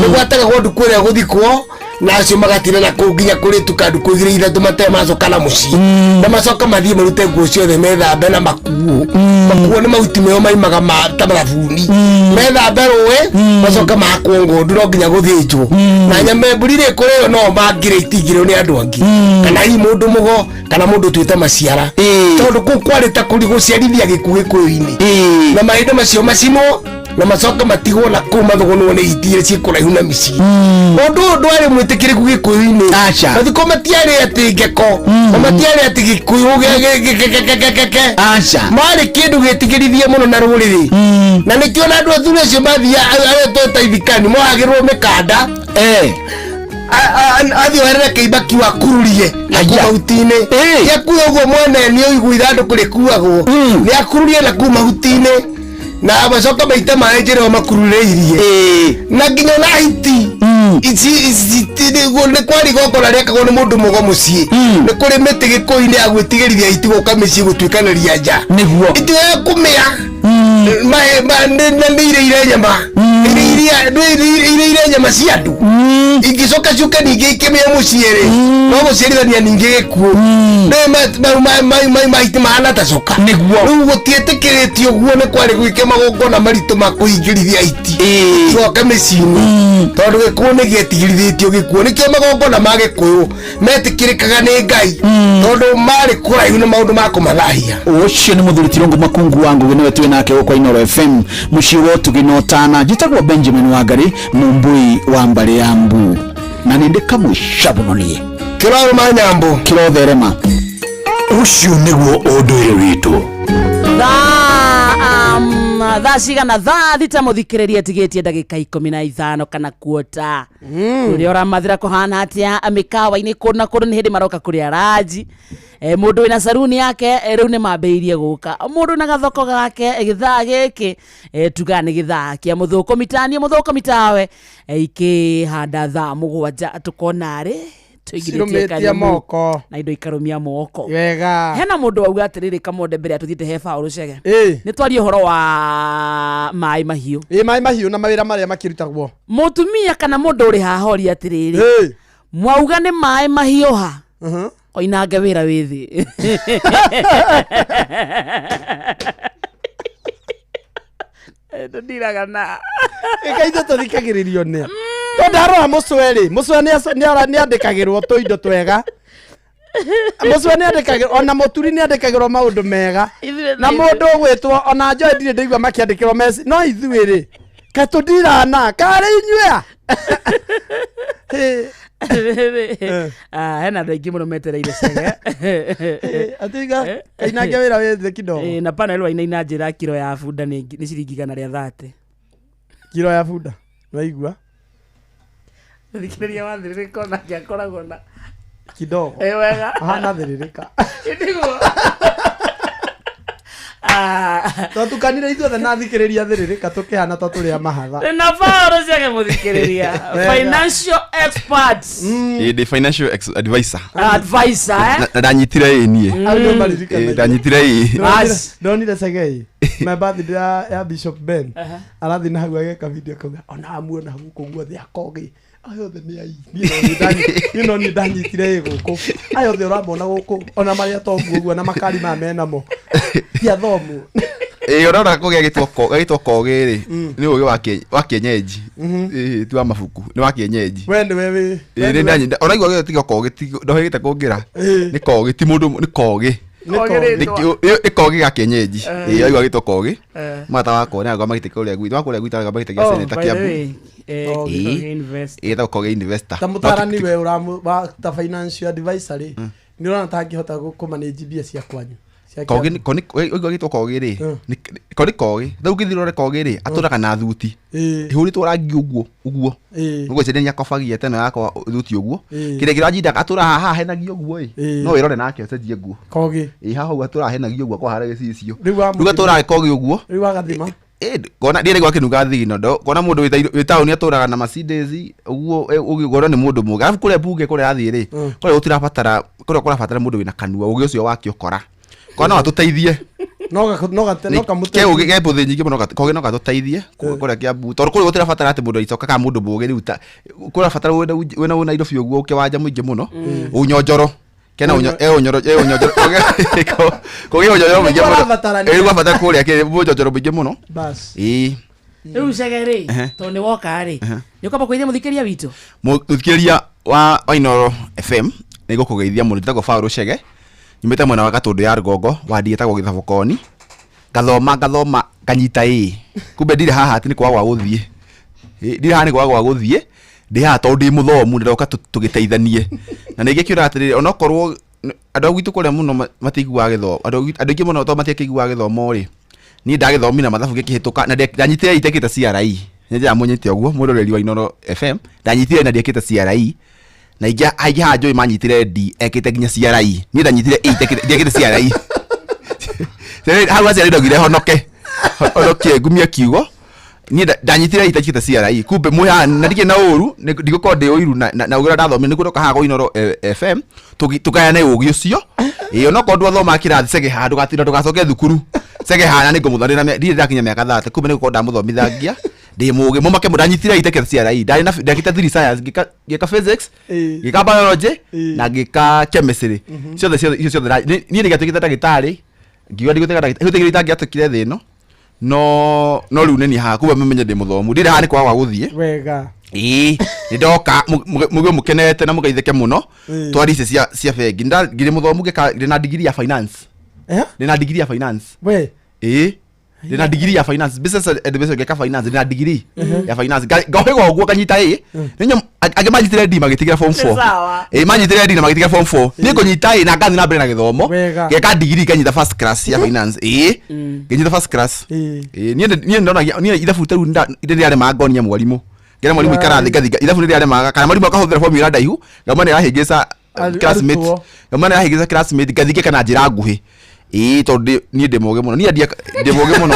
Speaker 10: nĩ gwategagwo ndukũ ĩrĩa gũthikwo Na acio magatinda na kũu nginya kũrĩtuka ndukũ igĩrĩ ithatũ matarĩ macoka na mũciĩ. Na macoka mathiĩ marute nguo ciothe methambe na makuo. Makuo nĩ mahuti meo maimaga ma ta thabuni. Methambe rũĩ macoka mahakwo ng'ondu no nginya gũthĩnjwo. Na nyama ya mbũri rĩ kũrĩo no mangĩrĩ itingĩrĩo nĩ andũ angĩ. Kana hihi mũndũ mũgo kana mũndũ ũtuĩte maciara. Tondũ kũu kwarĩ ta kũrĩ gũciarithia gĩkuũ gĩkũyũ-inĩ. Na mahinda macio macinwo na macoka matigwo na kũu mathũgũnwo nĩ hiti iria ciĩ kũraihu na mĩciĩ. Ũndũ ũyũ ndwarĩ mwĩtĩkĩrĩku gĩkũyũ-inĩ. Mathiko matiarĩ atĩ ngeko na matiarĩ atĩ gĩkũyũ geke. Marĩ kĩndũ gĩtigĩrithie mũno na rũrĩrĩ. Na nĩkĩo na andũ athuri acio mathiaga arĩa tweta ithikani mohagĩrwo mĩkanda. Athiĩ oherere kĩimba kiu akururie na kuu mahuti-inĩ. Gĩakua ũguo mwene nĩ ũigua ithandũkũ rĩkuagwo. Nĩ akururie na kuu mahuti-inĩ na macoka maite maĩ njĩra ĩyo makururĩirie. Na nginya ona hiti ici nĩ kwarĩ igongona rĩekagwo nĩ mũndũ mũgo mũciĩ. Nĩ kũrĩ mĩtĩ gĩkũyũ-inĩ ya gwĩtigĩrithia hiti gũka mĩciĩ gũtuĩkanĩria nja. Itigaga kũmĩa na nĩ irĩire nyama. Irĩire nyama cia andũ. Ingĩcoka ciũke ningĩ ikĩmĩe mũciĩ rĩ, no gũciarithania ningĩ gĩkuũ. Rĩu mahiti mahana ta coka. Rĩu gũtiĩtĩkĩrĩtio ũguo nĩ kwarĩ gwĩke magongona maritũ ma kũhingĩrithia hiti. Coke mĩciĩ-inĩ. Tondũ gĩkuũ nĩ gĩetigĩrithĩtio gĩkuũ. Nĩkĩo magongona ma gĩkũyũ metĩkĩrĩkaga nĩ Ngai. Tondũ marĩ kũraihu na maũndũ ma kũmathahia.
Speaker 7: Ũcio nĩ mũthuri Tirungu Makungu wa Ngũgĩ nĩwe twĩ nake gũkũ Inooro FM mũciĩ wa ũtugi na ũtana. Njĩtagwo Benjamin Wangari Mũmbui wa mbarĩ ya Mbu na nĩ ndĩ kamũica mũno niĩ.
Speaker 10: Kĩrarũma nyambo.
Speaker 7: Kĩrotherema.
Speaker 5: Ũcio nĩguo ũndũire witũ.
Speaker 8: Thaa cigana thaa thita mũthikĩrĩria tigĩtie ndagĩka 15 kana kuota. Ũrĩa ũramathĩra kũhana atĩa mĩkawa-inĩ kũndũ na kũndũ nĩ hĩndĩ maroka kũrĩa ranji. Mũndũ wĩna saruni yake rĩu nĩ mambĩrĩirie gũka. Mũndũ na gathoko gake gĩthaa gĩkĩ tugaga nĩ gĩthaa kĩa mũthũkũmi tanie mũthũkũmi tawe ikĩhanda thaa 7 tũkona rĩ tũingĩrĩtie
Speaker 3: Cirũmĩtie
Speaker 8: kanyamũ
Speaker 3: moko.
Speaker 8: na indo ikarũmia moko.
Speaker 3: Wega.
Speaker 8: Hena mũndũ wauga atĩrĩrĩ Kamonde mbere ya tũthiĩte he Paũlũ Chege. Nĩ twarie ũhoro wa maĩ mahiũ.
Speaker 3: Maĩ mahiũ na mawĩra marĩa makĩrutagwo.
Speaker 8: Mũtumia kana mũndũ ũrĩ haha oria atĩrĩrĩ. Mwauga nĩ maĩ mahiũ ha? Koinange wĩra wĩ thĩ. Tũndiraga na.
Speaker 3: Ĩka ithuĩ tũthikagĩrĩrio nĩ. Tondũ ndarora mũcwe rĩ, mũcwe nĩ andĩkagĩrwo tũindo twega. Mũcwe nĩ andĩkagĩrwo, ona mũturi nĩ andĩkagĩrwo maũndũ mega. Na mũndũ ũgwĩtwo, ona Joy ndirĩ ndaigua makĩandĩkĩrwo meci, no ithuĩ rĩ, kaĩ tũndirana, karĩ inyuĩ a?
Speaker 8: Hena andũ aingĩ mũno metereire Chege.
Speaker 3: Atiga, kainange wĩra wĩ thĩ kidogo.
Speaker 8: Na panel wainaina njĩra kiro ya bunda nĩ ciringi 130.
Speaker 3: Kiro ya bunda, nĩwaigua?
Speaker 8: Thikĩrĩria wathĩrĩrĩka onake akoragwo na
Speaker 3: kidogo.
Speaker 8: Wega.
Speaker 3: Ahana thĩrĩrĩka.
Speaker 8: Nĩguo.
Speaker 3: Twatukanire ithuothe na thikĩrĩria thĩrĩrĩka tũkĩhana ta tũrĩ a mahatha.
Speaker 8: Na Paũlũ Chege mũthikĩrĩria.
Speaker 3: Wega.
Speaker 8: Financial expert.
Speaker 9: Ĩ ndĩ financial advisor.
Speaker 8: Advisor, eh?
Speaker 9: Na ndanyitire ĩ niĩ.
Speaker 3: Au nĩ maririkanagia.
Speaker 9: Ĩ, ndanyitire ĩ.
Speaker 3: Ndonire Chege my birthday ya Bishop Ben. Arathiĩ na hau ageka video akauga ona amuona gũkũ guothe akogĩ. Aya othe nĩ ai. Niĩ no niĩ ndanyitire ĩ gũkũ. Aya othe ũramona gũkũ ona marĩa toguo ũguo na makari maya menamo. Ti athomu.
Speaker 9: Ĩ ũrona kũgĩa gĩtwo kogĩ rĩ, nĩ ũgĩ wa kienyeji. Ĩ ti wa mabuku, nĩ wa kienyeji.
Speaker 3: We nĩwe wĩ.
Speaker 9: Ĩ nĩ ndanyita. Ona igua gĩothe tiga kogĩ, ndohĩgĩte kũngĩra. Nĩ kogĩ, ti mũndũ, nĩ kogĩ.
Speaker 3: Nĩ kogĩ.
Speaker 9: Nĩ kogĩ ga kienyeji. Ĩ aigua gĩtwo kogĩ. Mata wakwa nĩ agwa magĩte kũrĩa gwitũ, wa kũrĩa gwitũ agwa magĩte gĩa seneta Kiambu.
Speaker 8: Ĩ
Speaker 9: Ĩtagwo kogĩ investor.
Speaker 3: Ta mũtarani we ũramu wa ta financial advisor rĩ, nĩ ũrona ta angĩhota kũmanage mbia cia kwanyu. Cia
Speaker 9: Kogĩ
Speaker 3: Kiambu.
Speaker 9: oigua gĩtwo kogĩ rĩ, ko nĩ kogĩ. Rĩu ũngĩthiĩ ũrore kogĩ rĩ, atũraga na thuti. Ĩhũrĩtwo rangi ũguo, ũguo. Ũguo cenjania akobagia teno yakwa thuti ũguo. Kĩrĩa kĩranjinda atũraga haha henagia ũguo ĩ. No wĩrore nake ũcenjie nguo.
Speaker 3: Kogĩ.
Speaker 9: Ĩ haha ũguo atũraga henagia ũguo akwa harĩa gĩcicio.
Speaker 3: Rĩu wa
Speaker 9: Rĩu atũraga kogĩ ũguo.
Speaker 3: Rĩu wagathima.
Speaker 9: Kona ndire gwa kĩnunga thigino ndo kona mũndũ wĩ taũni atũraga na Mercedes ũguo ũgĩgora nĩ mũndũ mũgĩ. Arabu kũrĩa bunge kũrĩa athiĩ rĩ, kũrĩa gũtirabatara, kũrĩa kũrabatara mũndũ wĩna kanua ũgĩ ũcio wake ũkora. Kona no atũteithie.
Speaker 3: No kamũteithie.
Speaker 9: Ke ũgĩ ke mbũthĩ nyingĩ mũno koge no gatũteithie kũrĩa Kiambu tondũ kũrĩa gũtirabatara atĩ mũndũ aicoka kana mũndũ mũũgĩ rĩu ta kũrabatara wĩna wĩ Nairobi ũguo ũkĩwanja mũingĩ mũno ũnyonjoro kena unyo e ũnyoro e ũnyonjoro kũgĩ ũnyonjoro mũingĩ mũno
Speaker 3: Nĩkũrabatarania.
Speaker 9: ĩ gwabatara kũrĩa kĩ ũnyonjoro mũingĩ mũno
Speaker 3: Bas.
Speaker 9: ĩĩ
Speaker 8: Rĩu Chege rĩ,
Speaker 9: Ehe.
Speaker 8: tondũ nĩ woka rĩ,
Speaker 9: Ehe.
Speaker 8: nĩ ũkwamba kũgeithia mũthikĩrĩria witũ?
Speaker 9: Mũthikĩrĩria wa Inooro FM nĩ ngũkũgeithia mũno. Njĩtagwo Paul Chege, nyumĩte mwena wa Gatũndũ ya rũgongo, wadi ĩtagwo Gĩthabũkoni. Ngathoma ngathoma nganyita ĩ, kumbe ndirĩ haha atĩ nĩ kwaga gwa gũthiĩ. Ĩ, ndirĩ haha nĩ kwaga gwa gũthiĩ, ndĩ haha tondũ ndĩ mũthomu na ndoka tũgĩteithanie. Na nĩ ngĩkĩũra atĩrĩrĩ, onokorwo andũ a gwitũ kũrĩa mũno matiiguaga gĩthomo, andũ aingĩ mũno tondũ matiakĩiguaga gĩthomo rĩ, niĩ ndagĩthomire na mathabu ngĩkĩhĩtũka na ndanyitire itekĩte CRE. Nĩ njĩra mũnyite ũguo mwĩroreri wa Inooro FM, ndanyitire na ndiekĩte CRE. Na ingĩ aingĩ haha njũĩ manyitire D ekĩte nginya CRE. Niĩ ndanyitire E itekĩte ndiekĩte CRE. Hau aciari ndaugire honoke. Honokie ngumie kiugo. Niĩ ndanyitire itekĩte CRE. Kumbe mwĩ haha na ndirĩ na ũru, ndigũkorwo ndĩ ũiru na ũrĩa ndathomire nĩguo ndoka haha kwa Inooro FM tũgayane ũgĩ ũcio. Ĩĩ onokorwo ndwathomaga kĩrathi cege haha ndũgatinda ndũgacoke thukuru. Cege haha na nĩngũmũthomithia na ndirĩ ndakinya mĩaka 30 kumbe nĩgũkorwo ndamũthomithagia ndĩ mũgĩ mũmake mũno. Ndanyitire itekĩte CRE. Ndarĩ na ndekĩte 3 science, ngĩka physics, ngĩka biology na ngĩka chemistry. Ciothe ciothe icio ciothe niĩ nĩngĩatuĩkĩte ndagĩtarĩ, ngiuga ndigũtuĩka ndagĩtarĩ, gũtirĩ kĩndũ itangĩatuĩkire thĩ ĩno. No rĩu nĩ niĩ haha kumbe mũmenye ndĩ mũthomu. Ndirĩ haha nĩ kwaga gwa gũthiĩ.
Speaker 3: Wega.
Speaker 9: Ĩĩ, nĩ ndoka mũigue mũkenete na mũgeithĩke mũno. Twari ici cia bengi. Ngĩrĩ mũthomu ngĩka ndĩ na degree ya finance. Ndĩ na degree ya finance.
Speaker 3: We.
Speaker 9: Ĩĩ. Ndĩ na degree ya finance, business administration ngĩka finance, ndĩ na degree ya finance. Ngohĩga ũguo nganyita ĩ. Nĩ angĩ manyitire D magĩtigĩra form 4.
Speaker 8: Sawa.
Speaker 9: Ĩĩ manyitire D na magĩtigĩra form 4. Niĩ ngũnyita ĩ na ngathiĩ na mbere na gĩthomo.
Speaker 3: Wega.
Speaker 9: Ngeka degree nganyita first class ya finance. Ĩĩ. Ngĩnyita first class. Ĩĩ niĩ niĩ ndonagia niĩ ithabu ta rĩu nĩndĩraremaga ngonia mwarimũ. Ngera mwarimũ ikara thĩ ngathi ithabu nĩrĩaremaga kana mwarimũ akahũthĩra formula ndaihu ngamwĩra nĩarahĩngĩca classmate.
Speaker 3: Arutwo.
Speaker 9: Ngamwĩra nĩarahĩngĩca classmate ngathi ngeka na njĩra nguhĩ. Ĩĩ tondũ niĩ ndĩ mũgĩ mũno. Niĩ ndĩ mũgĩ mũno.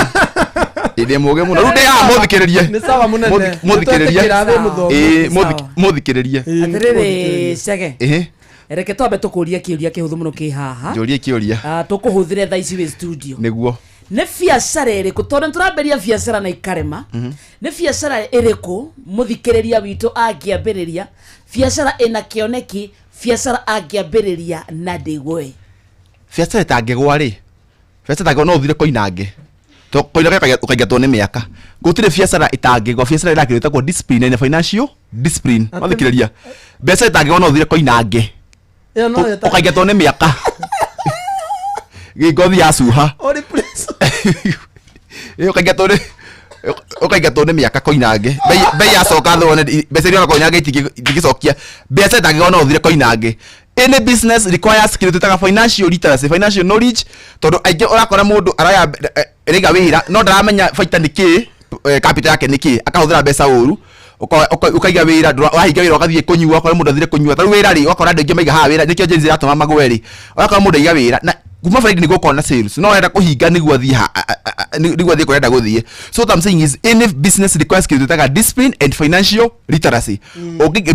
Speaker 9: Ĩĩ ndĩ mũgĩ mũno. Rĩu ndĩ haha mũthikĩrĩrie.
Speaker 3: Nĩ sawa mũnene.
Speaker 9: Mũthikĩrĩrie.
Speaker 3: Nĩtwetĩkĩra wĩ mũthomu.
Speaker 9: Ĩĩ mũthikĩrĩrie.
Speaker 8: Atĩrĩrĩ Chege.
Speaker 9: Ĩhĩ.
Speaker 8: Reke twambe tũkũrie kĩũria kĩhũthũ mũno kĩ haha.
Speaker 9: Njũrie kĩũria.
Speaker 8: Tũkũhũthĩre thaa ici wĩ studio.
Speaker 9: Nĩguo.
Speaker 8: Nĩ biacara ĩrĩkũ tondũ nĩtũrambĩrĩria biacara na ikarema. Nĩ biacara ĩrĩkũ mũthikĩrĩria witũ angĩambĩrĩria biacara ĩna kĩoneki, biacara angĩambĩrĩria na ndĩgwe?
Speaker 9: Biacara ĩtangĩgwa rĩ, biacara ĩtangĩgwa no ũthire koinange. To koinange ũkaingatwo nĩ mĩaka. Gũtirĩ biacara ĩtangĩgwa, biacara ĩrakĩrwo ĩtagwo discipline na financial discipline. Wathikĩrĩria. Biacara ĩtangĩgwa no ũthire koinange.
Speaker 3: Ĩyo no ĩtangĩgwa.
Speaker 9: Ũkaingatwo nĩ mĩaka. Ngothi yacuha. Ĩĩ ũkaingatwo nĩ mĩaka koinange. Bei yacoka thĩ wone mbeca iria koinange itingĩcokia. Biacara ĩtangĩgwa no ũthire koinange. Any business requires kĩndũ twĩtaga financial literacy, financial knowledge, tondũ aingĩ ũrakora mũndũ araya rĩga wĩra no ndaramenya baita nĩ kĩ, capital yake nĩ kĩ, akahũthĩra mbeca ũru. Ũkaiga wĩra, wahinga wĩra ũgathiĩ kũnyua, ũkora mũndũ athire kũnyua. Ta rĩu wĩra rĩ, ũgakora andũ aingĩ maiga haha wĩra, nĩkĩo Gen Z ĩratũma magwe rĩ. Ũgakora mũndũ aiga wĩra, na kuma Friday nĩguo ũkona sales, no arenda kũhinga nĩguo athiĩ nĩguo athiĩ kũrĩa arenda gũthiĩ. So what I'm saying is any business requires kĩndũ twĩtaga discipline and financial literacy.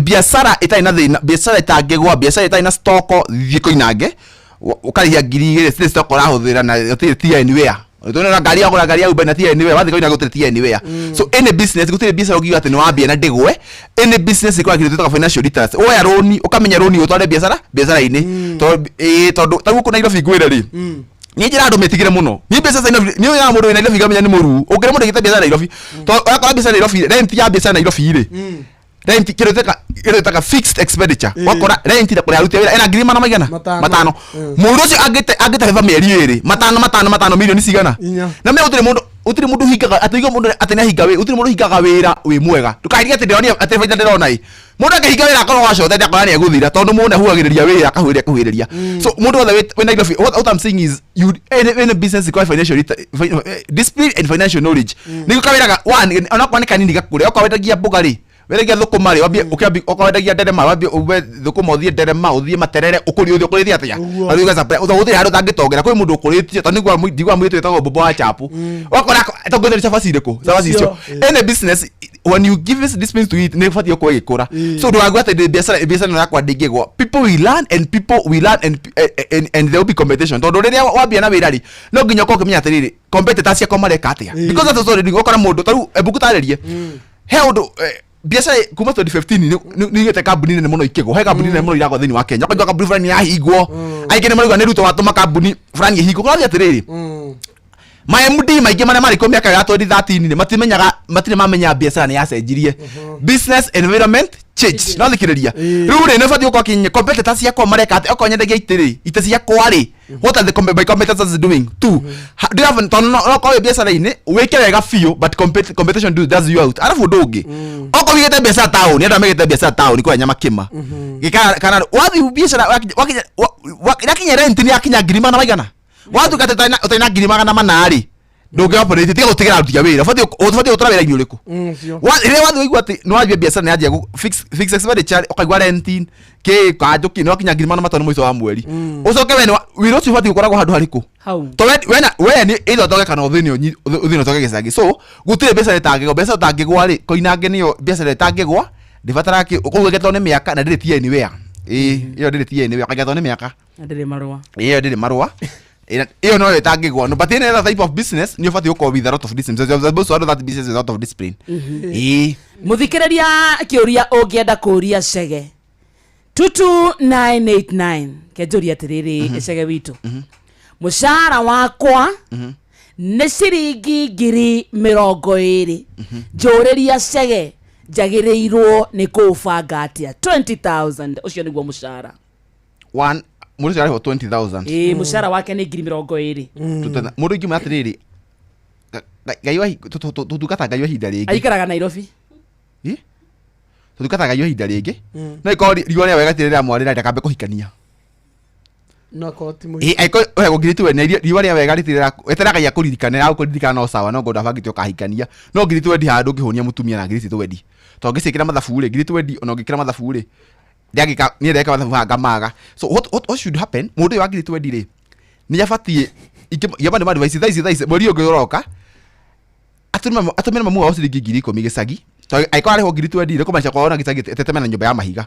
Speaker 9: Biacara ĩtarĩ na thĩna, biacara ĩtangĩgwa, biacara ĩtarĩ na stock, thiĩ koinange, ũkarĩhia ngiri igĩrĩ, citirĩ stock ũrahũthĩra na gũtirĩ TN ware. Tũrona ngari ya kũgũra ngari ya Uber na TN ware, wathiĩ koinange gũtirĩ TN ware. So any business, gũtirĩ biacara ũngiuga atĩ nĩ wambia na ndĩgwe. Any business ĩkoragwo kĩndũ twĩtaga financial literacy. Woya rũni, ũkamenya rũni ũtware biacara, biacara-inĩ. Tondũ ta gũkũ Nairobi ngwĩre rĩ, niĩ njĩra andũ metigĩre mũno. Niĩ biacara cia Nairobi, niĩ ũrĩa mũndũ wĩ Nairobi ngamenya nĩ mũruu. Ũngĩra mũndũ aigĩte biacara Nairobi, tondũ ũrakora biacara Nairobi, rent ya biacara Nairobi rĩ, rent kĩndũ twĩtaga fixed expenditure. Wakora rent na kũrĩa aruti wĩra ena ngiri mana maigana? Matano. Mũndũ ũcio angĩte beba mĩeri ĩrĩ, matano, matano, matano, mirioni cigana?
Speaker 3: Inya.
Speaker 9: Na menya gũtirĩ mũndũ, gũtirĩ mũndũ ũhingaga, atĩ ũigue mũndũ atĩ nĩahinga wĩra, gũtirĩ mũndũ ũhingaga wĩra wĩ mwega. Ndũkahirie atĩ ndĩronire atĩ baita ndĩrona ĩ. Mũndũ angĩhinga wĩra akorwo wacotete akora nĩegũthira, tondũ mũndũ nĩahuhagĩrĩria wĩra, akahuhĩrĩria, akahuhĩrĩria. So mũndũ wothe wĩ Nairobi, what I'm saying is, you, any business requires financial discipline and financial knowledge. Nĩguo kawĩra ga, one, onakorwo nĩ kanini gakũre, okorwo wendagia mboga rĩ, wendagia thũkũma rĩ, wambie, ũkĩambia, okorwo wendagia nderema, wambie ume thũkũma ũthiĩ nderema, ũthiĩ materere, ũkũrie, ũthiĩ ũkũrĩtie atĩa? Ũthiĩ ũga supply, ũthiĩ gũtirĩ handũ ũtangĩtongera, kwĩ mũndũ ũkũrĩtie, tondũ nĩguo ndiguaga mũirĩtu wĩtagwo Bobo wa Chapo. Ũgakora atongete nĩ cabaci irĩkũ? Cabaci icio.
Speaker 3: Icio,
Speaker 9: Any business When you give it discipline to it, nĩ ĩbatiĩ gũkorwo ĩgĩkũra. So ndũgague atĩ ndĩ biacara, biacara ĩno yakwa ndĩngĩgwa. People will learn and people will learn and there will be competition, tondũ rĩrĩa wambia na wĩra rĩ, no nginya ũkorwo ũkĩmenya atĩrĩrĩ, competitors ciakwa mareka atĩa, because that's already ũkora mũndũ tarĩu ebu ngũtarĩrie he ũndũ, biacara kuma 2015 nĩ igĩte kambuni nene mũno ikĩgwo. He kambuni nene mũno iragwa thĩinĩ wa Kenya. Ũkaigua kambuni fulani yahingwo, aingĩ nĩ marauga nĩ Ruto watũma kambuni fulani ĩhingwo. Kũrathiĩ atĩrĩrĩ, ma MD maingĩ marĩa marĩ kuo mĩaka ya 2013 nĩ matimenyaga, matirĩ mamenya biacara nĩ yacenjirie, business environment changed. No thikĩrĩria, rĩu rĩ, nĩ ũbatiĩ gũkorwo ũkĩmenya competitors ciakwa mareka atĩa. Okorwo nyendagia itĩ rĩ, itĩ ciakwa rĩ, what are my competitors doing too? Do you have, tondũ no korwo wĩ biacara-inĩ wĩke wega biũ, but competition does you out. Arabu ũndũ ũngĩ, okorwo wĩigĩte biacara taũni, andũ arĩa maigĩte biacara taũni kũrĩa Nyamakĩma gĩkara, kana wathiĩ biacara yakinya rent nĩ yakinya ngiri magana maigana, watuĩka atĩ ũtarĩ na ngiri 400 rĩ, ndũngĩ operate. Tiga gũtigĩra aruti a wĩra. Ũbatiĩ gũtũra wĩra-inĩ ũrĩkũ? Rĩrĩa wathiĩ waigua atĩ nĩ wanjia biacara, nĩ yanjia fix expenditure, ũkaigua rent kĩ kanjũ kĩ nĩ wakinya ngiri 500 mũico wa mweri, ũcoke we wĩra ũcio ũbatiĩ gũkoragwo handũ harĩkũ?
Speaker 8: Hau.
Speaker 9: To we nĩ either ũtoke kana ũthĩni ũtoke gĩcagi. So gũtirĩ biacara ĩtangĩgwa. Biacara ũtangĩgwa rĩ, Koinange nĩyo biacara ĩtangĩgwa, ndĩbataraga kĩ kũu ĩgetwo nĩ mĩaka na ndĩrĩ tia anywhere. Ĩĩ, ĩyo ndĩrĩ tia anywhere, ũkaigatwo nĩ mĩaka.
Speaker 8: Na ndĩrĩ marũa.
Speaker 9: Ĩyo ndĩrĩ marũa. Ĩyo noyo ĩtangĩgwa. No, but any other type of business nĩ ũbatiĩ gũkorwo with a lot of discipline. So you're supposed to handle that business with a lot of discipline. Ĩĩ.
Speaker 8: Mũthikĩrĩria, kĩũria ũngĩenda kũria Cege, 22989. Kenjũria atĩrĩrĩ, Cege witũ, mũcara wakwa nĩ ciringi 20,000, njũrĩria Cege njagĩrĩirwo nĩ kũũbanga atĩa? 20,000, ũcio nĩguo mũcara.
Speaker 9: One, mũndũ ũcio arĩhwo 20,000.
Speaker 8: Ĩĩ, mũcara wake nĩ 20,000.
Speaker 9: Mũndũ ingĩmwĩra atĩrĩrĩ, Ngai wa tũtungata Ngai wa ihinda rĩngĩ.
Speaker 8: Aikaraga Nairobi.
Speaker 9: Ĩ? Tũtungataga Ngai wa ihinda rĩngĩ. No ikorwo riũa rĩa wega rĩtirĩ rĩramwarĩra, ndakambe kũhikania.
Speaker 3: No akorwo ti
Speaker 9: Ĩ, angĩkorwo ũheagwo ngiri twendi na riũa rĩa wega rĩtirĩ eterera Ngai akũririkane, agũkũririkana no sawa, no ngorwo ndabangĩte ũkahikania. No ngiri twendi haha ndũngĩhũnia mũtumia na ngiri ici twendi, tondũ ũngĩciĩkĩra mathabu rĩ, ngiri twendi ona ũngĩkĩra mathabu rĩ, ndangĩka niĩ ndeka mathabu haha ngamaga. So what should happen, mũndũ ũyũ wa ngiri twendi rĩ, nĩ abatiĩ ingĩamba nĩ advice thaa ici, thaa ici mweri ũyũ ũngĩ ũroka, atũmĩre mamu wao ciringi 10,000 gĩcagi, tondũ angĩkorwo arĩhwo ngiri twendi rĩ, kũmaanisha kwao ona gĩcagi teteme na nyũmba ya mahiga.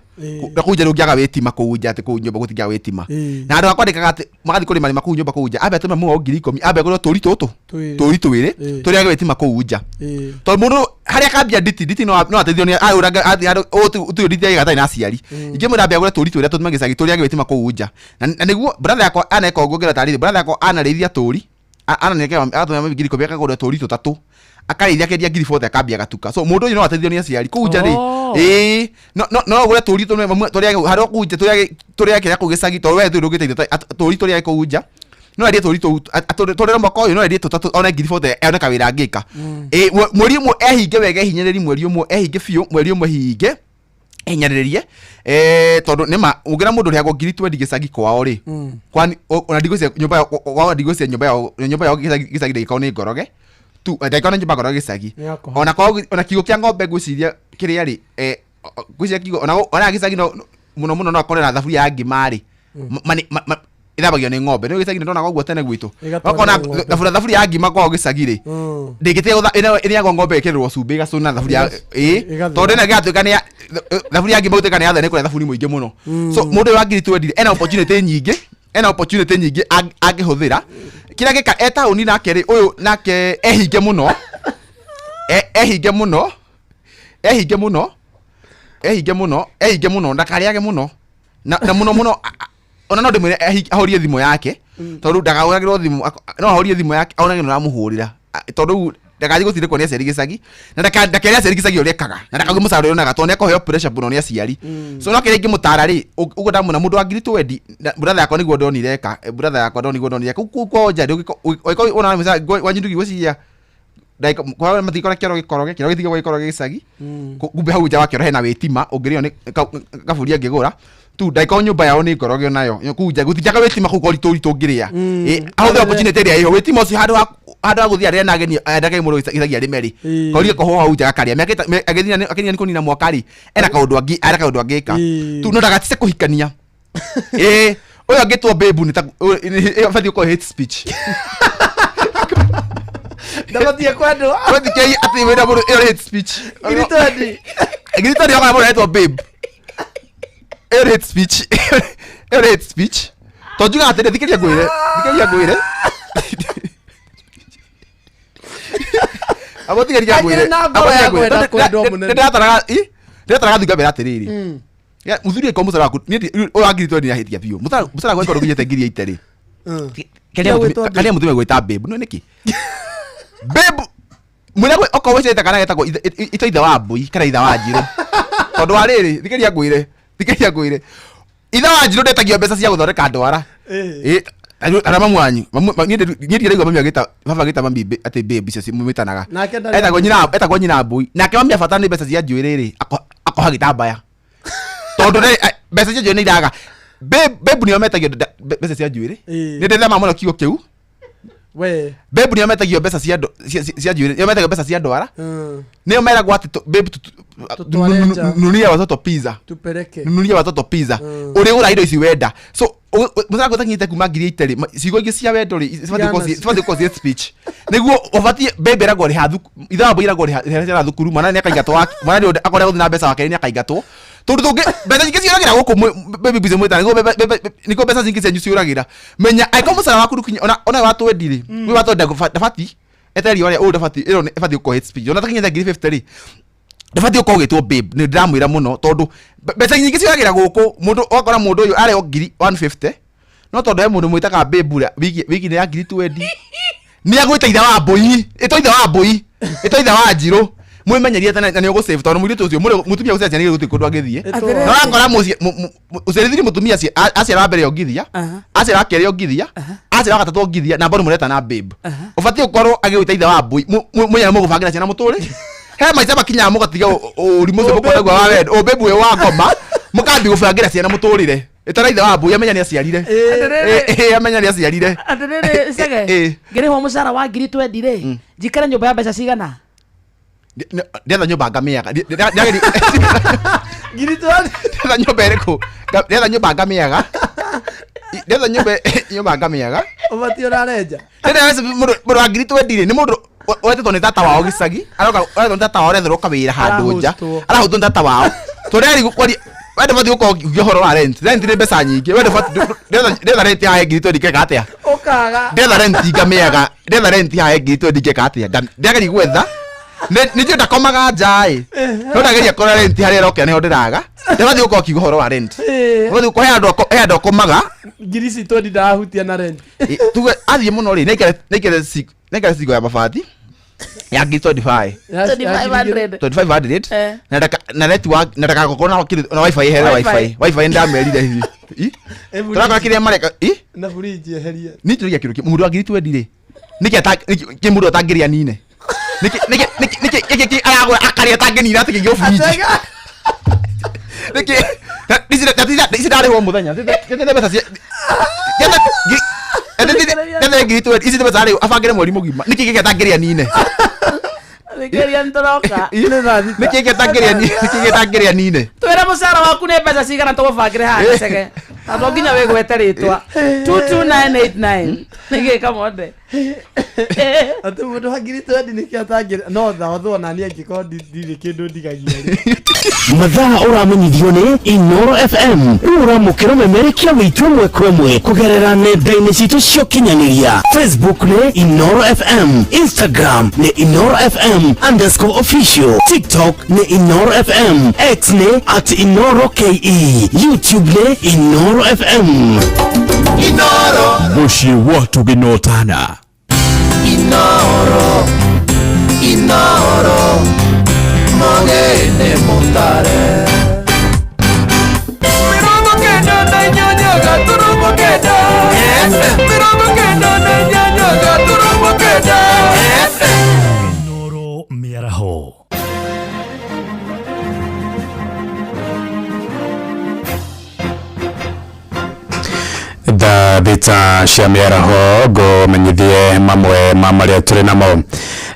Speaker 9: Na kũu nja ndũngĩaga wĩtima, kũu nja atĩ kũu nyũmba gũtingĩaga wĩtima. Na andũ a kwandĩkaga atĩ magathiĩ kũrĩma rĩma kũu nyũmba kũu nja, ambe atũme mamu wao 10,000, ambe agũre tũri tũtũ.
Speaker 3: Twĩrĩ.
Speaker 9: Tũri twĩrĩ. Tũrĩage wĩtima kũu nja, tondũ mũndũ harĩa akambia nditi, nditi no ateithio nĩ ahũrange athiĩ nditi ya gatarĩ na aciari. Ingĩmwĩra ambe agũre tũri twĩrĩ atũme gĩcagi tũrĩage wĩtima kũu nja, na nĩguo brother yakwa aneka ũguo. Ngĩra tarĩrĩ, brother yakwa anarĩithia tũri, ananengera agatũmĩra mami 10,000, akagũra tũri tũtatũ, akarĩithia, akendia 40,000, akambia gatuka. So mũndũ ũyũ no ateithio nĩ aciari kũu nja rĩ. Ĩĩ, no ũgũre tũri tũmwe mamwe tũrĩage harĩa kũu nja, tũrĩage kĩrĩa kũu gĩcagi, tondũ we ndũngĩteithio tũri tũrĩage kũu nja. No endie tũri tũu tũrĩre mwaka ũyũ, no endie tũtatũ one 40,000, one kawĩra angĩka. Ĩĩ, mweri ũmwe ehinge wega, ehinyĩrĩri mweri ũmwe, ehinge biũ mweri ũmwe, ehinge ehinyĩrĩrie, tondũ nĩma ũngĩra mũndũ ũrĩhagwo ngiri twendi gĩcagi kwao rĩ, kwani ona ndigwĩciria nyũmba yao kwao, ndigwĩciria nyũmba yao gĩcagi ndĩgĩkorwo nĩ ngoroge tu, ndĩgĩkorwo nĩ nyũmba ngoroge gĩcagi.
Speaker 3: Nĩ yakwa.
Speaker 9: Ona kwao ona kiugũ kĩa ng'ombe ngwĩciria kĩrĩa rĩ, ngwĩciria kiugũ ona gĩcagi no mũno mũno no akore na thaburia ya ngima rĩ, ĩthambagio nĩ ng'ombe. Nĩ gĩcagi nĩ ndonaga ũguo tene gwitũ.
Speaker 3: Ĩgatwarwo
Speaker 9: Ũkona
Speaker 3: nĩ ng'ombe.
Speaker 9: Thaburia ya ngima kwao gĩcagi rĩ, ndĩngĩtiga ĩrĩagwo ng'ombe ĩkĩrĩrwo cumbĩ ĩgacũna thaburia ĩĩ.
Speaker 3: Ĩgathera.
Speaker 9: Tondũ ĩno ĩgatuĩka nĩ thaburia ya ngima gũtuĩka nĩ yathera, nĩ kũrĩa thabuni mũingĩ mũno. So mũndũ ũyũ wa ngiri twendi ena opportunity nyingĩ, ena opportunity nyingĩ angĩhũthĩra kĩrĩa gĩka e taũni. Nake rĩ, ũyũ nake ehinge mũno, ehinge mũno, ehinge mũno, ehinge mũno, ehinge mũno, ndakarĩage mũno na mũno mũno. Ona no ndĩmwĩre ahorie thimũ yake, tondũ ndakahũragĩrwo thimũ. No ahorie thimũ yake onage nĩ ũramũhũrĩra, tondũ rĩu ndagathiĩ gũtindĩkwo nĩ aciari gĩcagi, na ndakere aciari gĩcagi ũrĩa ekaga, na ndakauge mũcara ũrĩa onaga, tondũ nĩ akũheo pressure mũno nĩ aciari. So no kĩrĩa ingĩmũtara rĩ, ũguo ndamwona mũndũ wa ngiri twendi, brother yakwa nĩguo ndonire eka, brother yakwa nĩguo ndonire eka kũu kwao nja. Ũngĩkorwo ona mũcara wanyu ndũgĩgwĩciria kwa matingĩkora kĩoro gĩkoroge, kĩoro gĩtigagwo gĩkoroge gĩcagi. Kumbe hau nja wa kĩoro hena wĩtima ũngĩrĩo nĩ kaburi angĩgũra tu. Ndangĩkorwo nyũmba yao nĩ ngoroge onayo kũu nja gũtinjaga wĩtima kũu kori tũri tũngĩrĩa. Ahũthĩre opportunity ĩrĩa ĩho wĩtima ũcio, handũ ha gũthiĩ arĩa na ageni endage mũndũ gĩcagi arĩme rĩ, korie koho hau nja gakarĩa mĩaka agĩthiĩ nĩ kũnina mwaka rĩ, ena kaũndũ angĩ, ena kaũndũ angĩka tu, no ndagatice kũhikania. Ĩĩ, ũyũ angĩtwo babe nĩ ta ĩyo batiĩ gũkorwo hate speech.
Speaker 3: Ndabatie kwendwo.
Speaker 9: 20K atĩ wĩna mũndũ ĩyo nĩ hate speech.
Speaker 3: 20,000.
Speaker 9: 20,000 yokaga mũndũ aretwo babe. Ĩyo nĩ hate speech. Ĩyo nĩ hate speech. To njugaga atĩrĩ, thikĩrĩria ngwĩre, thikĩrĩria ngwĩre. Abo thikĩrĩria ngwĩre.
Speaker 3: Akĩrĩ na ngoro ya kwenda kwendwo mũnene.
Speaker 9: Ndĩrataraga ĩ ndĩrataraga thunga mbere atĩrĩrĩ. Ya, mũthuri angĩkorwo mũcara waku niĩ ũyũ wa 20,000 nĩahĩtia biũ. Mũcara mũcara waku angĩkorwo ndũkinyĩte 80,000 rĩ. Karia mũtumia gwĩta babe nĩ nĩkĩ? Babe mwĩra gwe okorwo wĩcĩte kana getagwo ito ithe wa mbũi kana ithe wa njirũ. Tondũ wa rĩrĩ thikĩrĩria ngwĩre thikĩrĩria ngwĩre ithe wa njirũ ndetagio mbeca cia gũthondeka ndwara. Ĩ arĩa mamu wanyu niĩ ndiraigua mami agĩta baba agĩta mami atĩ babe icio mwĩtanaga.
Speaker 3: Nake ndarĩ-
Speaker 9: Etagwo nyina etagwo nyina mbũi nake mami abata nĩ mbeca cia njuĩrĩ rĩ akoha gĩtambaya tondũ mbeca cia njuĩrĩ nĩ iraga. Babe babe nĩo metagio mbeca cia njuĩrĩ. Nĩ ndĩthema mũno kiugo kĩu.
Speaker 3: We.
Speaker 9: Babe nĩo metagio mbeca cia cia njuĩrĩ nĩo metagio mbeca cia ndwara. Nĩo meragwo atĩ babe
Speaker 3: Tutware nja.
Speaker 9: nunulia watoto pizza.
Speaker 3: Tupeleke.
Speaker 9: Nunulia watoto pizza. Ũrĩgũra indo ici wenda. So mũcara ũtakinyĩte kuma 80,000 rĩ ciugo ingĩ cia wendo rĩ cibatiĩ gũkorwo ciĩ speech. Nĩguo ũbatiĩ babe ĩragwo rĩha thukuru ithe wa mbũi ĩragwo rĩha ciana thukuru mwana nĩ akaingatwo mwana nĩ akorwo gũthiĩ na mbeca wake nĩ akaingatwo. Tondũ tũngĩ mbeca nyingĩ ciũragĩra gũkũ baby busy mwĩtana nĩguo mbeca nyingĩ cianyu ciũragĩra. Menya angĩkorwo mũcara waku ndũkinya ona wa 20 rĩ wĩ wa 20 ndabati etereria ũrĩa ũyũ ndabati ĩyo ĩbatiĩ gũkorwo hate speech ona takinyĩte 50,000 rĩ ndabatiĩ gũkorwo ũgĩtwo babe nĩ ndĩramwĩra mũno tondũ mbeca nyingĩ ciũragĩra gũkũ mũndũ ũgakora mũndũ ũyũ arĩ o 150,000 no tondũ he mũndũ mwĩtaga babe ũrĩa wiki nĩ ya 20,000 nĩ agwĩta ithe wa mbũi ĩtwo ithe wa mbũi ĩtwo ithe wa njirũ mwĩmenyerie tene na nĩ ũgũsave tondũ mũirĩtu ũcio mũtumia gũciara ciana igĩrĩ gũtirĩ kũndũ angĩthiĩ. Na ũrakora ũciarithĩrie mũtumia aciara wa mbere ongithia aciara wa kerĩ ongithia aciara wa gatatũ ongithia na mbona mũreta na babe. Ũbatiĩ gũkorwo agĩgwĩta ithe wa mbũi mũnyane mũgũbangĩra ciana mũtũrĩ he maica makinyaga mũgatiga ũrimũ ũcio mũkoragwo wa wendo ũbabe ũyũ wa ngoma mũkambia gũbangĩra ciana mũtũrĩre ĩtara ithe wa mbũi amenya nĩ aciarire. Amenya nĩ aciarire.
Speaker 8: Atĩrĩrĩ Cege ngĩrĩhwo mũcara wa 20,000 rĩ njikare nyũmba ya mbeca cigana?
Speaker 9: Ndetha nyũmba ngamĩaga. Ndetha nyũmba ĩrĩkũ? Ndetha nyũmba ngamĩaga. Ndetha nyũmba ngamĩaga.
Speaker 3: Ũbatiĩ ũrarenja.
Speaker 9: Ndetha mũndũ wa 20,000 rĩ nĩ mũndũ wetĩtwo nĩ tata wao gĩcagi aroka wetĩtwo nĩ tata wao aretherwo kawĩra handũ nja arahutwo nĩ tata wao tondũ eri kwaria we ndũbatiĩ gũkorwo ũkiuga ũhoro wa rent rent nĩ mbeca nyingĩ we ndũbatiĩ ndetha rent ya 20,000 ngeka atĩa
Speaker 3: Ũkaga.
Speaker 9: ndetha rent ngamĩaga ndetha rent ya 20,000 ngeka atĩa ndĩrageria gwetha nĩ njũĩ ndakomaga nja ĩ no ndageria kũrora rent harĩa ĩrokĩra nĩho ndĩraga ndĩrathiĩ gũkorwo ũkiuga ũhoro wa rent ndĩrathiĩ gũkorwo he andũ akomaga
Speaker 3: 20,000 ndarahutia na rent
Speaker 9: tuge athiĩ mũno rĩ nĩaikare cigo ya mabati ya 25,000. 2,500 na network na ndagakorwo na kĩndũ na wifi here wifi wifi ndamerire hihi tũrakora kĩrĩa mareka
Speaker 3: na fridge eherie
Speaker 9: niĩ njũragia kĩndũ mũndũ wa 20,000 rĩ nĩkĩ kĩ mũndũ atangĩrĩa nine nĩkĩ nĩkĩ aragũra akarĩa atangĩnina atĩ kĩgĩo fridge nĩkĩ ici ndarĩhwo mũthenya ndĩte mbeca cia ndethe 20,000 ici nĩ mbeca arĩhwo abangĩre mweri mũgima nĩkĩ gĩkĩ atangĩrĩa nine
Speaker 8: Thikĩrĩria nĩtũroka.
Speaker 9: Nĩkĩ gĩkĩ atangĩrĩa nine
Speaker 8: Twĩre mũcara waku nĩ mbeca cigana tũgũbangĩre haha Gĩcege na to nginya wĩgwete rĩtwa 22989 nĩkĩ Kamonde
Speaker 3: atĩ mũndũ wa 20,000 nĩkĩ atangĩrĩa no thaothwo nani angĩkorwo ndirĩ kĩndũ ndigagia rĩ
Speaker 11: Mathaa ũramenyithio nĩ Inoro FM rĩu ũramũkĩra memerekia witũ ĩmwe kwa ĩmwe kũgerera nenda-inĩ citũ cia ũkinyanĩria Facebook nĩ Inoro FM, Instagram nĩ Inoro FM underscore official, TikTok nĩ Inoro FM, X nĩ at Inoro KE, YouTube nĩ Inoro FM.
Speaker 5: Inoro
Speaker 4: Mũciĩ wa tũgĩnotana.
Speaker 22: Inoro Inoro Mogene mutare 98.9 98.9
Speaker 21: Inoro mĩaraho.
Speaker 6: Thaa thita cia mĩaraho ngũmenyithie mamwe ma marĩa tũrĩ namo.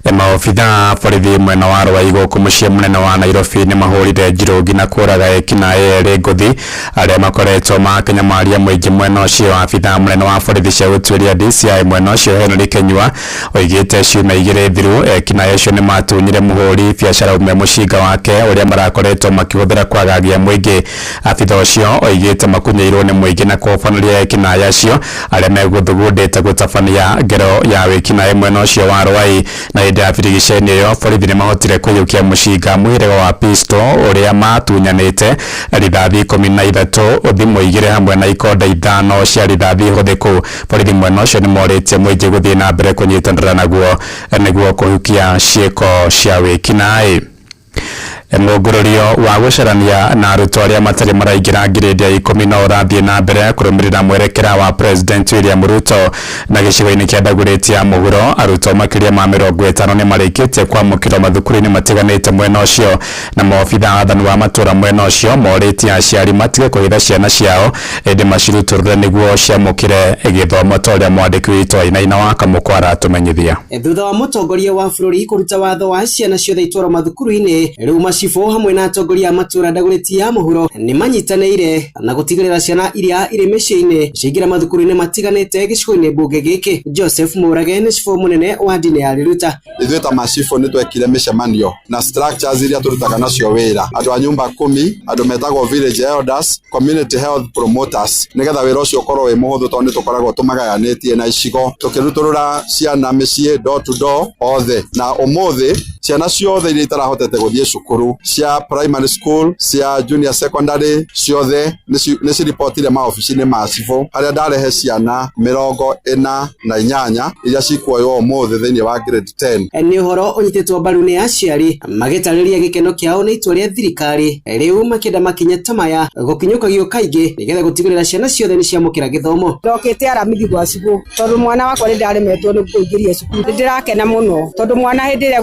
Speaker 6: Maobitha a borithi mwena wa Rwai gũkũ mũciĩ mũnene wa Nairobi nĩ mahũrire njirũngi na kũraga ekinaĩ erĩ ngũthi arĩa makoretwo makĩnyamaria mũingĩ mwena ũcio. Abitha mũnene wa borithi cia gũtuĩria DCI mwena ũcio Henry Kenyua oigĩte ciumia igĩrĩ thiru ekinaĩ acio nĩ matunyire mũhũri biacara ũmwe mũcinga wake ũrĩa marakoretwo makĩhũthĩra kwagagia mũingĩ. Abitha ũcio oigĩte makunyĩirwo nĩ mũingĩ na kũhobanĩria ekinaĩ acio arĩa megũthugundĩte gũtabania ngero ya wĩkinaĩ mwena ũcio wa Rwai. Na hĩndĩ ya birigiceni ĩyo borithi nĩ mahotire kũiyũkia mũcinga mũhĩrĩga wa pistol ũrĩa matunyanĩte, rithathi 13, thimũ 2 hamwe na ikonde 5 cia rithathi hũthĩku. Borithi mwena ũcio nĩ morĩtie mũingĩ gũthiĩ na mbere kũnyitanĩra naguo nĩguo kũhukia ciĩko cia wĩkinaĩ. Mũngũrũrio wa gũcarania na arutwo arĩa matarĩ maraingĩra ngirĩndi ya 10 no ũrathiĩ na mbere kũrũmĩrĩra mwerekera wa President William Ruto. Na gĩcigo-inĩ kĩa Dagoretti ya mũhuro arutwo makĩria ma 50 nĩ marĩkĩtie kwamũkĩrwo mathukuru-inĩ matiganĩte mwena ũcio, na maobitha athani wa matũra mwena ũcio morĩtie aciari matige kũhitha ciana ciao ĩndĩ macirutũrũre nĩguo ciamũkĩre gĩthomo ta ũrĩa mwandĩki witũ Wainaina wa Kamũkũ aratũmenyithia.
Speaker 12: Thutha wa mũtongoria wa bũrũri kũruta watho wa ciana ciothe itwarwo mathukuru-inĩ, rĩu macibũ hamwe na atongoria a matũra Dagoretti ya mũhuro nĩ manyitanĩire na gũtigĩrĩra ciana iria irĩ mĩciĩ-inĩ ciaingĩra mathukuru-inĩ matiganĩte gĩcigo-inĩ mbunge gĩkĩ. Joseph Mũrage nĩ cibũ mũnene wa ndini ya Riruta.
Speaker 13: Ithuĩ ta macibũ nĩ twekire mĩcemanio na structures iria tũrutaga nacio wĩra, andũ a nyumba kumi, andũ metagwo village elders, community health promoters, nĩgetha wĩra ũcio ũkorwo wĩ mũhũthũ tondũ nĩ tũkoragwo tũmagayanĩtie na icigo tũkĩrutũrũra ciana mĩciĩ door to door othe. Na ũmũthĩ ciana ciothe iria itarahotete gũthiĩ cukuru cia primary school, cia junior secondary, ciothe nĩ ciripotire maobici-inĩ ma cibũ harĩa ndarehe ciana 48 iria cikuoywo ũmũthĩ thĩinĩ wa grade 10.
Speaker 12: Nĩ ũhoro ũnyitĩtwo mbaru nĩ aciari magĩtarĩria gĩkeno kĩao nĩ itua rĩa thirikari rĩu makĩenda makinya ta maya gũkinyũkagio kaingĩ nĩgetha gũtigĩrĩra ciana ciothe nĩ ciamũkĩra gĩthomo.
Speaker 23: Ndokĩte aramithi gwa cibũ tondũ mwana wakwa nĩ ndaremetwo nĩ kũingĩria cukuru. Nĩ ndĩrakena mũno tondũ mwana hĩndĩ ĩrĩa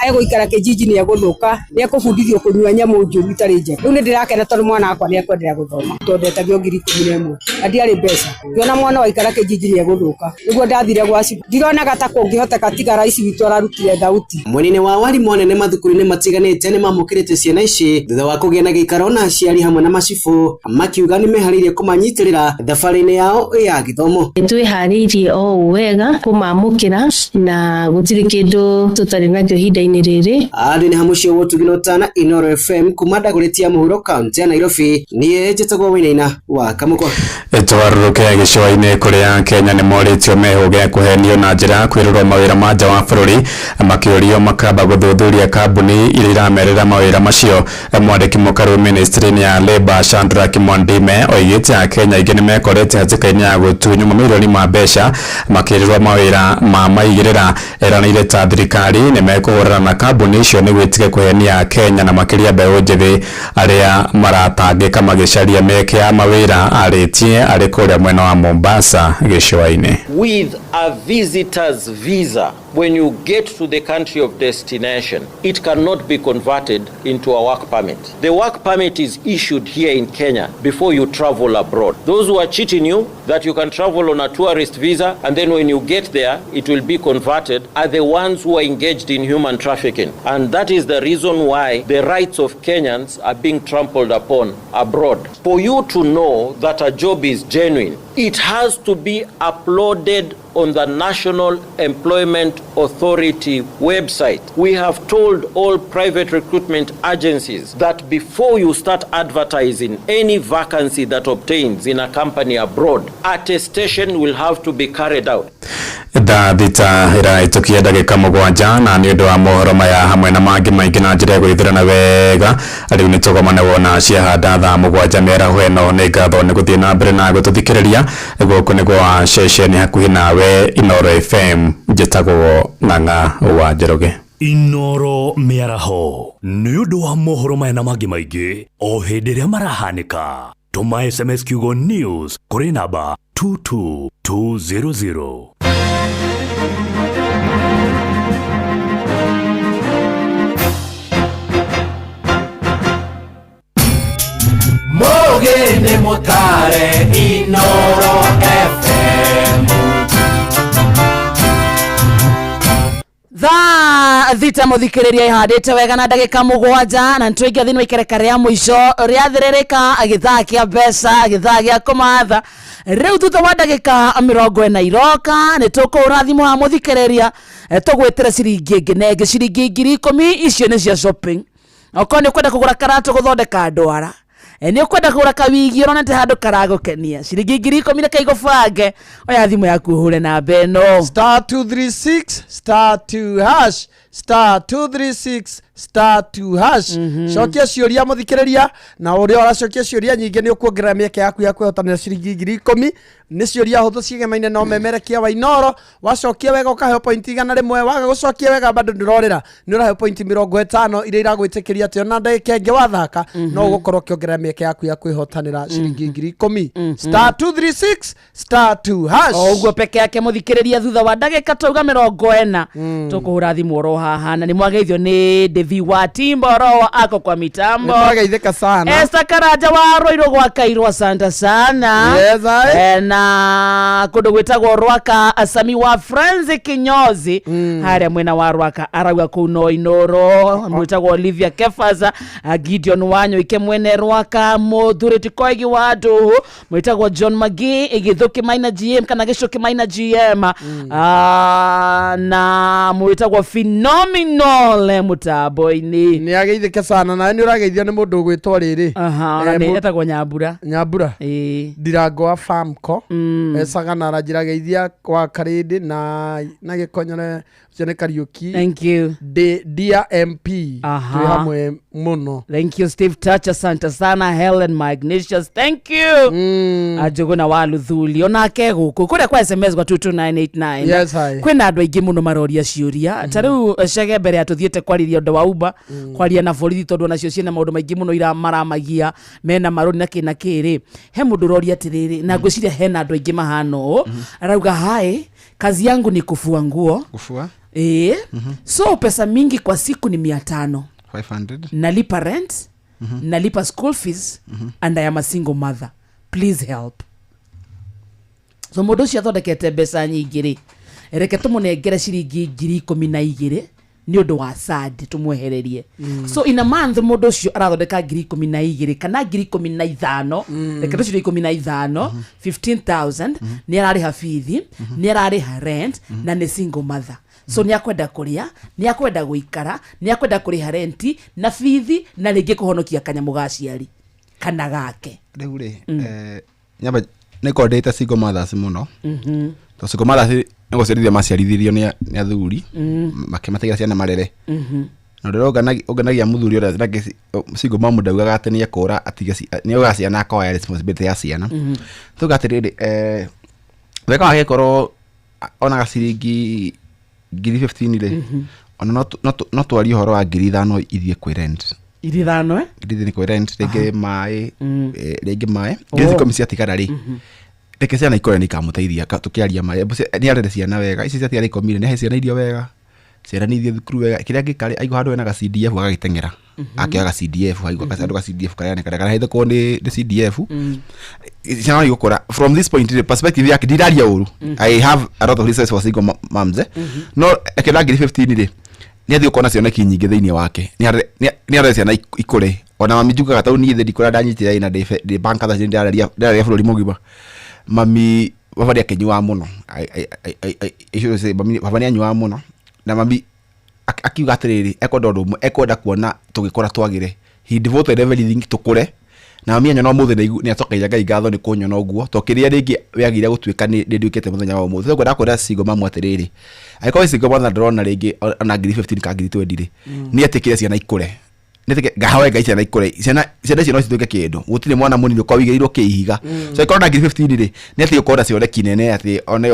Speaker 23: egũikara kĩjiji nĩ egũthũka, nĩ ekũbundithio kũnyua nyamũ njũru itarĩ njega. Rĩu nĩ ndĩrakena tondũ mwana wakwa nĩ ekwenderea gũthoma. Tondetagio 11,000 na ndiarĩ mbeca. Ngĩona mwana waikara kĩjiji nĩ egũthũka, nĩguo ndathire gwa cibũ. Ndironaga ta kũngĩhoteka tiga raici witũ ararutire thauti.
Speaker 12: Mwena-inĩ wa warimũ anene mathukuru-inĩ matiganĩte nĩ mamũkĩrĩte ciana ici thutha wa kũgĩa na gĩikaro na aciari hamwe na macibũ makiuga nĩ meharĩirie kũmanyitĩrĩra thabarĩ-inĩ yao ya gĩthomo.
Speaker 24: Twĩharĩirie o ũũ wega kũmamũkĩra na gũtirĩ kĩndũ tũtarĩ nakĩo ihinda-inĩ rĩrĩ.
Speaker 12: Andĩ nĩ hamuciĩ wotugino tana Inoro FM kuma Dagoretti ya mũhuro kaunti ya Nairobi. Niĩ njĩtagwo Wainaina wa Kamũkwa.
Speaker 6: Twarũrũke gĩcũa-inĩ kũrĩa Kenya nĩ morĩtio mehũge kũhenio na njĩra ya kwĩrĩrwo mawĩra ma nja wa bũrũri makĩũrio makamba gũthuthuria kambuni iria iramerĩra mawĩra macio. Mwandĩki mũkaru ministry-inĩ ya Labour Chandra Kimwandime oigĩte Akenya aingĩ nĩmekorete hatĩka-inĩ ya gũtunywo mamirioni ma mbeca makĩrĩrwo mawĩra ma maigĩrĩra. Eranĩire ta thirikari nĩmekũhũrana na kambuni icio nĩguo itige kũhenia Akenya na makĩria mbeũ njĩthĩ arĩa maratangĩka magĩcaria mĩeke ya mawĩra. Arĩtie arĩ kũrĩa mwena wa Mombasa gĩcũa-inĩ.
Speaker 25: With a visitor's visa, when you get to the country of destination, it cannot be converted into a work permit. The work permit is issued here in Kenya before you travel abroad. Those who are cheating you that you can travel on a tourist visa and then when you get there, it will be converted are the ones who are engaged in human trafficking. And that is the reason why the rights of Kenyans are being trampled upon abroad. For you to know that a job is genuine, it has to be uploaded on the National Employment Authority website. We have told all private recruitment agencies that before you start advertising any vacancy that obtains in a company abroad, attestation will have to be carried out.
Speaker 6: Thaa thita ĩrahĩtũkia ndagĩka 7 na nĩ ũndũ wa mohoro maya hamwe na mangĩ maingĩ na njĩra ya gũgĩthurana wega rĩu nĩ tũgomane wona ciahanda thaa 7 mĩaraho ĩno. Nĩ ngatho nĩ gũthiĩ na mbere na gũtũthikĩrĩria. Gũkũ nĩ gwa ceceni hakuhĩ nawe Inoro FM. Njĩtagwo Ng'ang'a wa Njoroge.
Speaker 21: Inoro mĩaraho nĩ ũndũ wa mohoro maya na mangĩ maingĩ o hĩndĩ ĩrĩa marahanĩka. Tũma SMS kiugo news kũrĩ namba 22200.
Speaker 19: Mugene mutare Inoro FM.
Speaker 8: Thaa Thita mũthikĩrĩria ihandĩte wega na ndagĩka 7 na nĩtũingĩa thĩinĩ wa ikereka rĩa mũico rĩathĩrĩrĩka gĩthaa kĩa mbeca, gĩthaa gĩa kũmatha. Rĩu thutha wa ndagĩka 40 iroka nĩtũkũhũra thimũ ha mũthikĩrĩria, tũgwĩtĩre ciringi ĩngĩ na ĩngĩ, ciringi 10,000 icio nĩ cia shopping. Okorwo nĩ ũkwenda kũgũra karatũ gũthondeka ndwara, nĩ ũkwenda kũgũra kawigi ũronete handũ karagũkenia, ciringi 10,000 reke igũbange. Oya thimũ yaku ũhũre namba ĩno.
Speaker 3: Star 236 star 2 hash, star 236 star 2 hash. Cokia ciũria mũthikĩrĩria, na ũrĩa ũracokia ciũria nyingĩ nĩ ũkuongerera mĩeke yaku ya kwĩhotanĩra ciringi 10,000. Nĩ ciũria hũthũ ciĩgemaine na ũmemerekia wa Inoro. Wacokia wega ũkaheo pointi 100, waga gũcokia wega bado ndũrorĩra, nĩ ũraheo pointi 50 iria iragwĩtĩkĩria atĩ ona ndagĩka ĩngĩ wathaka no ũgũkorwo ũkĩongerera mĩeke yaku ya kwĩhotanĩra ciringi 10,000. Star 236 star 2 hash.
Speaker 8: O ũguo peke yake mũthikĩrĩria, thutha wa ndagĩka twauga 40 tũkũhũra thimũ oro haha, na nĩ mwageithio nĩ Devi wa Timbo ro ako kwa mitambo.
Speaker 3: Nĩtwageithĩka sana.
Speaker 8: Esther Karanja wa Rũirũ gwa Kairũ, asante sana.
Speaker 3: Yes, aye.
Speaker 8: Na kũndũ gwĩtagwo Rwaka, Asami wa Friends Kinyozi harĩa mwena wa Rwaka arauga kũu no Inoro. Mwĩtagwo Olivia Kefaza, Gideon Wanyoike mwene Rwaka, Mũthurĩti Koigi wa Ndũhũ, mwĩtagwo John Magi Gĩthũkĩ Maina GM kana Gĩcũkĩ Maina GM, na mwĩtagwo Phenomenal mũtambo-inĩ.
Speaker 3: Nĩ ageithĩke sana. Nawe nĩ ũrageithio nĩ mũndũ ũgwĩtwo rĩrĩ.
Speaker 8: Ona nĩ etagwo Nyambura.
Speaker 3: Nyambura Ndirango wa Famco Sagana aranjĩra geithia wa Karĩndĩ na Gĩkonyore ũcio nĩ Kariũki.
Speaker 8: Thank you.
Speaker 3: Dear MP, twĩ hamwe mũno.
Speaker 8: Thank you Steve Touch, asante sana. Helen Magnesius, thank you. Njũgũna wa Luthuli onake gũkũ kũrĩa kwa SMS gwa 22989.
Speaker 3: Yes, aye.
Speaker 8: Kwĩna andũ aingĩ mũno maroria ciũria ta rĩu cege mbere ya tũthiĩte kwarĩria ũndũ wa Uber, kwaria na borithi tondũ onacio ciĩna maũndũ maingĩ mũno ira maramagia mena marũri na kĩ na kĩ rĩ, he mũndũ ũroria atĩrĩrĩ, na ngwĩciria hena andũ aingĩ mahana ũũ, arauga hi, kazi yangu ni kufua nguo.
Speaker 9: Kufua.
Speaker 8: So pesa mingi kwa siku ni 500.
Speaker 9: 500.
Speaker 8: Nalipa rent, nalipa school fees, and I am a single mother, please help. So mũndũ ũcio athondekete mbeca nyingĩ rĩ, reke tũmũnengere ciringi 12,000 nĩ ũndũ wa sad tũmwehererie. So in a month mũndũ ũcio arathondeka 12,000 kana 15,000, reke tũcirie 15, 15,000. Nĩ ararĩha bithi, nĩ ararĩha rent, na nĩ single mother, so nĩ akwenda kũrĩa, nĩ akwenda gũikara, nĩ akwenda kũrĩha renti na bithi na rĩngĩ kũhonokia kanyamũ ga ciari kana gake.
Speaker 9: Rĩu rĩ, nyamba nĩ korwo ndĩte single mothers mũno, tondũ single mothers nĩ gũciarithia maciarithirio nĩ athuri, makĩmatigĩra ciana marere. Na ũndũ ũrĩa ũngenagia mũthuri ũrĩa nake single mom ndaugaga atĩ nĩ ekũra atige nĩ oyaga ciana akoya responsibility ya ciana. Tuga atĩrĩrĩ, wega wagĩkorwo onaga ciringi 15,000 rĩ, ona no twarie ũhoro wa 5,000 ithiĩ kwĩ rent.
Speaker 8: 5,000, eh?
Speaker 9: 5,000 kwĩ rent, rĩngĩ maĩ, rĩngĩ maĩ. 10,000 ciatigara rĩ, reke ciana ikũre nĩ ikamũteithia, tũkĩaria maĩ. Ebu nĩ arere ciana wega, ici ciatigara 10 rĩ, nĩ ahe ciana irio wega, ciana nĩ ithiĩ thukuru wega. Kĩrĩa angĩka rĩ, aigua handũ hena ga CDF agagĩteng'era. Akĩoya ga CDF, aigua handũ ga CDF karĩa nĩ karĩa karahĩtũkwo nĩ CDF. Ciana no igũkũra. From this point, the perspective yake ndiraria ũru. I have a lot of research for single moms, eh? No akĩona 15,000 rĩ, nĩ athiĩ gũkorwo na cioneki nyingĩ thĩinĩ wake. Nĩ arere ciana ikũre. Ona mami njugaga tondũ niĩ ndikũra ndanyitire ĩna ndĩ bank thaa ici ndĩraria bũrũri mũgima. Mami baba nĩ akĩnyuaga mũno. I should say, mami baba nĩ anyuaga mũno. Na mami akiuga atĩrĩrĩ, ekwenda ũndũ ũmwe, ekwenda kuona tũgĩkũra twagĩre. He devoted everything tũkũre. Na mami anyona ũmũthĩ nĩ acokagia Ngai ngatho nĩ kũnyona ũguo. To kĩrĩa rĩngĩ wagĩrĩire gũtuĩka nĩ nduĩkĩte mũthenya wa ũmũthĩ. So ngwenda kwĩra single mom atĩrĩrĩ, angĩkorwo single mother ndĩrona rĩngĩ ona 15,000 kana 20,000 rĩ, nĩ etĩkĩre ciana ikũre. Nĩ etĩkĩre, ngahoe Ngai ciana ikũre. Ciana icio no cituĩke kĩndũ. Gũtirĩ mwana mũnini ũkoragwo ũigĩrĩirwo kĩihiga. So angĩkorwo na 15,000 rĩ, nĩ atige gũkorwo na cioneki nene atĩ one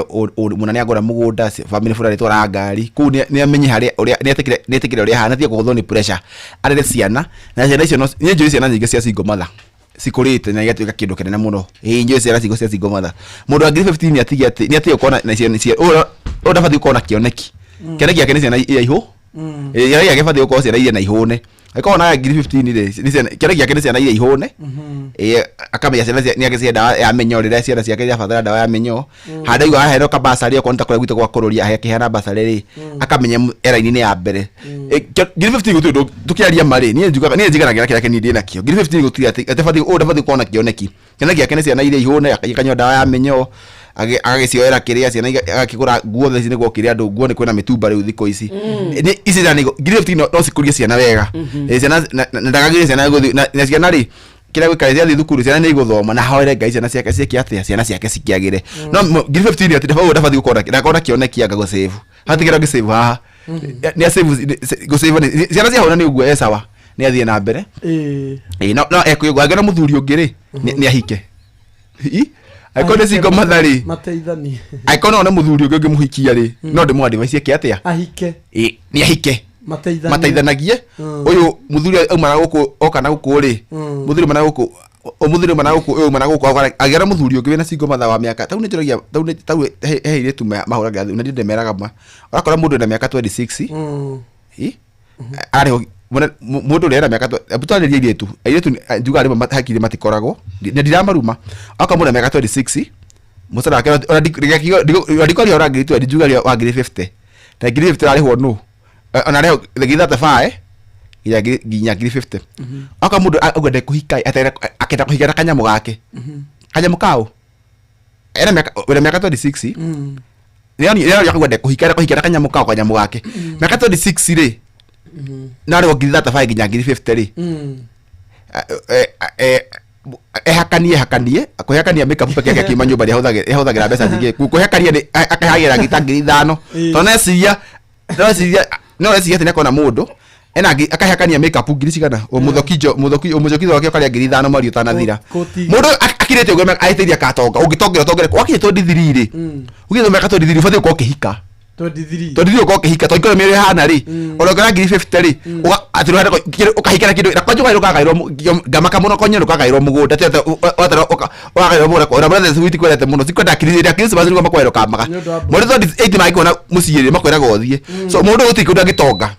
Speaker 9: mũna nĩ agũra mũgũnda, family fulani ĩtwaraga ngari. Kũu nĩ amenye harĩa ũrĩa, nĩ etĩkĩre, nĩ etĩkĩre ũrĩa ahana, atige kũgũthwo nĩ pressure. Arere ciana, na ciana icio no niĩ njũĩ ciana nyingĩ cia single mother cikũrĩte na igatuĩka kĩndũ kĩnene mũno. Ĩĩ, njũĩ ciana cia single mother. Mũndũ wa 15,000 atige atĩ, nĩ atige gũkorwo na ciana cia, ũyũ ndabatiĩ gũkorwo na kĩoneki. Kĩoneki gĩake nĩ ciana iria ihũ. Ĩĩ, kĩoneki gĩake gĩbatiĩ gũkorwo ciana iria na ihũne. Angĩkorwo onaga ngiri 15 rĩ, nĩ ciana, kĩoneki gĩake nĩ ciana iria ihũne. Ĩĩ, akamenya ciana nĩ agĩcihe ndawa ya mĩnyoo rĩrĩa ciana ciake irabatara ndawa ya mĩnyoo. Handũ aigua aheo kabasarĩ okorwo nĩ ta kũrĩa gwitũ gwa kũrũria akĩheana basarĩ rĩ, akamenya e raini-inĩ ya mbere. Ngiri 15 gũtirĩ ũndũ tũkĩaria ma rĩ, niĩ njugaga, niĩ njiganagĩra kĩrĩa niĩ ndĩ nakĩo. Ngiri 15 gũtirĩ atĩ ndabatiĩ, ũyũ ndabatiĩ gũkorwo na kĩoneki. Kĩoneki gĩake nĩ ciana iria ihũne, akanyua ndawa ya mĩnyoo, agagĩcioera kĩrĩa, ciana agakĩgũra nguo thaa ici nĩguo kĩrĩa andũ nguo nĩ kwĩna mĩtumba rĩu thikũ ici. Nĩ ici ciana nĩ ngiri 15 no cikũrie ciana wega. Ciana na ndagagĩrie ciana gũthiĩ na ciana rĩ, kĩrĩa gwĩka ciathiĩ thukuru ciana nĩ igũthoma na ahoere Ngai ciana ciake ciĩke atĩa, ciana ciake cikĩagĩre. No ngiri 15 atĩ ndabatiĩ gũkorwo na ndakorwo na kĩoneki anga gũsave. Hatirĩ kĩrĩa ũngĩsave haha. Nĩ asave, gũsave nĩ ciana ciahũna nĩ ũguo e sawa, nĩ athiĩ na mbere. Ĩĩ, no ekwĩgwa angĩona mũthuri ũngĩ rĩ, nĩ ahike. Ii, angĩkorwo nĩ single mother rĩ,
Speaker 3: Mateithanie.
Speaker 9: Angĩkorwo no one mũthuri ũngĩ ũngĩmũhikia rĩ, no ndĩmũ advice eke atĩa?
Speaker 3: Ahike.
Speaker 9: Ĩĩ, nĩ ahike.
Speaker 3: Mateithanie.
Speaker 9: Mateithanagie. Ũyũ mũthuri auma na gũkũ oka na gũkũ rĩ, mũthuri auma na gũkũ, mũthuri auma na gũkũ, ũyũ auma na gũkũ, agĩona mũthuri ũngĩ wĩna single mother wa mĩaka tau nĩ njũragia, tau nĩ, tau he airĩtu mahũragĩra thimũ, na niĩ ndĩmeraga ma. Ũrakora mũndũ ena mĩaka 26, ĩ, ararĩhwo mũndũ ũrĩa ena mĩaka hebu twarĩrie airĩtu, airĩtu njugaga rĩmwe hakiri matikoragwo, na ndiramaruma. Okorwo mũndũ ena mĩaka 26, mũcara wake ona ndikwaria ũhoro wa ngiri 20, njugaga wa ngiri 50. Na ngiri 50 ararĩhwo nũ? Ona arĩhwo ngiri 35 nginya ngiri 50. Okorwo mũndũ auga ndekũhika, akenda kũhika na kanyamũ gake. Kanyamũ kaũ? Ena mĩaka, wĩna mĩaka 26, nĩaroni akauga ndekũhika, ndekũhika na kanyamũ kao, kanyamũ gake. Mĩaka 26 rĩ, na arĩhwo ngiri 35 nginya ngiri 50 rĩ, ehakanie, ehakanie, kũhakania makeup peke yake akiuma nyũmba nĩ ahũthagĩra mbeca nyingĩ. Kũhakania nĩ akahagĩra ngita ngiri 5. Tondũ neciria, neciria, no eciria atĩ nĩakona mũndũ ena akahakania makeup ngiri cigana, mũthoki njo, mũthoki, mũthoki wake ũkarĩa ngiri 5 mweri ũtanathira. Mũndũ akirĩte ũguo ahĩtĩirie akatonga, ũngĩtongera ũtongere wakinya 23 rĩ, ũkinya mĩaka 23 ũbatiĩ gũkorwo ũkĩhika.
Speaker 3: 23.
Speaker 9: 23 ũkorwo ũkĩhika, tondũ economy ĩrĩa ĩhana rĩ, ona ũngĩona ngiri 50 rĩ, atĩ ũkahika na kĩndũ, na kwanja ũkagaĩrwo ngamaka mũno, kwanja ũkagaĩrwo mũgũnda, ti atĩ wetera ũkagaĩrwo mũgũnda, ona mũrethe switi kwendete mũno, cikwenda hĩndĩ ya Christmas nĩguo makwĩra ũkamaga.
Speaker 3: Nĩ ũndũ wa
Speaker 9: Mweri 28 mangĩkuona mũciĩ rĩ, makwĩraga ũthiĩ. So mũndũ gũtirĩ kũndũ angĩtonga.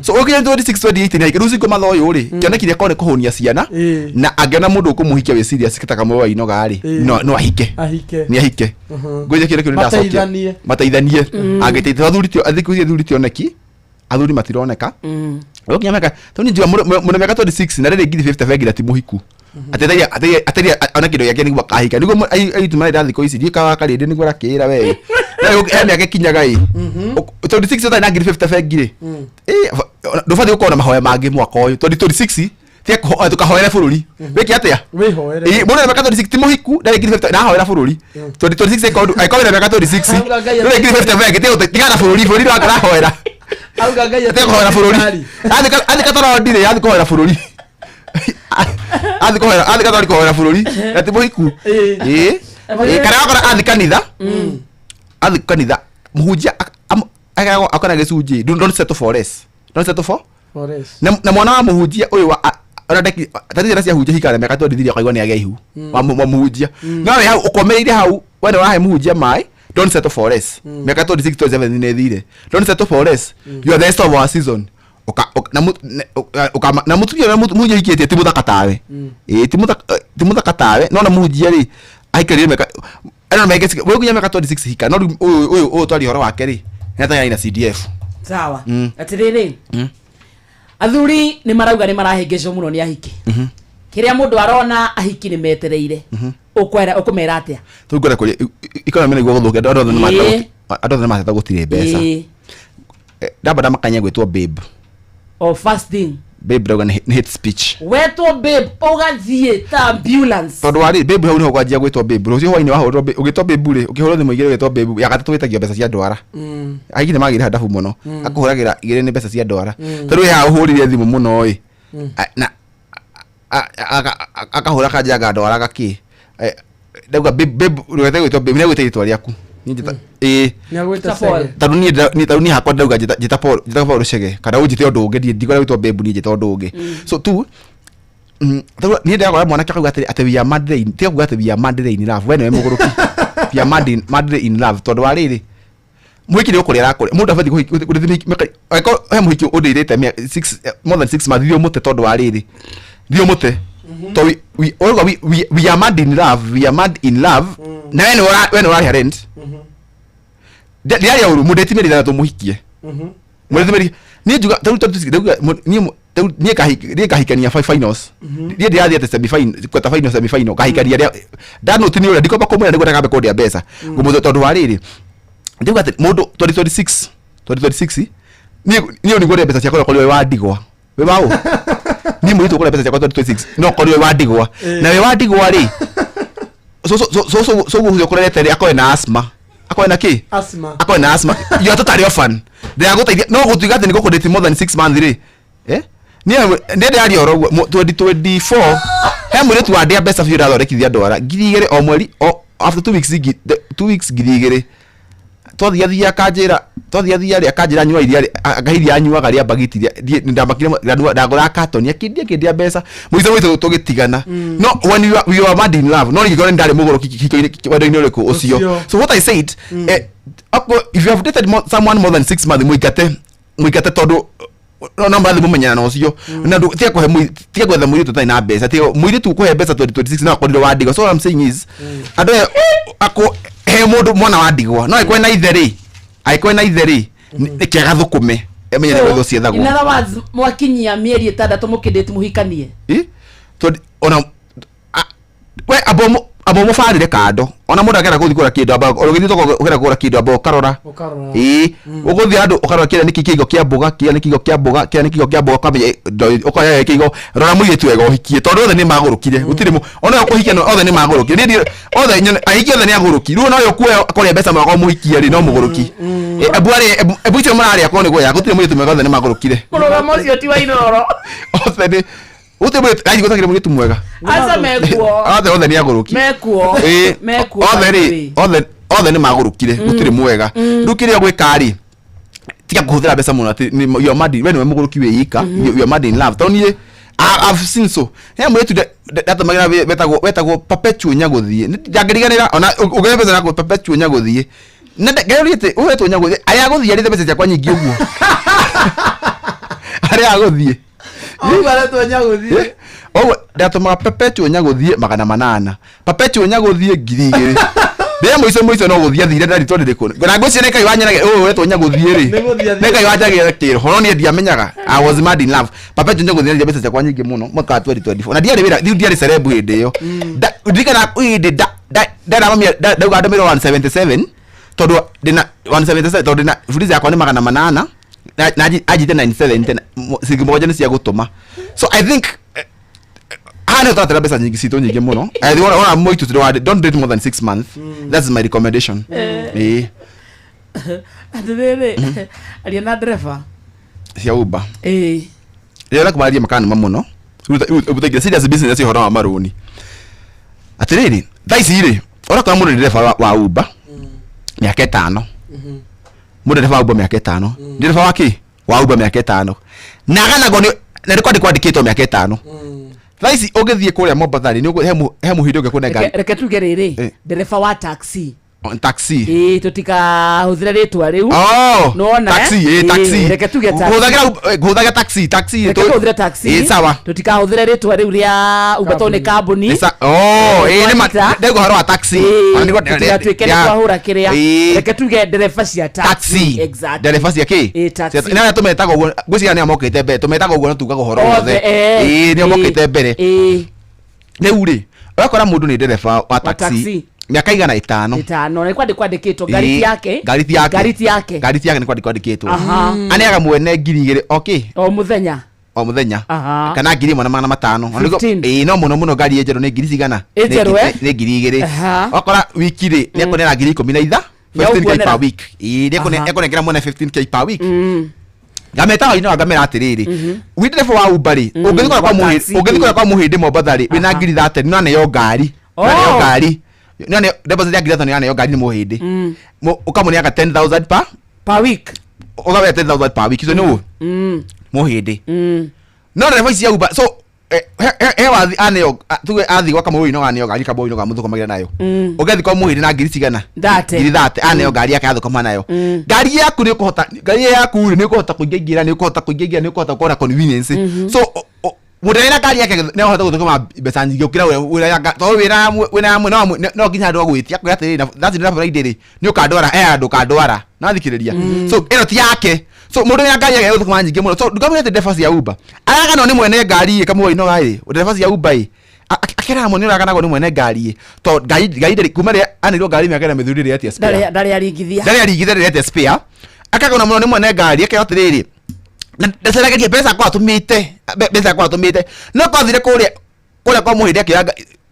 Speaker 9: So ũkinya 26, 28 nĩ ahike. Rĩu single mother ũyũ rĩ, kĩoneki gĩakorwo nĩ kũhũnia ciana, na angĩona mũndũ ũkũmũhikia wĩ serious ta kamwe wa Inoga rĩ, no ahike.
Speaker 3: Ahike.
Speaker 9: Nĩ ahike. Ngwĩciria kĩndũ kĩu nĩ ndacokia.
Speaker 3: Mateithanie.
Speaker 9: Mateithanie. Angĩteithia athuri ti thikũ ici athuri ti oneki, athuri matironeka. Ũkinya mĩaka, tondũ niĩ njugaga mũndũ mĩaka 26 na rĩrĩ ngiri 50 bengi na ti mũhiku. Ateithagia, ateithagia ona kĩndũ gĩake nĩguo akahika. Nĩguo airĩtu marenda thikũ ici, ndiũĩ kana karĩndĩ nĩguo arakĩĩra we. No he mĩaka ĩkinyaga ĩ. 26 ũtarĩ na ngiri 50 bengi rĩ, ndũbatiĩ gũkorwo na mahoya mangĩ mwaka ũyũ. 2026 tiga tũkahoere bũrũri. Wĩke atĩa?
Speaker 3: Wĩhoere.
Speaker 9: Ĩ, mũndũ ena mĩaka 26 ti mũhiku, ndarĩ ngiri 50 na ahoera bũrũri. 2026 angĩkorwo wĩna mĩaka 26,
Speaker 3: Auga Ngai
Speaker 9: ndũrĩ ngiri 50 bengi, tiga na bũrũri, bũrũri nĩ wakarahoera.
Speaker 3: Auga Ngai
Speaker 9: Tiga kũhoera bũrũri. Athiĩ katorondi rĩ, athiĩ kũhoera bũrũri. Athiĩ kũhoera, athiĩ katorondi kũhoera bũrũri. Na ti mũhiku. Ĩ. Ĩ, kana wakora athiĩ kanitha, athiĩ kanitha, mũhunjia akona gĩcunjĩ, don't settle for less. Don't settle for
Speaker 3: For less.
Speaker 9: Na mwana wa mũhunjia ũyũ wa ona ndeki tari ciana cia hunjia hikara mĩaka 23 akaigua nĩ agĩa ihu wa mũhunjia, no we hau ũkomereire hau, we nĩ ũrahe mũhunjia maĩ. Don't settle for less. Mĩaka 26, 27 nĩ ĩthire. Don't settle for less. You are the rest of our season. Na mũtumia ũrĩa mũhunjia ahikĩtie ti mũthaka tawe. Ĩĩ, ti mũthaka tawe, no na mũhunjia rĩ aikarire mĩaka ĩno mĩaka we ũkinya mĩaka 26 hika, no rĩu ũyũ twaria ũhoro wake rĩ, nĩ ateng'erire na CDF.
Speaker 8: Sawa. Atiriri, athuri nĩ marauga nĩ marahĩngĩcwo mũno nĩ ahiki. Kĩrĩa mũndũ arona, ahiki nĩ metereire. Ũkwera ũkũmera atĩa?
Speaker 9: Tungwenda kũrĩa economy nĩguo gũthũkia, andũ othe andũ othe nĩmateta gũtirĩ mbeca. Ndamba ndamakania gwĩtwo babe.
Speaker 8: O first thing.
Speaker 9: Babe ndauga nĩ hate speech.
Speaker 8: Wetwo babe ũgathiĩ ta ambulance.
Speaker 9: Tondũ warĩ babe hau nĩho kwanjia gwĩtwo babe. Rũciũ hwainĩ wahũrwo ũgĩtwo babe rĩ, ũkĩhũrwo thimũ igĩrĩ ũgĩtwo babe, ya gatatũ wĩtagio mbeca cia ndwara. Aingĩ nĩ magĩire handabu mũno, akũhũragĩra igĩrĩ nĩ mbeca cia ndwara. Tondũ we haha ũhũrire thimũ mũno ĩ, na akahũra kanja ndwara gakĩ. Ndauga babe, babe ndũgete gwĩtwo babe, nĩagwĩte rĩtwa rĩaku. Niĩ njĩta ĩĩ.
Speaker 3: Nĩagwĩta
Speaker 8: Paul.
Speaker 3: Chege.
Speaker 9: Tondũ niĩ tondũ niĩ hakwa ndauga njĩta Paul, njĩta Paul Chege kana ũnjĩte ũndũ ũngĩ, niĩ ndikwenda gwĩtwo babe, niĩ njĩta ũndũ ũngĩ. So tu tondũ niĩ ndĩrakora mwanake akauga atĩrĩ atĩ we are madly in, tiga kuga atĩ we are madly in love, we nĩwe mũgũrũki. We are madly in love tondũ wa rĩrĩ Mũhiki nĩ ũkũrĩa arakũrĩa. Mũndũ abatiĩ kũhiki angĩkorwo he mũhiki ũndĩrĩte more than 6 months thiĩ ũmũte tondũ wa rĩrĩ. Thiĩ ũmũte. To we ũrauga we are mad in love, we are mad in love. Na we nĩ we nĩ ũrarĩha rent. Ndĩraria ũru mũndũ etimĩri 6 mũhikie. Mũndũ etimĩri niĩ njuga tarĩu ndauga niĩ tarĩu niĩ niĩ ngahikania finals. Niĩ ndĩrathiĩ atĩ semi final, quarter final, semi final ngahikania rĩa ndanũti nĩ ũrĩa ndikwamba kũmwĩra nĩguo ndakambe kũndĩa mbeca. Ngũmũthĩa tondũ wa rĩrĩ. Ndauga atĩ mũndũ 2026 2026 niĩ niĩ nĩguo mbeca ciakwa okorwo wĩ wa ndigwa. Wĩ wa ũ? Niĩ mũirĩtu ũkũrĩa mbeca ciakwa 2026 no okorwo wĩ wa ndigwa. Na wĩ wa ndigwa rĩ cũcũ ũcio ũkũrerete rĩ akorwo na asthma. Akorwo na kĩ?
Speaker 3: Asthma.
Speaker 9: Akorwo na asthma. You are totally orphan. Ndĩragũteithia no gũtuĩka atĩ nĩ gũkũdate more than 6 months rĩ. Eh? Niĩ niĩ ndĩraria oro ũguo 2024 he mũirĩtu wandĩa mbeca biũ ndathondekithia ndwara 2000 o mweri o after 2 weeks 2 weeks 2000 twathiathia akanjĩra twathiathia rĩ akanjĩra nyua iria rĩ ngahe iria anyuaga rĩa mbagiti rĩa ndamakire ndagũraga katoni akĩndia akĩndia mbeca mũico mũico tũgĩtigana. No when you are, we are mad in love no ningĩkorwo nĩ ndarĩ mũgũrũki kĩhiko-inĩ wendo-inĩ ũrĩkũ ũcio.
Speaker 3: Ũcio.
Speaker 9: So what I said, if you have dated someone more than 6 months, mũingate mũingate tondũ no no mũrathiĩ mũmenyana na ũcio na tiga kũhe tiga gwetha mũirĩtu ũtarĩ na mbeca, tiga mũirĩtu ũkũhe mbeca 2026 no akorirwo wa ndigwa. So what I'm saying is andũ aya akũ he mũndũ mwana wa ndigwa no angĩkorwo na ithe rĩ, angĩkorwo na ithe rĩ, nĩ kĩaga thũkũme amenye nĩ gwethwo ciethagwo.
Speaker 8: In other words, mwakinyia mĩeri 6 mũkĩndĩti mũhikanie.
Speaker 9: Ĩ? Tondũ ona we abo mũbarĩre kando ona mũndũ akĩenda gũthiĩ kũgũra kĩndũ amba ũgĩthiĩ thoko ũkĩenda kũgũra kĩndũ amba ũkarora.
Speaker 3: Ũkarora.
Speaker 9: Ĩĩ, ũgũthiĩ handũ ũkarora kĩrĩa nĩ kĩigo kĩa mboga, kĩrĩa nĩ kĩigo kĩa mboga, kĩrĩa nĩ kĩigo kĩa mboga, ũkamenya, ũkoya kĩigo, rora mũirĩtu wega ũhikie tondũ othe nĩ magũrũkire. Gũtirĩ ona ũyũ ũkũhikia no othe nĩ magũrũkire. Niĩ ndiũ othe nyone ahiki othe nĩ agũrũki. Rĩu ona ũyũ ũkuoya kũrĩa mbeca mwaka ũmũhikie rĩ no mũgũrũki. Ebu arĩa ebu icio mũrarĩa korwo nĩ guoya gũtirĩ mũirĩtu mwega othe nĩ magũrũkire.
Speaker 8: Mũrũgamo ũcio ti wa Inooro.
Speaker 9: Othe nĩ gũtirĩ mũirĩtu ai gũtakĩrĩ mũirĩtu mwega.
Speaker 8: Aca mekuo.
Speaker 9: Othe othe nĩ agũrũki.
Speaker 8: Mekuo. Mekuo.
Speaker 9: Othe rĩ othe othe nĩ magũrũkire gũtirĩ mwega. Rĩu kĩrĩa ũgwĩka rĩ tiga kũhũthĩra mbeca mũno atĩ you are mad, we nĩwe mũgũrũki wĩ ika, you are mad in love. Tondũ niĩ I've seen so he mũirĩtu ndatũmagĩra wetagwo Perpetual Nyagũthiĩ. Ndangĩriganĩra ona ũgĩe mbeca nako Perpetual Nyagũthiĩ. Na ngeria atĩ ũyũ wetwo Nyagũthiĩ arĩa agũthiĩ arĩte mbeca ciakwa nyingĩ ũguo. Arĩa agũthiĩ.
Speaker 3: Ũguo aretwo Nyagũthiĩ.
Speaker 9: Ũguo ndatũmaga Perpetual Nyagũthiĩ 800. Perpetual Nyagũthiĩ 2000. Rĩrĩa mũico mũico no gũthiĩ athire ndari tondũ ndĩkũ. Na ngwĩciria nĩ Ngai wanyonagia ũyũ wetwo Nyagũthiĩ rĩ.
Speaker 3: Nĩ gũthiĩ athire.
Speaker 9: Nĩ Ngai wanjagia kĩroho no niĩ ndiamenyaga. I was mad in love. Perpetual Nyagũthiĩ nĩ mbeca ciakwa nyingĩ mũno mwaka wa 2024. Na ndiarĩ wĩra, rĩu ndiarĩ celeb hĩndĩ ĩyo. Ndirikana hĩndĩ ndera mami ndauga ndũmĩrwo 177 tondũ ndĩna 177 tondũ ndĩna fuliza yakwa nĩ 800 na anjite 97 tena ciringi 7 nĩ cia gũtũma. So I think haha nĩ tũratera mbeca nyingĩ citũ nyingĩ mũno. I think ona mũitu tũrĩ wa don't date more than 6 months. That's my recommendation. Ĩĩ.
Speaker 8: Atĩrĩrĩ, aria na ndereba.
Speaker 9: Cia Uber.
Speaker 8: Ĩĩ.
Speaker 9: Rĩrĩa ũrakumarĩria makanuma mũno. Rĩu ũthaingĩra serious business ũhoro wa marũni. Atĩrĩrĩ, thaa ici rĩ, ũrakora mũndũ nĩ ndereba wa Uber mĩaka 5. Mũndũ ndereba wa Uber mĩaka 5. Ndereba wa kĩ? Wa Uber mĩaka 5. Na aganagwo nĩ na nĩ kwandĩkwo andĩkĩtwo mĩaka 5. Thaa ici ũngĩthiĩ kũrĩa Mombatha rĩ, he mũhĩndĩ ũngĩkũnenga
Speaker 8: Reke tuge rĩrĩ, ndereba wa taxi.
Speaker 9: Taxi.
Speaker 8: Ĩĩ, tũtikahũthĩre rĩtwa rĩu.
Speaker 9: Oh,
Speaker 8: Nĩwona,
Speaker 9: taxi,
Speaker 8: eh?
Speaker 9: ĩĩ, taxi.
Speaker 8: Ĩĩ, reke tuge taxi.
Speaker 9: Hũthagĩra taxi, taxi.
Speaker 8: Reke tũhũthĩre taxi.
Speaker 9: Ĩĩ, sawa.
Speaker 8: Tũtikahũthĩre rĩtwa rĩu rĩa Uber tondũ nĩ kambuni.
Speaker 9: Nĩ oh, ĩĩ, nĩ
Speaker 8: Twanyita.
Speaker 9: ndauga ũhoro wa taxi.
Speaker 8: Ĩĩ,
Speaker 9: Ona nĩguo
Speaker 8: tũtigatuĩke nĩ twahũra kĩrĩa.
Speaker 9: Ĩĩ.
Speaker 8: Reke tuge ndereba cia taxi.
Speaker 9: Taxi.
Speaker 8: Exactly.
Speaker 9: Ndereba cia kĩ?
Speaker 8: Ĩĩ, taxi.
Speaker 9: Nĩ arĩa tũmetaga ũguo, ngwĩciria nĩo mokĩte mbere, tũmetaga ũguo no tugaga ũhoro
Speaker 8: Othe,
Speaker 9: wothe.
Speaker 8: ĩĩ.
Speaker 9: Ĩĩ, nĩo mokĩte mbere.
Speaker 8: Ĩĩ.
Speaker 9: Rĩu rĩ, ũrakora mũndũ nĩ ndereba wa taxi
Speaker 8: taxi.
Speaker 9: mĩaka igana ĩtano.
Speaker 8: Ĩtano, na nĩ kwandĩkwo andĩkĩtwo ngari ti
Speaker 9: Ĩĩ,
Speaker 8: yake.
Speaker 9: ngari ti yake.
Speaker 8: Ngari ti yake.
Speaker 9: Ngari ti yake nĩ kwandĩkwo andĩkĩtwo.
Speaker 8: Aha.
Speaker 9: Aneaga mwene 2000 okay.
Speaker 8: O mũthenya.
Speaker 9: O mũthenya.
Speaker 8: Aha.
Speaker 9: Kana 1500. Ona nĩguo-
Speaker 8: 15.
Speaker 9: Ĩĩ, no mũno mũno ngari ĩ njerũ nĩ ngiri cigana?
Speaker 8: Ĩ njerũ, eh?
Speaker 9: Nĩ 2000.
Speaker 8: Aha.
Speaker 9: Wakora wiki rĩ, nĩ ekũneana 15,000.
Speaker 8: Nĩ
Speaker 9: 15K
Speaker 8: ũkuonera.
Speaker 9: per week. Ĩĩ, nĩ
Speaker 8: Aha.
Speaker 9: ekũnengera mwene 15K per week. Ngameta hwainĩ wa ngamera atĩrĩrĩ, wĩ ndereba wa Uber rĩ, ũngĩthiĩ kũrĩa kwa
Speaker 8: wa
Speaker 9: mũhĩ-
Speaker 8: taxi.
Speaker 9: ũngĩthiĩ kũrĩa kwa mũhĩndĩ Mombatha rĩ, wĩna 30,000 no aneo ngari. No aneo
Speaker 8: Oh.
Speaker 9: ngari. No aneo deposit ya 30,000 nĩ aneo ngari nĩ mũhĩndĩ. Ũkamũneaga 10,000 per
Speaker 8: per week.
Speaker 9: Ũkamũnea 10,000 per week. So nĩ ũũ? Mũhĩndĩ. No ndereba ici cia Uber, so He wathi aneo tuge athi gwa kamũi no aneo ngari kamũi no gamuthũkũmagĩra nayo. Ũngĩathiĩ kwa mũhĩndĩ na ngiri cigana?
Speaker 8: Thate.
Speaker 9: Ngiri thate aneo ngari yake athũkũma nayo. Ngari yaku nĩ ũkũhota, ngari yaku rĩ nĩ ũkũhota kũingaingĩra, nĩ ũkũhota kũingaingĩra, nĩ ũkũhota gũkorwo na convenience. So mũndũ wĩna ngari yake nĩ ahote gũthũkũma mbeca nyingĩ gũkĩra ũrĩa wĩna ya tondũ wĩna wĩna ya no nginya andũ agwĩtia akwĩra atĩrĩrĩ na that's na Friday rĩ nĩ ũkandwara he handũ ũkandwara nathikĩrĩria. So ĩno ti yake. So mũndũ wĩna ngari yake gũthũkũma nyingĩ mũno. So ndũkamwĩre atĩ ndereba cia Uber araganwo nĩ mwene ngari ĩ kamũgoi no ĩ ndereba cia Uber ĩ akeraga mũno nĩ ũraganagwo nĩ mwene ngari ĩ tondũ ngari ndarĩ kuma rĩrĩa anĩirwo ngari mĩaka ĩna mĩthiru ndĩrĩ yetia spare.
Speaker 8: Ndarĩ aringithia.
Speaker 9: Ndarĩ arigithia, ndĩrĩ yetia spare. Akagana mũno nĩ mwene ngari akera atĩrĩrĩ na ndacaragĩria mbeca kwa atũmĩte mbeca kwa atũmĩte no kwathire kũrĩa kwa mũhĩndĩ akĩoya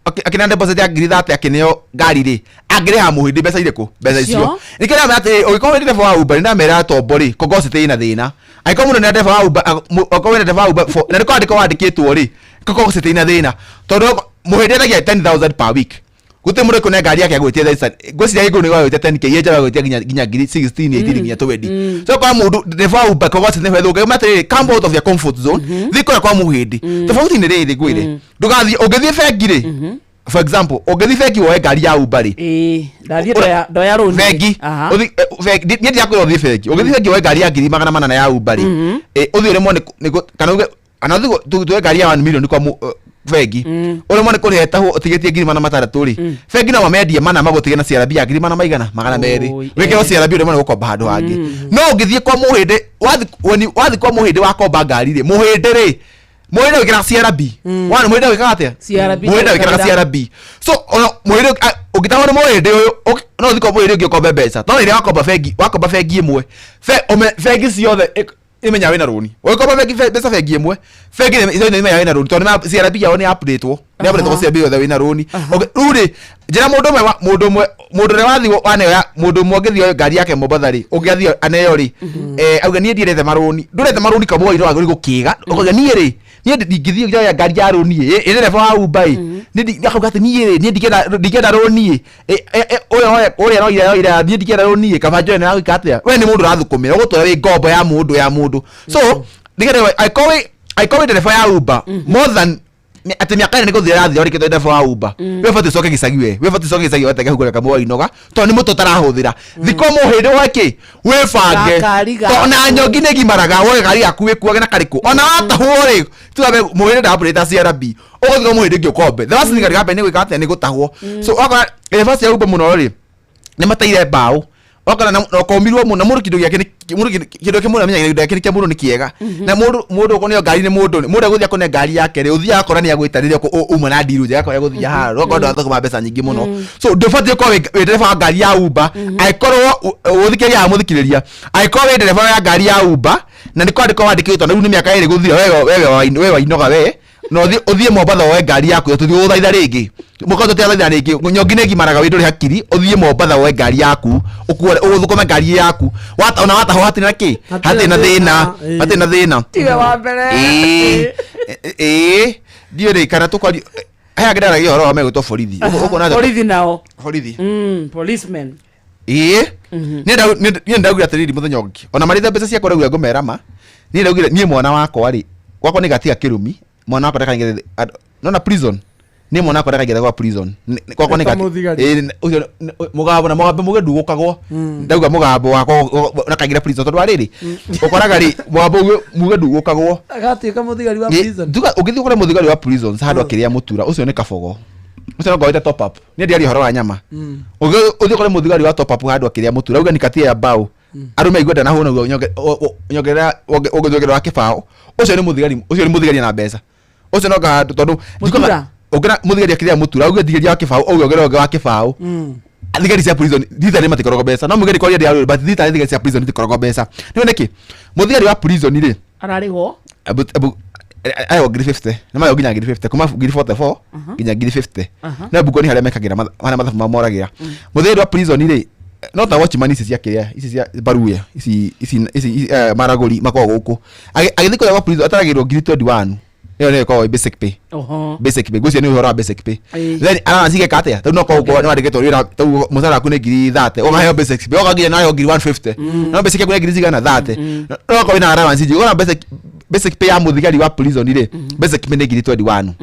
Speaker 9: akĩnea deposit ya ngiri thate akĩneo ngari rĩ angĩrĩha mũhĩndĩ mbeca irĩkũ mbeca icio.
Speaker 8: Icio?
Speaker 9: Nĩkĩo ndamera atĩrĩrĩ ũngĩkorwo wĩ ndereba wa Uber nĩ ndamera tombo rĩ Kongosi ĩna thĩna angĩkorwo mũndũ nĩ ndereba wa Uber okorwo wĩ ndereba wa Uber na nĩ kwandĩkwo wandĩkĩtwo rĩ Kongosi ĩna thĩna tondũ mũhĩndĩ endagia 10,000 per week gũtirĩ mũndũ ĩkũne ngari yake agwĩtie thaa ngwĩciria gĩkũyũ nĩ gwagwĩtia 10K ye njara gwĩtia nginya ngiri 16 18 nginya 20. So kwa mũndũ ndereba wa Uber Kongosi nĩ hethũke atĩrĩrĩ come out of your comfort zone thiĩ kũrĩa kwa mũhĩndĩ tofauti nĩ rĩrĩ ngwĩre ndũgathiĩ ũngĩthiĩ bengi rĩ for example ũngĩthiĩ bengi woe ngari ya Uber rĩ.
Speaker 8: Ĩĩ, ndathiĩ ndoya rũni.
Speaker 9: Bengi ũthi niĩ ndirakwĩra ũthiĩ bengi ũngĩthiĩ bengi woe ngari ya ngiri magana manana ya Uber rĩ ũthiĩ ũremwo nĩ kana uge kana ũthiĩ tuoe ngari ya 1 million kwa bengi ũremwo nĩ kũrĩha ĩtahwo ũtigĩtie ngiri magana matandatũ rĩ bengi no mamendie mana magũtige na CRB ya ngiri magana maigana magana merĩ wĩkĩrwo CRB ũremwo nĩ gũkomba handũ hangĩ no ũngĩthiĩ kwa mũhĩndĩ wathiĩ kwa mũhĩndĩ wakomba ngari rĩ mũhĩndĩ rĩ mũhĩndĩ wĩkĩraga CRB wana mũhĩndĩ wĩkaga atĩa
Speaker 8: CRB
Speaker 9: mũhĩndĩ wĩkĩraga CRB so ona mũhĩndĩ ũngĩtahwo nĩ mũhĩndĩ ũyũ no ũthiĩ kwa mũhĩndĩ ũngĩ ũkombe mbeca tondũ rĩrĩa wakomba bengi ĩmwe bengi ciothe imenya wĩna rũni ũgĩkomba bengi mbeca bengi ĩmwe bengi nĩ imenya wĩna rũni tondũ CRB yao nĩ update-wo nĩ update-wo CRB yothe wĩna rũni. Rĩu rĩ njĩra mũndũ ũmwe mũndũ ũmwe mũndũ ũrĩa wathiĩ waneo ya mũndũ ũmwe ũngĩthiĩ ngari yake Mombatha rĩ ũngĩathiĩ aneo rĩ auge niĩ ndiendete marũni ndũrete marũni kamũgoi no agĩrĩirwo gũkĩga ũkauga niĩ rĩ niĩ ndingĩthiĩ njoya ngari ya rũni ĩ ĩ ndereba wa Uber ĩ niĩ akauga atĩ niĩ rĩ niĩ ndingĩenda rũni ĩ ũyũ ũrĩa noire oire niĩ ndingĩenda rũni ĩ kaba njoe nĩ atĩa we nĩ mũndũ ũrathũkũmĩra ũgũtũra wĩ ngombo ya mũndũ ya mũndũ. So nĩgetha angĩkorwo wĩ ndereba ya Uber more than atĩ mĩaka ĩna nĩ gũthira ĩrathira ũrĩkĩte ndereba wa Uber we ũbatiĩ ũcoke gĩcagi we ũbatiĩ ũcoke gĩcagi wetege hau kũrĩa kamũgoi noga tondũ nĩ mũtwe ũtarahũthĩra thikũ mũhĩndĩ woe kĩ wĩbange
Speaker 8: Gakari
Speaker 9: Tondũ na
Speaker 8: gaku.
Speaker 9: nyongi nĩ gimaraga woe ngari yaku wĩkuage na karĩkũ ona watahwo rĩ tuga mũhĩndĩ ndapũrĩta CRB ũgũthiĩ kwa mũhĩndĩ ũngĩ ũkombe the last thing that happen nĩ gwĩka atĩa nĩ gũtahwo. So wakora ndereba cia Uber mũno rĩ nĩ mateire mbaũ wakora na ũkomirwo mũno mũndũ kĩndũ gĩake mũndũ kĩndũ kĩmwe amenyaga kĩndũ gĩake nĩ kĩa mũndũ nĩ kĩega na mũndũ mũndũ ũkũneo ngari nĩ mũndũ mũndũ egũthiĩ akũne ngari yake rĩ ũthiaga akora nĩ agwĩta rĩrĩa uma na ndiru njega akora egũthiĩ haro ũgakorwo ndũrathũkũma mbeca nyingĩ mũno. So ndũbatiĩ gũkorwo wĩ ndereba wa ngari ya Uber angĩkorwo ũthikĩrĩria haha mũthikĩrĩria angĩkorwo wĩ ndereba ya ngari ya Uber na nĩ kwandĩkwo wandĩkĩtwo na rĩu nĩ mĩaka ĩrĩ gũthira wewe wainoga we na ũthiĩ Mombatha woe ngari yaku tũthiĩ gũthaitha rĩngĩ mũkorwo tũtirathaitha rĩngĩ nyongi nĩ ngimaraga wĩ ndũrĩ hakiri ũthiĩ Mombatha woe ngari yaku ũkuore ũthũkũme ngari yaku ona watahwo hatirĩ na kĩ hatirĩ na thĩna hatirĩ na thĩna
Speaker 8: Tiwe wa mbere.
Speaker 9: Ĩĩ ndiũĩ rĩ kana tũkwaria he angĩ ndaragia ũhoro wa megwĩtwo borithi. Ũkuona atĩa?
Speaker 8: Borithi nao.
Speaker 9: Borithi.
Speaker 8: Policemen.
Speaker 9: Ĩĩ niĩ ndaugire atĩrĩrĩ mũthenya ũngĩ ona marĩte mbeca ciakwa ndaugire ngũmera ma niĩ ndaugire niĩ mwana wakwa rĩ gwakwa nĩ gatiga kĩrumi mwana wakwa ndakaingĩre nona prison niĩ mwana wakwa ndakaingĩre gwa prison gwakwa nĩ
Speaker 3: Eta
Speaker 9: gati
Speaker 3: mũthigari.
Speaker 9: Ĩĩ, ũcio mũgambo na mũgambo mũge ndugũkagwo ndauga mũgambo wakwa ndakaingĩre prison tondũ wa rĩrĩ ũkoraga rĩ mũgambo muge ndugũkagwo
Speaker 3: Agatuĩka mũthigari wa prison.
Speaker 9: Tuga ũngĩthiĩ ũkore mũthigari wa prisons handũ akĩrĩa mũtura ũcio nĩ kabogo ũcio no ngorete top up niĩ ndiaria ũhoro wa nyama ũthiĩ ũkore mũthigari wa top up handũ akĩrĩa mũtura auge nikatie ya mbaũ arũme aigue ndanahũna ũguo nyongerera ũngĩongerera wa kĩbaũ ũcio nĩ mũthigari ũcio nĩ mũthigari na mbeca ũcio no handũ tondũ
Speaker 8: Mũtura?
Speaker 9: ũngĩra mũthigari akĩrĩa mũtura auge thigari wa kĩbaũ auge ongerera ũngĩ wa kĩbaũ thigari cia prison thitha nĩ matikoragwo mbeca no mũthigari kwaria ndĩarũrĩ but thitha thigari cia prison itikoragwo mbeca nĩ nĩkĩ mũthigari wa prison rĩ
Speaker 8: Ararĩhwo.
Speaker 9: Abu ayo ngiri 50 nĩ mayo nginya ngiri 50 kuma ngiri 44 nginya ngiri 50 no mbuko nĩ harĩa mekagĩra harĩa mathabu mamoragĩra mũthigari wa prison rĩ no ta watchman ici cia kĩrĩa ici cia baruya ici ici ici maragũri makoragwo gũkũ agĩthiĩ kũrĩa gwa prison ataragĩrwo ngiri 21 ĩyo nĩyo ĩkoragwo ĩ basic pay. Basic pay ngwĩciria nĩ ũhoro wa basic pay. Then allowance igeka atĩa tondũ no korwo nĩ wandĩkĩtwo wĩra tondũ mũcara waku nĩ ngiri 30 ũkaheo basic pay ũkaginya nayo ngiri 150 no basic yaku nĩ ngiri cigana 30 no korwo wĩna allowance njigũ ũkona basic Basic pay ya mũthigari wa prison rĩ, basic pay nĩ ngiri 21.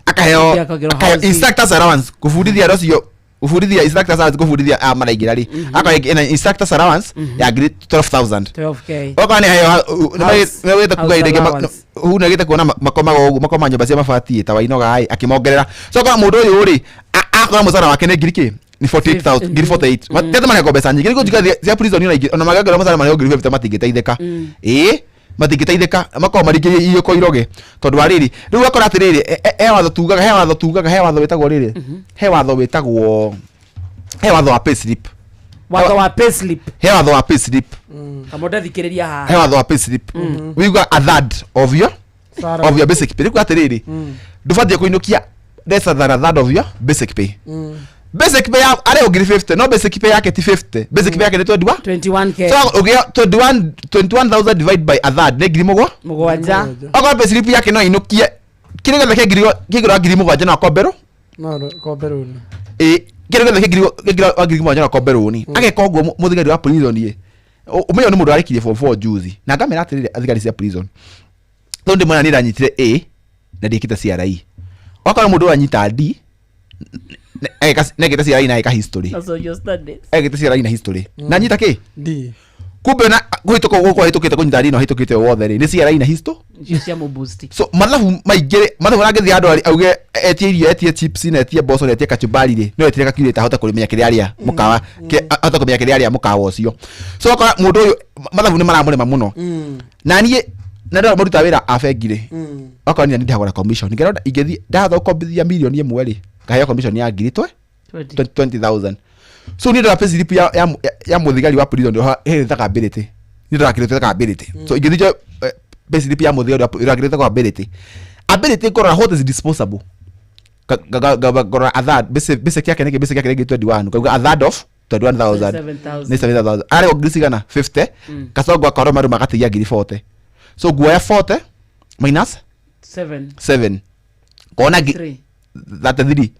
Speaker 9: Akaheo
Speaker 8: Akagĩrwo
Speaker 9: akaheo
Speaker 8: housing.
Speaker 9: Instructors allowance kũbundithia andũ acio, kũbundithia instructors allowance, kũbundithia aya maraingĩra rĩ, akaheo ena instructors allowance ya ngiri 12,000.
Speaker 8: 12K.
Speaker 9: Okorwo nĩ heo nĩmagĩte kuga
Speaker 8: House
Speaker 9: indo ingĩ
Speaker 8: allowance.
Speaker 9: hau nĩagĩte kuona makomaga ũguo, makoma nyũmba cia mabati ta Wainoga ĩ, akĩmongerera. So okorwo mũndũ ũyũ rĩ, akora mũcara wake nĩ ngiri kĩ, nĩ 48,000, ngiri 48. Matiatĩ marengwo mbeca nyingĩ nĩguo njiga cia prison ona ingĩ ona mangĩongererwo mũcara marehwo ngiri 50 matingĩteithĩka. Ĩĩ, matingĩteithĩka, makorwo maringĩrĩirie iriũko iroge tondũ wa rĩrĩ. Rĩu akora atĩrĩrĩ, he watho tugaga, he watho wĩtagwo rĩrĩ, he watho wĩtagwo, he watho wa pay slip.
Speaker 8: Watho wa pay slip.
Speaker 9: He watho wa pay slip.
Speaker 8: Kamonde, thikĩrĩria haha.
Speaker 9: He watho wa pay slip wĩuga a third of your
Speaker 8: Salary.
Speaker 9: Of your basic pay. Rĩu atĩrĩrĩ, ndũbatiĩ kũinũkia less than a third of your basic pay. Basic pay ya arĩ ngiri 50, no basic pay yake ti 50, basic pay yake nĩ 21.
Speaker 8: 21K.
Speaker 9: So ũgĩa 21, 21,000 divide by a third nĩ ngiri mũgwa
Speaker 8: 7.
Speaker 9: Okorwo pay slip yake no inũkie kĩrĩa gĩothe kĩ ngiri kĩgũra 7,000 no akomberwo.
Speaker 3: No kombe rũni.
Speaker 9: Ĩ, kĩrĩa gĩothe kĩ ngiri wa 7,000 no akombe rũni. Ageka ũguo mũthigari wa prison ĩ, ũmenye nĩ mũndũ arĩkirie form 4 juzi, na ngamera atĩrĩrĩ, athigari cia prison, tondũ ndĩmona nĩ ndanyitire A na ndiĩkĩte CRE, okorwo mũndũ ũyũ anyita D nekĩte CRE na agĩka history.
Speaker 8: Na social studies.
Speaker 9: Egĩte CRE na history na anyita kĩ?
Speaker 3: D.
Speaker 9: Kumbe na kũhĩtũka gũkũ ahĩtũkĩte kũnyita D na ahĩtũkĩte wothe rĩ, nĩ CRE na history.
Speaker 8: Icio cia mũboost.
Speaker 9: So mathabu maingĩ rĩ, mathabu arangĩthiĩ handũ auge etie irio, etie chips na etie mboco na etie kachumbari rĩ, no etire gakirĩte ahote kũmenya kĩrĩa arĩa mũkawa, ahote kũmenya kĩrĩa arĩa mũkawa ũcio. So akora mũndũ ũyũ mathabu nĩ maramũrema mũno. Na niĩ na ndona mũruta wĩra a bengi rĩ, okorwo niĩ ndĩhagũra commission ngĩrona ingĩthiĩ ndahota gũkombithia mirioni 1 rĩ, ngaheo commission ya ngiri twe
Speaker 8: 20.
Speaker 9: 20,000. So niĩ ndora pay slip ya mũthigari wa prison, ndĩroha ĩrĩtaga ability, niĩ ndora kĩndũ gĩtagwo ability. So ingĩthiĩ njoe pay slip ya mũthigari wa ndĩrora kĩndũ gĩtagwo ability. Ability ngorora what is disposable. Ngorora a third basic yake nĩkĩ, basic yake nĩ 21, ngauga a third of 21,000
Speaker 8: 7,000.
Speaker 9: Nĩ 7,000. Arĩ ngiri cigana? 50. Kasongo akorwo marũ magatigia ngiri 40, so nguoya 40 minus
Speaker 8: 7.
Speaker 9: 7, kona
Speaker 8: 3.
Speaker 9: 33.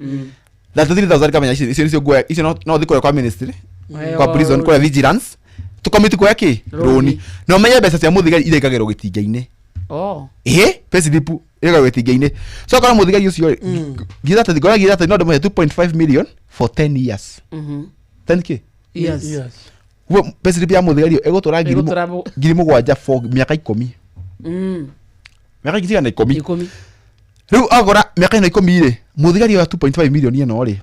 Speaker 9: 33,000 kamenya icio nicio nguoya icio, no thiĩ kũrĩa kwa ministry,
Speaker 8: Weo.
Speaker 9: kwa prison, kũrĩa vigilance tũkomiti kuoya kĩ?
Speaker 8: Rũni.
Speaker 9: Rũni. Na ũmenye mbeca cia mũthigari irengagĩrwo gĩtinga-inĩ.
Speaker 8: Oh.
Speaker 9: Ĩ, pay slip ĩrengagĩrwo gĩtinga-inĩ. So akora mũthigari ũcio rĩ, ngiri thate, ngora ngiri thate no ndĩmũhe 2.5 million for 10 years. 10K.
Speaker 8: Yes.
Speaker 9: Guo pay slip ya mũthigari ĩyo ĩgũtũra
Speaker 8: Ĩgũtũra
Speaker 9: 7,000 for mĩaka 10. Mĩaka cigana? 10.
Speaker 8: 10.
Speaker 9: Rĩu agora mĩaka ĩno 10 rĩ, mũthigari oya 2.5 million ĩno rĩ,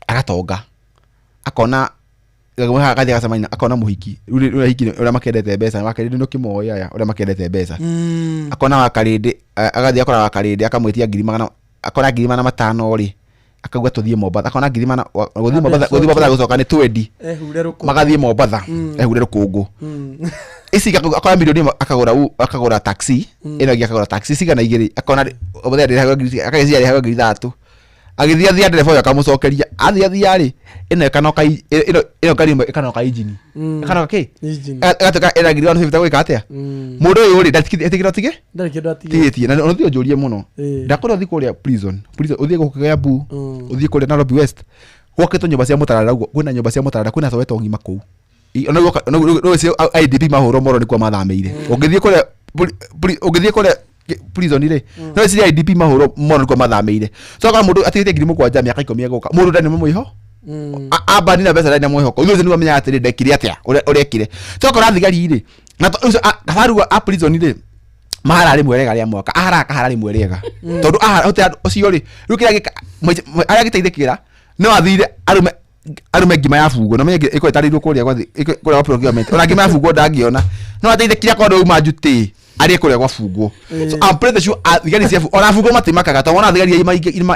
Speaker 9: agatonga, akona agathiĩ agacemania akona mũhiki rĩu rĩ- ũrĩa hiki ũrĩa makendete mbeca wakarĩndĩ nĩ ũkĩmoĩ aya ũrĩa makendete mbeca. Akona wakarĩndĩ, agathiĩ akora wakarĩndĩ, akamwĩtia ngiri magana, akona ngiri 500 rĩ, akauga tũthiĩ Mombatha. Akona ngiri mana gũthiĩ Mombatha, gũthiĩ Mombatha gũcoka nĩ twendi.
Speaker 3: Ehure rũkũngũ.
Speaker 9: Magathiĩ Mombatha. Ehure rũkũngũ. Ici akora milioni 1 akagũra akagũra taxi. Ĩno ĩngĩ akagũra taxi cigana igĩrĩ, akona mũthenya ndĩrehagwo ngiri, akagĩciria arĩhagwo ngiri 3, agĩthiĩ athia ndereba ũyũ akamũcokeria, athiĩ athia rĩ, ĩno ĩkanoka ĩno karima ĩkanoka injini. Ĩkanoka kĩ?
Speaker 3: Injini.
Speaker 9: Ĩgatuĩka ĩna ngiri 150 gwĩka atĩa? Mũndũ ũyũ rĩ, ndatigĩra tige
Speaker 3: Ndarĩ kĩndũ atigĩtie.
Speaker 9: tigĩtie na ũthiĩ ũnjũrie mũno. Ndakwĩra ũthiĩ kũrĩa prison, ũthiĩ gũkũ Kiambu, ũthiĩ kũrĩa Nairobi West gwakĩtwo nyũmba cia mũtarara ũguo, kwĩna nyũmba cia mũtarara, kwĩna Soweto ng'ima kũu. Ona rĩu cio IDP mahũrwo moro nĩkuo mathamĩire. Ũngĩthiĩ kũrĩa ũngĩthiĩ kũrĩa prison rĩ, no cia IDP mahũrwo moro nĩkuo mathamĩire. So akora mũndũ atigĩtie 7,000 mĩaka 10 egũka, mũndũ ndarĩ na mwĩho ambani na mbeca, ndarĩ na mwĩhoko ũcio nĩguo amenyaga atĩrĩ ndekire atĩa ũrĩa ũrekire. So akora thigari rĩ, na ũcio kabarua a prison rĩ, mahara rĩmwe rĩega rĩa mwaka, aharaga kahara rĩmwe rĩega. Tondũ ahara hote ũcio rĩ, rĩu kĩrĩa arĩa gĩteithĩkĩra no athire arume arume ngima ya bungo na menye ĩkorwo ĩtarĩirwo kũrĩa gwa kũrĩa gwa procurement, ona ngima ya bungo ndangĩona, no ateithĩkire akorwo auma njutĩ arĩe kũrĩa gwa bungo. So I'm pretty sure thigari cia ona bungo matimakaga tondũ ona thigari iria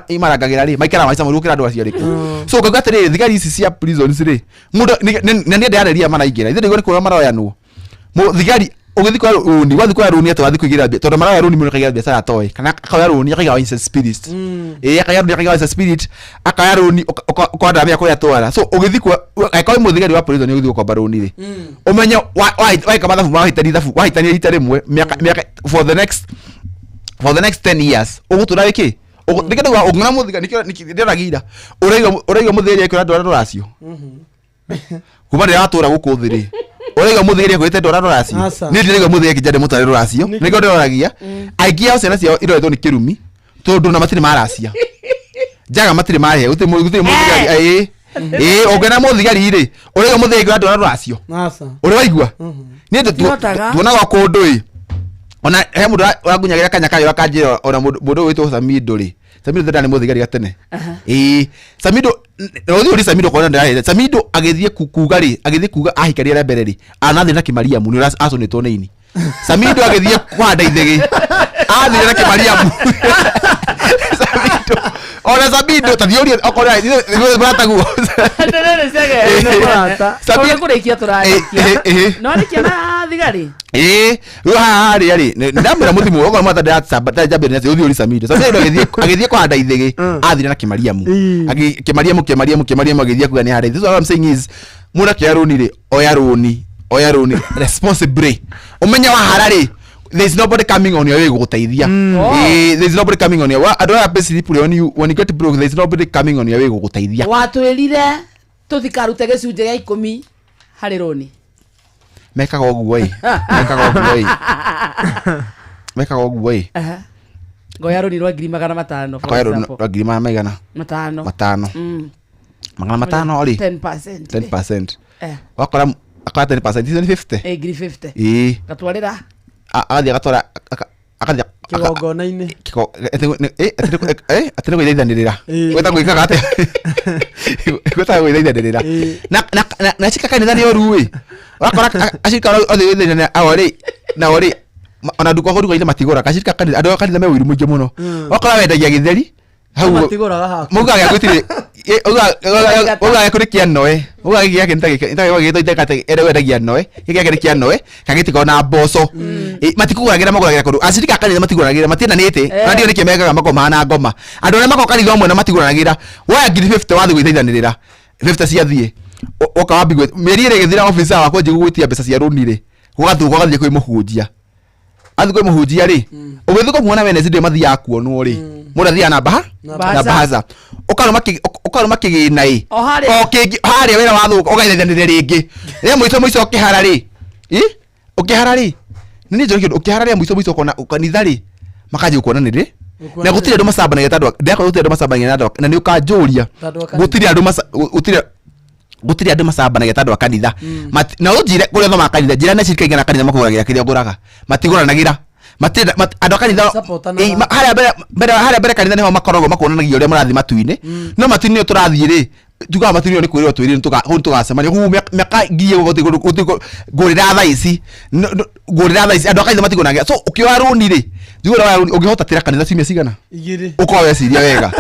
Speaker 9: imarangagĩra rĩ, maikaraga maica moru gũkĩra andũ acio arĩkũ. So ngauga atĩrĩrĩ, thigari ici cia prisons rĩ, mũndũ na nĩ ndĩrareria maraingĩra ithuĩ nĩguo nĩ kũrĩa maroyanwo. Thigari ũgĩthiĩ kuoya rũni, wathiĩ kuoya rũni atĩ wathiĩ kũigĩra mbia, tondũ maroya rũni mũndũ akaigĩra biacara atoĩ, kana akoya rũni akaiga wines and spirit. Ĩĩ, akaiga rũni akaiga wines and spirit, akaya rũni ũkona ndaramenya kũrĩa atwara. So ũgĩthiĩ kuoya, angĩkorwo wĩ mũthigari wa prison ũgĩthiĩ gũkomba rũni rĩ, ũmenye waika mathabu wahĩtania ithabu, wahĩtania rita rĩmwe mĩaka for the next 10 years ũgũtũra wĩkĩ? Nĩkĩo ndauga ũngĩona mũthigari, nĩkĩo ndĩroragia ira ũraigua mũthigari akĩra andũ arĩa rũracio kuma rĩrĩa watũra gũkũ thĩ rĩ, Ũraigua mũthigari akwĩrĩte ndwara rũracio?
Speaker 3: Aca.
Speaker 9: Niĩ ndĩraigua mũthigari akĩnjĩra ndĩmũtware rũracio. Nĩkĩo ndĩroragia. Aingĩ ao ciana ciao iroretwo nĩ kĩrumi tondũ na matirĩ maracia. Njaga matirĩ marĩhe. Gũtirĩ mũthigari. Ĩĩ. Ĩĩ, ũngĩona mũthigari rĩ, ũraigua mũthigari akwĩra ndwara rũracio.
Speaker 3: Aca.
Speaker 9: Ũrĩ waigua? Niĩ
Speaker 8: Tutihotaga.
Speaker 9: tuonaga kũndũ ĩ. Ona he mũndũ ũrangunyagĩra kanya kayũ akanjĩra ona mũndũ ũyũ wĩtwo Samido rĩ. Samido ndarĩ mũthigari gatene. Ĩĩ, Samido ũthiĩ ũrie Samido kona ndĩrarĩte. Samido agĩthiĩ kuga rĩ, agĩthiĩ kuga ahikaria rĩa mbere rĩ, anathiĩ na Kĩmariamu nĩ ũrĩa acũnĩtwo nĩ ini. Samido agĩthiĩ kũhanda ithĩgĩ, athire na Kĩmariamu. Samido, ona Samido ta thiĩ ũrie okorwo mũrataguo.
Speaker 8: Atĩrĩrĩ Chege. Tondũ kũrĩkia tũrarĩkia. No arĩkia na thigari.
Speaker 9: Ĩĩ, rĩu haha harĩa rĩ, ndamwĩra mũthimo okorwo mwata ndĩracambĩrĩria atĩ ũthiĩ ũrie Samido. Samido agĩthiĩ kũhanda ithĩgĩ, athire na Kĩmariamu. Kĩmariamu, Kĩmariamu, Kĩmariamu agĩthiĩ kuga nĩ ahanda ithĩgĩ. So what I'm saying is, mũndũ akĩoya rũni rĩ, oya rũni, oya rũni responsibly. Ũmenye wahara rĩ, there is nobody coming on your way gũgũteithia. Ĩĩ, there is nobody coming on your way. Andũ aya pay slip rĩ, when you get broke, there is nobody coming on your way gũgũteithia.
Speaker 8: Watwĩrire tũtikarute gĩcunjĩ gĩa ikũmi harĩ rũni.
Speaker 9: Mekaga ũguo ĩ. Mekaga ũguo ĩ. Mekaga ũguo ĩ.
Speaker 8: Aha. Ngoya rũni rwa 500,000 for
Speaker 9: Akoya rũni
Speaker 8: example.
Speaker 9: rwa ngiri magana maigana?
Speaker 8: Matano.
Speaker 9: Matano. 500 rĩ?
Speaker 8: 10%.
Speaker 9: 10%.
Speaker 8: Eh.
Speaker 9: Wakora akora 10% icio nĩ 50.
Speaker 8: Eh, 50,000.
Speaker 9: Ĩĩ.
Speaker 8: Gatwarĩra.
Speaker 9: Agathiĩ agatwara agathiĩ
Speaker 3: Kĩgongona-inĩ.
Speaker 9: Atĩ nĩ gwĩthaithanĩrĩra. Gwĩta gwĩkaga atĩa? Gwĩtaga gwĩthaithanĩrĩra. Na acika kanitha nĩ oru ĩ. Ũrakora acirika othe gwĩthaithanĩrĩra ao rĩ, nao rĩ, ona nduka nduka-inĩ matigũraga. Acirika kanitha, andũ a kanitha me ũiru mũingĩ mũno. Ũgakora wendagia gĩtheri hau
Speaker 3: Matigũraga haku.
Speaker 9: Maugaga gĩaku gĩtirĩ maugaga gĩaku nĩ kĩa noe. Maugaga gĩkĩ gĩake nĩ ta gĩgĩtwo atĩ ere wendagia noe. Gĩkĩ gĩake nĩ kĩa noe kana gĩtikoragwo na mboco. Matikũgũragĩra magũragĩra kũndũ. Acirika a kanitha matigũragĩra matiendanĩte. Na ndiũĩ nĩkĩ mekaga makoragwo mahana ngoma. Andũ arĩa makoragwo kanitha ũmwe na matigũranagĩra. Woya 50,000 wathiĩ gwĩthaithanĩrĩra. 50 ciathiĩ. Woka wambia mĩeri ĩrĩ ĩgĩthira officer wakwa anjia gũgwĩtia mbeca cia rũni rĩ. Gũgathũka ũgathiĩ kwĩ mũhunjia. Athiĩ kwĩ mũhunjia rĩ, ũgĩthiĩ kũmuona Wednesday mathiaga kuonwo rĩ, mũndũ athiaga na mbaha
Speaker 8: Na
Speaker 9: na mbahaca. Ũkarũma kĩgĩna ĩ.
Speaker 8: O harĩa.
Speaker 9: O kĩngĩ harĩa wĩra wathũka ũgaithanĩrĩra rĩngĩ. Rĩrĩa mũico mũico ũkĩhara rĩ, ĩ? Ũkĩhara rĩ, nĩ njũĩ kĩndũ ũkĩhara rĩrĩa mũico mũico ũkona kanitha rĩ, makanjia gũkuona nĩ rĩ. Na gũtirĩ andũ macambanagia ta andũ ndĩrakorwo gũtirĩ andũ macambanagia na andũ na nĩ ũkanjũria.
Speaker 3: Ta andũ a kanitha.
Speaker 9: Gũtirĩ andũ maca gũtirĩ gũtirĩ andũ macambanagia ta andũ a kanitha. Na ũnjĩre kũrĩa ũthomaga kanitha, njĩra nĩ cirika igana kanitha makũgũragĩra kĩrĩa ũgũraga. Matigũranagĩra. Matirĩ andũ a kanitha
Speaker 3: Supportanaga.
Speaker 9: harĩa mbere harĩa mbere kanitha nĩho makoragwo makuonanagia ũrĩa mũrathiĩ matu-inĩ. No matu-inĩ tũrathiĩ rĩ, tugaga matu-inĩ nĩ kwĩrwo twĩrire kũu tũgacemania. Kũu mĩaka ngiri ĩmwe gũtirĩ kũndũ gũtirĩ ngũrĩra thaa ici. Ngũrĩra thaa ici andũ a kanitha matigũranagĩra. So ũkĩoya rũni rĩ, njuge ũrĩa woya rũni ũngĩhota tĩra kanitha ciumia cigana?
Speaker 3: Igĩrĩ.
Speaker 9: Ũkorwo weciria wega.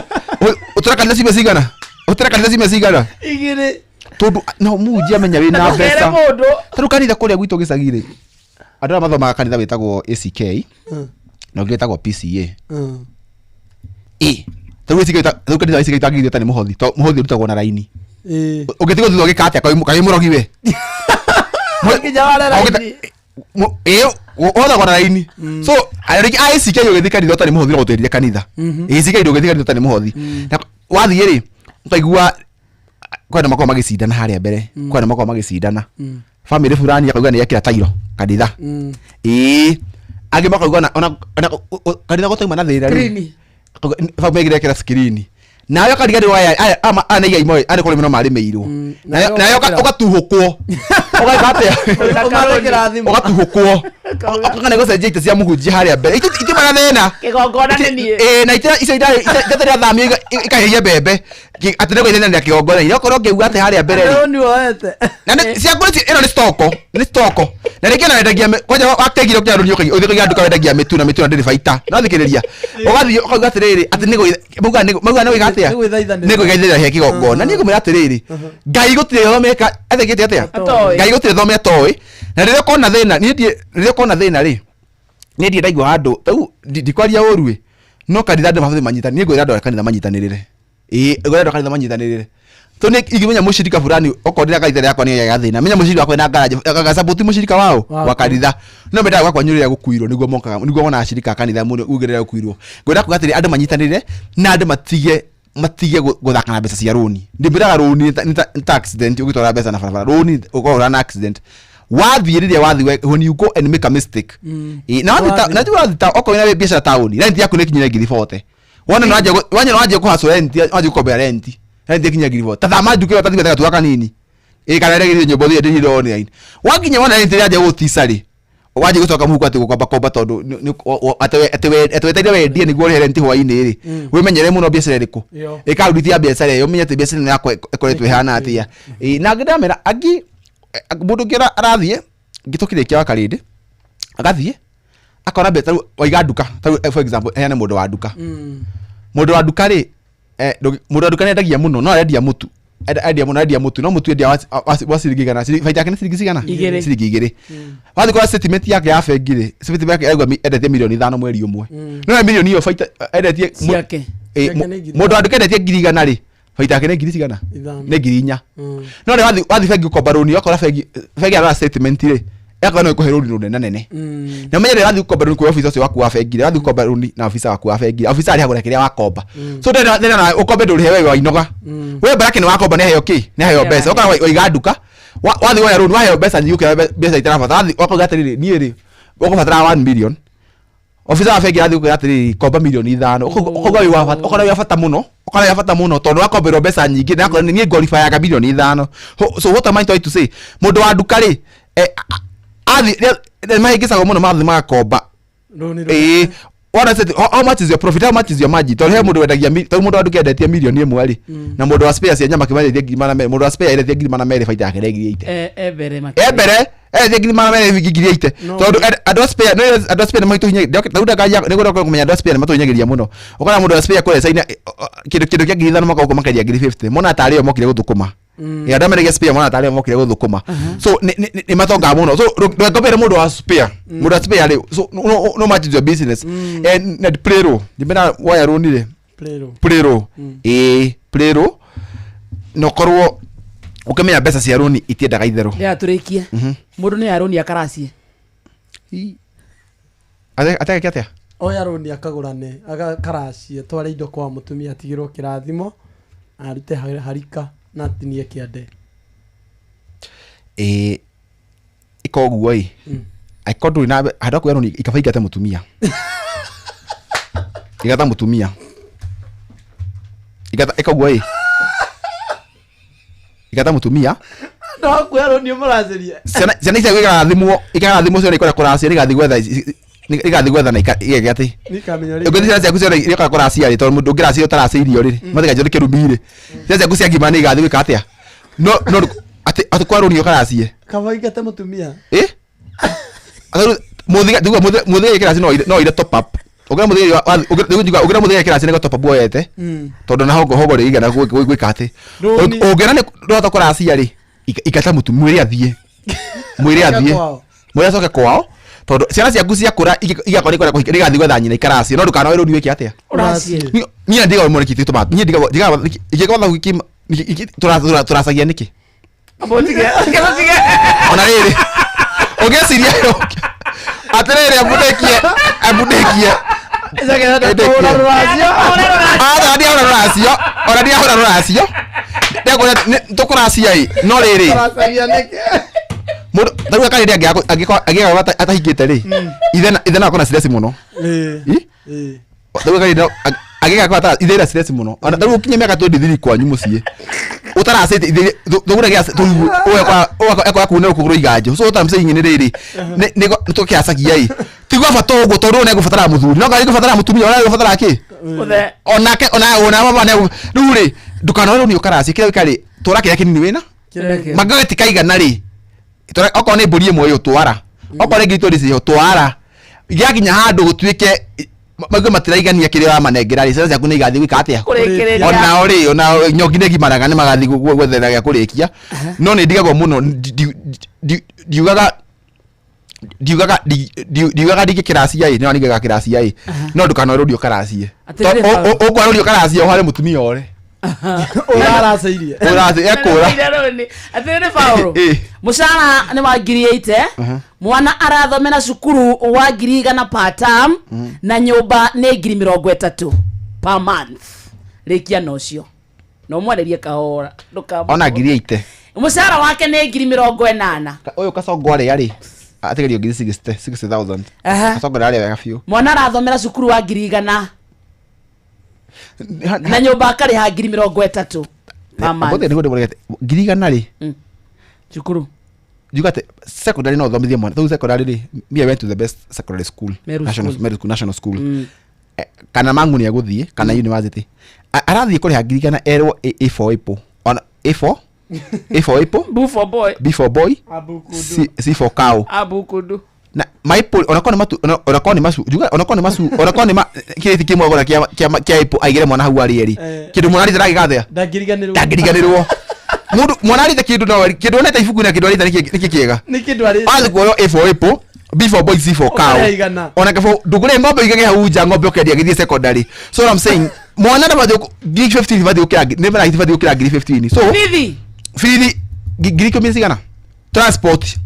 Speaker 9: Ũtĩra kanitha ciumia cigana? Ũtĩra kanitha ciumia cigana?
Speaker 3: Igĩrĩ.
Speaker 9: Tondũ no mũhunjia amenya wĩna
Speaker 8: Ndũkere
Speaker 9: mbeca.
Speaker 8: mũndũ.
Speaker 9: Ta rĩu kanitha kũrĩa gwitũ gĩcagi rĩ, andũ arĩa mathomaga kanitha wĩtagwo ACK na ũngĩ wĩtagwo PCA. Ĩ, ta rĩu ACK ta rĩu kanitha wa ACK itangĩgithio ta nĩ mũhothi, to mũhothi ũrutagwo na raini. Ũngĩtigwo thutha ũgĩka atĩa kaĩ mũrogi we?
Speaker 8: Nginya ware raini.
Speaker 9: Ĩ, wothagwo na raini. So rĩngĩ ACK ũgĩthiĩ kanitha ũtarĩ mũhothi no gũtwĩrire kanitha. ACK ndũgĩthiĩ kanitha ũtarĩ mũhothi. Na wathiĩ rĩ, ũkaigua kwenda makoragwo magĩcindana harĩa mbere, kwenda makoragwo magĩcindana. Family fulani akauga nĩ ekĩra tairo kanitha. Ĩĩ, angĩ makauga ona kanitha gũtauma na thĩna rĩ.
Speaker 8: Screen.
Speaker 9: Family ĩngĩ ĩrekĩra screen. Nawe ũkariganĩrwo aya aya nĩ igai moĩ, aya nĩ kũrĩmĩrwo marĩmĩirwo. Nawe ũgatuhũkwo. Ũgeka atĩa? Ũgatuhũkwo. Ũkana nĩ gũcenjia itĩ cia mũhunjia harĩa mbere. Itĩ itiuma na thĩna.
Speaker 8: Kĩgongona nĩ niĩ.
Speaker 9: Ĩĩ, na itĩ icio itarĩ irathamio ikahĩhia mbembe. Atĩ nĩ gũithanĩria kĩgongona-inĩ. Okorwo ũngĩuga atĩ harĩa mbere rĩ.
Speaker 3: Rũni woete.
Speaker 9: Na nĩ ciaku nĩ ĩno nĩ stoko, nĩ stoko. Na rĩngĩ ona wendagia kwanja wategire ũkĩra rũni ũkĩgĩa ũthiĩ kũiga nduka wendagia mĩtu na mĩtu na ndĩrĩ baita. No thikĩrĩria. Ũgathiĩ ũkauga atĩrĩrĩ atĩ nĩ mauga nĩ mauga nĩ gwĩka atĩa?
Speaker 3: Nĩ gwĩthaithanĩrĩra.
Speaker 9: Nĩ gwĩthaithanĩrĩra he kĩgongona. Niĩ ngũmwĩra atĩrĩrĩ, Ngai gũtirĩ thome eka ethekĩte atĩa?
Speaker 8: Atoĩ.
Speaker 9: Ngai gũtirĩ thome atoĩ. Na rĩrĩa ũkona thĩna, niĩ ndiĩ rĩrĩa ũkona thĩna rĩ, niĩ ndirĩ ndaigua handũ rĩu ndikwaria ũru ĩ, no kanitha andũ mabatiĩ manyitanĩre. Niĩ ngwĩra andũ a kanitha manyitanĩrĩre. Ĩĩ, ngwĩra andũ a kanitha manyitanĩrĩre. To nĩ ingĩmenya mũcirika fulani okorwo ndĩra kanitha yakwa nĩ ya thĩna, menya mũcirika wakwa na ngaraji, agasupport mũcirika wao wa kanitha. No mendaga gwakwa rĩrĩa gũkuirwo nĩguo mokaga, nĩguo monaga acirika a kanitha mũno uge rĩrĩa gũkuirwo. Ngwenda kuga atĩrĩ, andũ manyitanĩre na andũ matige gũthaka na mbeca cia rũni. Ndĩmwĩraga rũni nĩ ta accident ũgĩtwara mbeca na barabara. Rũni ũkoragwo ũrana accident. Wathiĩ rĩrĩa wathiĩ when you go and make a mistake. Ĩ, na wathiĩ na wathiĩ ta okorwo wĩna biacara taũni, rent yaku nĩ ĩkinyire ngiri 40. Wona nĩ wanjia wona nĩ wanjia kũhacũra rent, wanjia gũkombera rent. Rent ĩkinyire ngiri 40. Ta thama nduka ĩyo ta thiĩ gwetha gatua kanini. Ĩ kana ĩrĩa nyũmba ũthiĩ ndĩrĩ online. Wakinya wona rent ĩranjia gũgũtica rĩ, wanjia gũcoka mũhuko atĩ gũkomba komba tondũ atĩ atĩ wetereire wendie nĩguo ũrĩhe rent hwainĩ rĩ. Wĩmenyere mũno biacara ĩrĩkũ. Ĩka audit ya biacara ĩyo ũmenye atĩ biacara ĩno yakwa ĩkoretwo ĩhana atĩa. Ĩ, na ngĩndamera angĩ mũndũ ũngĩ arathiĩ ngĩtũkĩrĩkia wa karĩndĩ agathiĩ akona mbeca tarĩu waiga nduka tarĩu for example heane mũndũ wa nduka. Mũndũ wa nduka rĩ mũndũ wa nduka nĩendagia mũno no arendia mũtu. Endia mũno arendia mũtu no mũtu endia wa ciringi igana baita yake nĩ ciringi cigana?
Speaker 8: Igĩrĩ.
Speaker 9: Ciringi igĩrĩ. Wathiĩ kũrora statement yake ya bengi rĩ, statement yake araigua endetie milioni 5 mweri ũmwe. No milioni ĩyo baita endetie
Speaker 8: Ciake.
Speaker 9: Mũndũ wa nduka endetie ngiri igana rĩ, baita yake nĩ ngiri cigana?
Speaker 3: Ithano.
Speaker 9: Nĩ ngiri inya. No rĩ wathiĩ bengi ũkomba rũni, ũgakora bengi yarora statement rĩ, ĩgakorwo no ĩkũhe rũni rũnene nene. Na ũmenye rĩrĩa wathiĩ gũkomba rũni kwĩ officer ũcio waku wa bengi, rĩrĩa wathiĩ gũkomba rũni na officer waku wa bengi, officer arĩhagwo na kĩrĩa wakomba. So ndĩrona na ũkombe ndũrĩhe we wainoga. We barake nĩ wakomba nĩ aheo kĩ? Nĩ aheo mbeca. Ũkona waiga nduka, wathiĩ woya rũni waheo mbeca nyingĩ gũkĩra mbeca itarabata. Wathiĩ ũkauga atĩrĩrĩ, niĩ rĩ, ũkũbatara 1 million. Officer wa bengi arathiĩ gũkwĩra atĩrĩrĩ, komba milioni 5. Ũkauga wĩ wa bata, ũkona wĩ wa bata mũno. Ũkona wĩ wa bata mũno tondũ wakomberwo mbeca nyingĩ na akorwo niĩ ngwalifyaga milioni 5. So what am I trying to say? Mũndũ wa nduka rĩ, athiĩ, nĩ mahĩngĩcagwo mũno mathiĩ magakomba. Ĩĩ, what I said, how much is your profit? How much is your margin? Tondũ he mũndũ wendagia tondũ mũndũ wa nduka endetie milioni 1 rĩ, na mũndũ wa spare cia nyama kĩmendetie ngiri magana merĩ, mũndũ wa spare endetie ngiri magana merĩ baita yake nĩ ngiri eighty.
Speaker 8: Mbere makĩria.
Speaker 9: Mbere, endetie ngiri magana merĩ ngiri eighty. Tondũ andũ a spare, no andũ a spare nĩ matũhinyagĩrĩria. Ndoka, tarĩu ndakaria, nĩ ngwenda kũmenya andũ a spare nĩ matũhinyagĩrĩria mũno. Ũkona mũndũ wa spare kũrĩa China, kĩndũ kĩa ngiri 5 mwaka ũkũ makendia ngiri 50. Mona tarĩ o mokire gũthũkũma. Ĩ, andũ a mendagia spare mona tarĩ o mokire gũthũkũma. So, nĩ matongaga mũno. So, ndũgekombere mũndũ wa spare. Mũndũ wa spare rĩ, so, no, no, no much is your business. And play role. Ndimena woya rũni rĩ.
Speaker 3: Play role.
Speaker 9: Play role. Ĩ, play role. Na ũkorwo ũkĩmenya mbeca cia rũni itiendaga itherũ.
Speaker 8: Rĩrĩa tũrĩkie. Mũndũ nĩ arũni akaracie.
Speaker 9: Ateke atĩa?
Speaker 3: Oya rũni akagũrane, agakaracie, tware indo kwa mũtumia atigĩrwo kĩrathimo, arute harika na atinie kĩande.
Speaker 9: Ĩ, ĩka ũguo ĩ. Angĩkorwo ndũrĩ na handũ ha kuoya rũni, ikaba ingate mũtumia. Ingata mũtumia. Ingata, ĩka ũguo ĩ. Ingata mũtumia.
Speaker 3: Handũ ha kuoya rũni ũmũracĩrie.
Speaker 9: Ciana icio ikarathimwo, ikarathimwo ciona ikora kũracia, nĩigathiĩ gwetha nĩigathiĩ gwetha na igeke atĩ.
Speaker 3: Nĩikamenya ũrĩa
Speaker 9: Ũngĩthiĩ ciana ciaku ciothe irĩokaga kũracia rĩ, tondũ mũndũ ũngĩracia ũtaracĩirio rĩ, matikajua nĩ kĩrumi rĩ. Ciana ciaku cia ngima nĩigathiĩ gwĩka atĩa? No, no, atĩ, atĩ kwa rũni ũkaracie.
Speaker 3: Kaba ingate mũtumia.
Speaker 9: Ĩ? Atĩ mũthige, ndigua mũthige kĩraci no no ire top up. Ũngĩra mũthige wa, wa, ũngĩra, ndigua, ũngĩra mũthige kĩraci nĩguo top up woyete. Tondũ na hongo, hongo rĩ igana gwĩka atĩ.
Speaker 3: Rũni.
Speaker 9: Ũngĩona nĩ ndũrahota kũracia rĩ, ikata mũtu, mwĩre athiĩ. Mwĩre athiĩ.
Speaker 3: Kwao.
Speaker 9: Mwĩre acoke kwao. Tondũ ciana ciaku ciakũra, igakorwo nĩ kwenda kũhika, nĩigathiĩ gwetha nyina ikaracie. No ndũkanoe rũni wĩke atĩa?
Speaker 8: Ũracie.
Speaker 9: Niĩ ndigaga mũno nĩkĩ tũtũmaga. Niĩ ndigaga, ndigaga, ingĩkorwo thaa iki, tũracagia nĩkĩ?
Speaker 8: Amba ũtige, ũtige, ũtige.
Speaker 9: Ona rĩrĩ, ũngĩciria atĩrĩrĩ, ambunĩkie, ambunĩkie.
Speaker 3: Kũhũra rũracio.
Speaker 9: Aca, ndiahũra rũracio. Ona ndiahũra rũracio. Ndĩrakwĩra, tũkũracia ĩ, no rĩrĩ.
Speaker 3: Tũracagia nĩkĩ?
Speaker 9: Mũndũ, ta rĩu akarĩrĩ angĩaga atahingĩte rĩ, ithe no akorwo na stress mũno.
Speaker 3: Ĩ.
Speaker 9: Ĩ?
Speaker 3: Ĩ.
Speaker 9: Ta rĩu akarĩrĩ angĩaga akorwo ithe ena stress mũno. Ona ta rĩu ũkinye mĩaka 23 kwanyu mũciĩ. Ũtaracĩte ithe, thũgũra gĩa tũigu, ũgakora kuuna rũkũngũ rwa iganjo. So what I'm saying nĩ rĩrĩ, nĩ tũkĩacagia ĩ. Ti gwa bata ũguo tondũ ũyũ nĩegũbatara mũthuri. No nĩegũbatara mũtumia, ona nĩegũbatara kĩ?
Speaker 8: Mũthee.
Speaker 9: Onake, ona baba nĩegũ-, rĩu rĩ, ndũkanoe rũni ũkaracie, kĩrĩa wĩka rĩ, twara kĩrĩa kĩnini wĩna.
Speaker 8: Kĩrĩa
Speaker 9: Mangĩkorwo gĩtikaigana rĩ, twara, okorwo nĩ mbũri ĩmwe ĩyo twara. Okorwo nĩ ngiri twendi ciho, twara. Gĩakinya handũ gũtuĩke, maigue matiraigania kĩrĩa ũramanengera rĩ, ciana ciaku nĩ igathiĩ gwĩka atĩa?
Speaker 8: Kũrĩkĩrĩria.
Speaker 9: Onao rĩ, onao nyongi nĩ ngimaraga nĩ magathiĩ gwetherera gĩa kũrĩkia. No nĩ ndigagwo mũno, ndiugaga, ndiugaga, ndiugaga ndingĩkĩracia ĩ, no ningĩaga kĩracia ĩ. No ndũkanoe rũni ũkaracie.
Speaker 8: Atĩrĩrĩ,
Speaker 9: Tondũ
Speaker 8: Paul.
Speaker 9: ũkwa rũni ũkaracie ũhare mũtumia ore.
Speaker 3: Ũraracĩirie.
Speaker 9: Ũraci, ekũra.
Speaker 8: Atĩrĩrĩ, Paul.
Speaker 9: Ĩ.
Speaker 8: Mũcara nĩ wa ngiri eighty. Mwana arathomera cukuru wa ngiri igana per term, na nyũmba nĩ ngiri mĩrongo ĩtatũ per month. Rĩkia na ũcio. Na ũmwarĩrie kahora. Ndũkamũ-
Speaker 9: Ona ngiri eighty.
Speaker 8: Mũcara wake nĩ 80,000.
Speaker 9: Ũyũ Kasongo arĩa rĩ ategerio ngiri 60 60,000.
Speaker 8: Aha.
Speaker 9: Kasongo ndararĩa wega biũ.
Speaker 8: Mwana arathomera cukuru wa 100,000 na nyũmba akarĩha 30,000 per month.
Speaker 9: Mbothe nĩguo ndĩmũregete 100,000 rĩ.
Speaker 8: Cukuru.
Speaker 9: Njuga atĩ secondary no ũthomithie mwana tau secondary rĩ, me I went to the best secondary school.
Speaker 8: Meru
Speaker 9: National
Speaker 8: School.
Speaker 9: Meru School, national school. Kana mangu nĩ egũthiĩ kana university. Arathiĩ kũrĩha 100,000 erwo A for apple, ona A for A for apple,
Speaker 8: B for boy,
Speaker 9: B for boy, C for cow.
Speaker 8: Abukundu.
Speaker 9: Na maipũ onakorwo nĩ matu onakorwo nĩ macu njuga onakorwo nĩ macu onakorwo nĩ ma kĩrĩti kĩmwe agũra kĩa apple aigĩre mwana hau arĩe rĩ, kĩndũ mwana arĩte ndagĩka atĩa,
Speaker 3: ndangĩriganĩrwo.
Speaker 9: Ndangĩriganĩrwo. Mũndũ mwana arĩte kĩndũ no kĩndũ onete ibuku na kĩndũ arĩte nĩkĩ kĩega.
Speaker 3: Nĩ kĩndũ arĩte.
Speaker 9: Wathiĩ kuoywo A for apple, B for boy, C for cow.
Speaker 3: Ũkarĩa igana.
Speaker 9: Ona kabo ndũgũre ng'ombe ũigage hau nja, ng'ombe ũkendia gĩthiĩ secondary. So what I'm saying, mwana ndabatiĩ 15,000 batiĩ gũkĩra nĩ mena batiĩ gũkĩra 15,000. So
Speaker 8: bithi
Speaker 9: bithi 10,000 cigana transport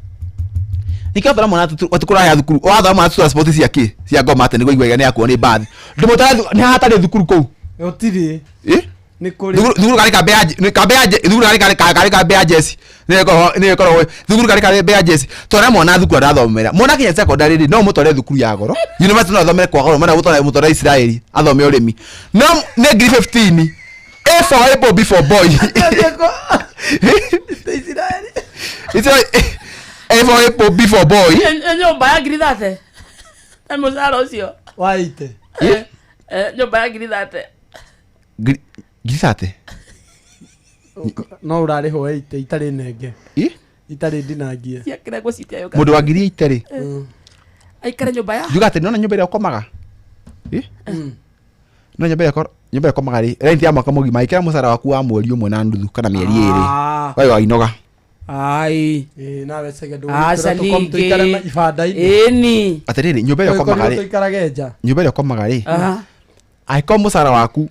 Speaker 9: nikio thora mwana watukurahe thukuru wathora mwana transport cia ki cia ngoma ate niguo igwega ni akuo ni bathi ndimutware ni hatarĩ thukuru kũu.
Speaker 3: Gũtirĩ.
Speaker 9: Eh?
Speaker 3: Nĩ kũrĩ.
Speaker 9: Thukuru karĩ kambe ya nĩ kambe ya thukuru karĩ karĩ kambe ya jesi nĩ ĩkoragwo nĩ ĩkoragwo thukuru karĩ kambe ya jesi twara mwana thukuru arathomera mwana kinya secondary rĩ no mũtware thukuru ya goro university no athomere kwa goro mwana gũtwara mũtware Israeli athome ũrĩmi no nĩ 15,000 A for apple, B for boy. Israeli A for apple, B for boy.
Speaker 8: Nyũmba ya 30,000 na mũcara ũcio
Speaker 3: waite.
Speaker 8: Nyũmba ya 30,000.
Speaker 9: 30,000.
Speaker 3: No ũrarĩhwo 80 itarĩ nenge.
Speaker 9: Ĩ?
Speaker 3: Itarĩ ndinangie.
Speaker 8: Ciakĩra ngũcitia yũka.
Speaker 9: Mũndũ wa 80,000 rĩ.
Speaker 8: Aikare nyũmba ya
Speaker 9: Njuga atĩ nĩwona nyũmba ĩrĩa ũkomaga. Ĩ? No nyũmba ĩrĩa nyũmba ĩrĩa ũkomaga rĩ rent ya mwaka mũgima ĩkĩra mũcara waku wa mweri ũmwe na nuthu kana mĩeri ĩrĩ.
Speaker 8: Ah.
Speaker 9: Waĩ wainoga.
Speaker 8: Ai.
Speaker 3: Ĩ nawe cege
Speaker 8: Aca
Speaker 3: ndũgũikara tũkom
Speaker 8: ningĩ.
Speaker 3: tũikare ibanda-inĩ.
Speaker 8: Ĩni.
Speaker 9: Atĩrĩrĩ, nyũmba ĩrĩa ũkomaga rĩ
Speaker 3: tũikarage nja.
Speaker 9: nyũmba ĩrĩa ũkomaga rĩ
Speaker 8: Aha.
Speaker 9: angĩkorwo mũcara waku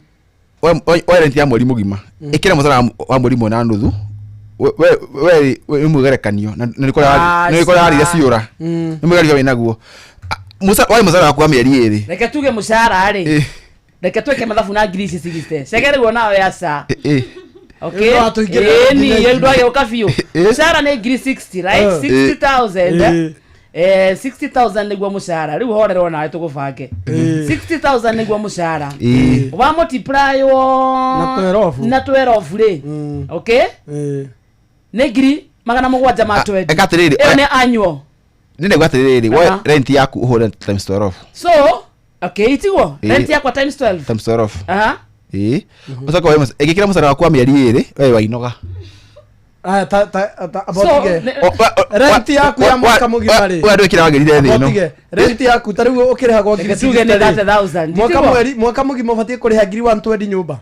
Speaker 9: we rent ya mweri mũgima ĩkĩra mũcara wa mweri ũmwe na nuthu we we nĩ mwĩgerekanio na nĩ kũrĩa warĩire ciũra nĩ mwĩgerekanio wĩnaguo waĩ mũcara waku wa mĩeri ĩrĩ.
Speaker 8: Reke tuge mũcara rĩ reke twĩke mathabu na ngiri ici cigite cege rĩu onawe aca. Okay.
Speaker 3: Rĩu no atũingĩrĩre
Speaker 8: Ĩni,
Speaker 3: nginya
Speaker 8: rĩu ndwagĩũka biũ. Mũcara nĩ 60,000, right? 60,000. 60,000 nĩguo mũcara. Rĩu horerwo nawe tũgũbange. 60,000 nĩguo mũcara. Wa multiply wo
Speaker 3: Na 12.
Speaker 8: Na 12 rĩ. Okay? Nĩ 720,000.
Speaker 9: Eka atĩrĩrĩ,
Speaker 8: Ĩyo nĩ annual.
Speaker 9: nĩ ndauga atĩrĩrĩ we
Speaker 8: Aha.
Speaker 9: rent yaku ũhũre times 12.
Speaker 8: So, okay, itiguo. Rent yakwa times 12.
Speaker 9: Times 12.
Speaker 8: Aha.
Speaker 9: Ĩ ũcoke woe ĩngĩkĩra mũcara waku wa mĩeri ĩrĩ we wainoga.
Speaker 3: Aya ta ta ta
Speaker 8: So,
Speaker 3: abotige. Rent yaku ya mwaka mũgima rĩ.
Speaker 9: we andũ ĩkĩra wagĩrire thĩ ĩno.
Speaker 3: Abotige. Rent yaku ta rĩu ũkĩrĩhagwo
Speaker 8: Reke tuge nĩ
Speaker 3: 60,000 rĩ.
Speaker 8: 30,000.
Speaker 3: Mwaka
Speaker 8: Tiguo?
Speaker 3: mweri mwaka mũgima ũbatiĩ kũrĩha 120,000 nyũmba.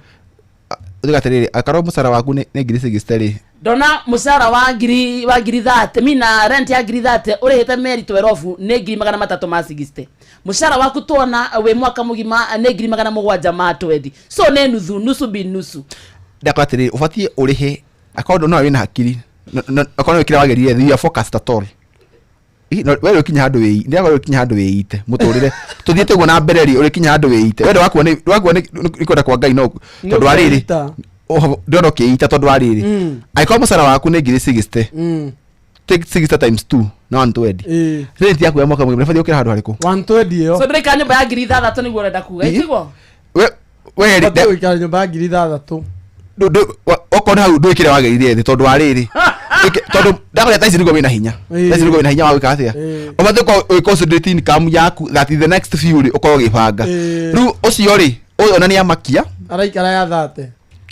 Speaker 9: Uga atĩrĩrĩ akorwo mũcara waku nĩ 60,000 rĩ
Speaker 8: ndona mũcara wa 30,000 mina rent ya 30,000 ũrĩhĩte mĩeri 12 nĩ 360,000. Mũcara waku tuona wĩ mwaka mũgima nĩ 720,000. So nĩ nuthu nusu bi nusu.
Speaker 9: Ndakora atĩrĩrĩ ũbatiĩ ũrĩhe akorwo no wĩna hakiri akorwo wĩkĩra wagĩrire thĩ you are focused at all. We ũrĩkinya handũ wĩ ndĩrakorwo ũrĩkinya handũ wĩite mũtũrĩre tũthiĩte ũguo na mbere rĩ ũrĩkinya handũ wĩite we ndwakuo nĩ ndwakuo nĩ kwenda kwa Ngai no tondũ wa rĩrĩ ndĩrona ũkĩita tondũ wa rĩrĩ angĩkorwo mũcara waku nĩ 60,000 take 60 times 2 na 120 rent yaku ya mwaka mũgima ĩbatiĩ gũkĩra handũ harĩkũ?
Speaker 3: 120 ĩyo.
Speaker 8: So ndĩraikara nyũmba ya 6,000 nĩguo ũrenda kuga itiguo.
Speaker 9: We we
Speaker 3: Ũbatiĩ gũikara nyũmba ya 6,000.
Speaker 9: Okorwo nĩ hau ndwĩkĩre wagĩrire thĩ tondũ wa rĩrĩ tondũ ndakũrĩa thaa ici nĩguo wĩna hinya thaa ici nĩguo wĩna hinya wa gwĩka atĩa ũbatiĩ gũkorwo ũgĩ concentrate income yaku that in the next few rĩ ũkorwo ũgĩbanga rĩu ũcio rĩ ũyũ ona nĩ amakia
Speaker 3: Araikara ya 30.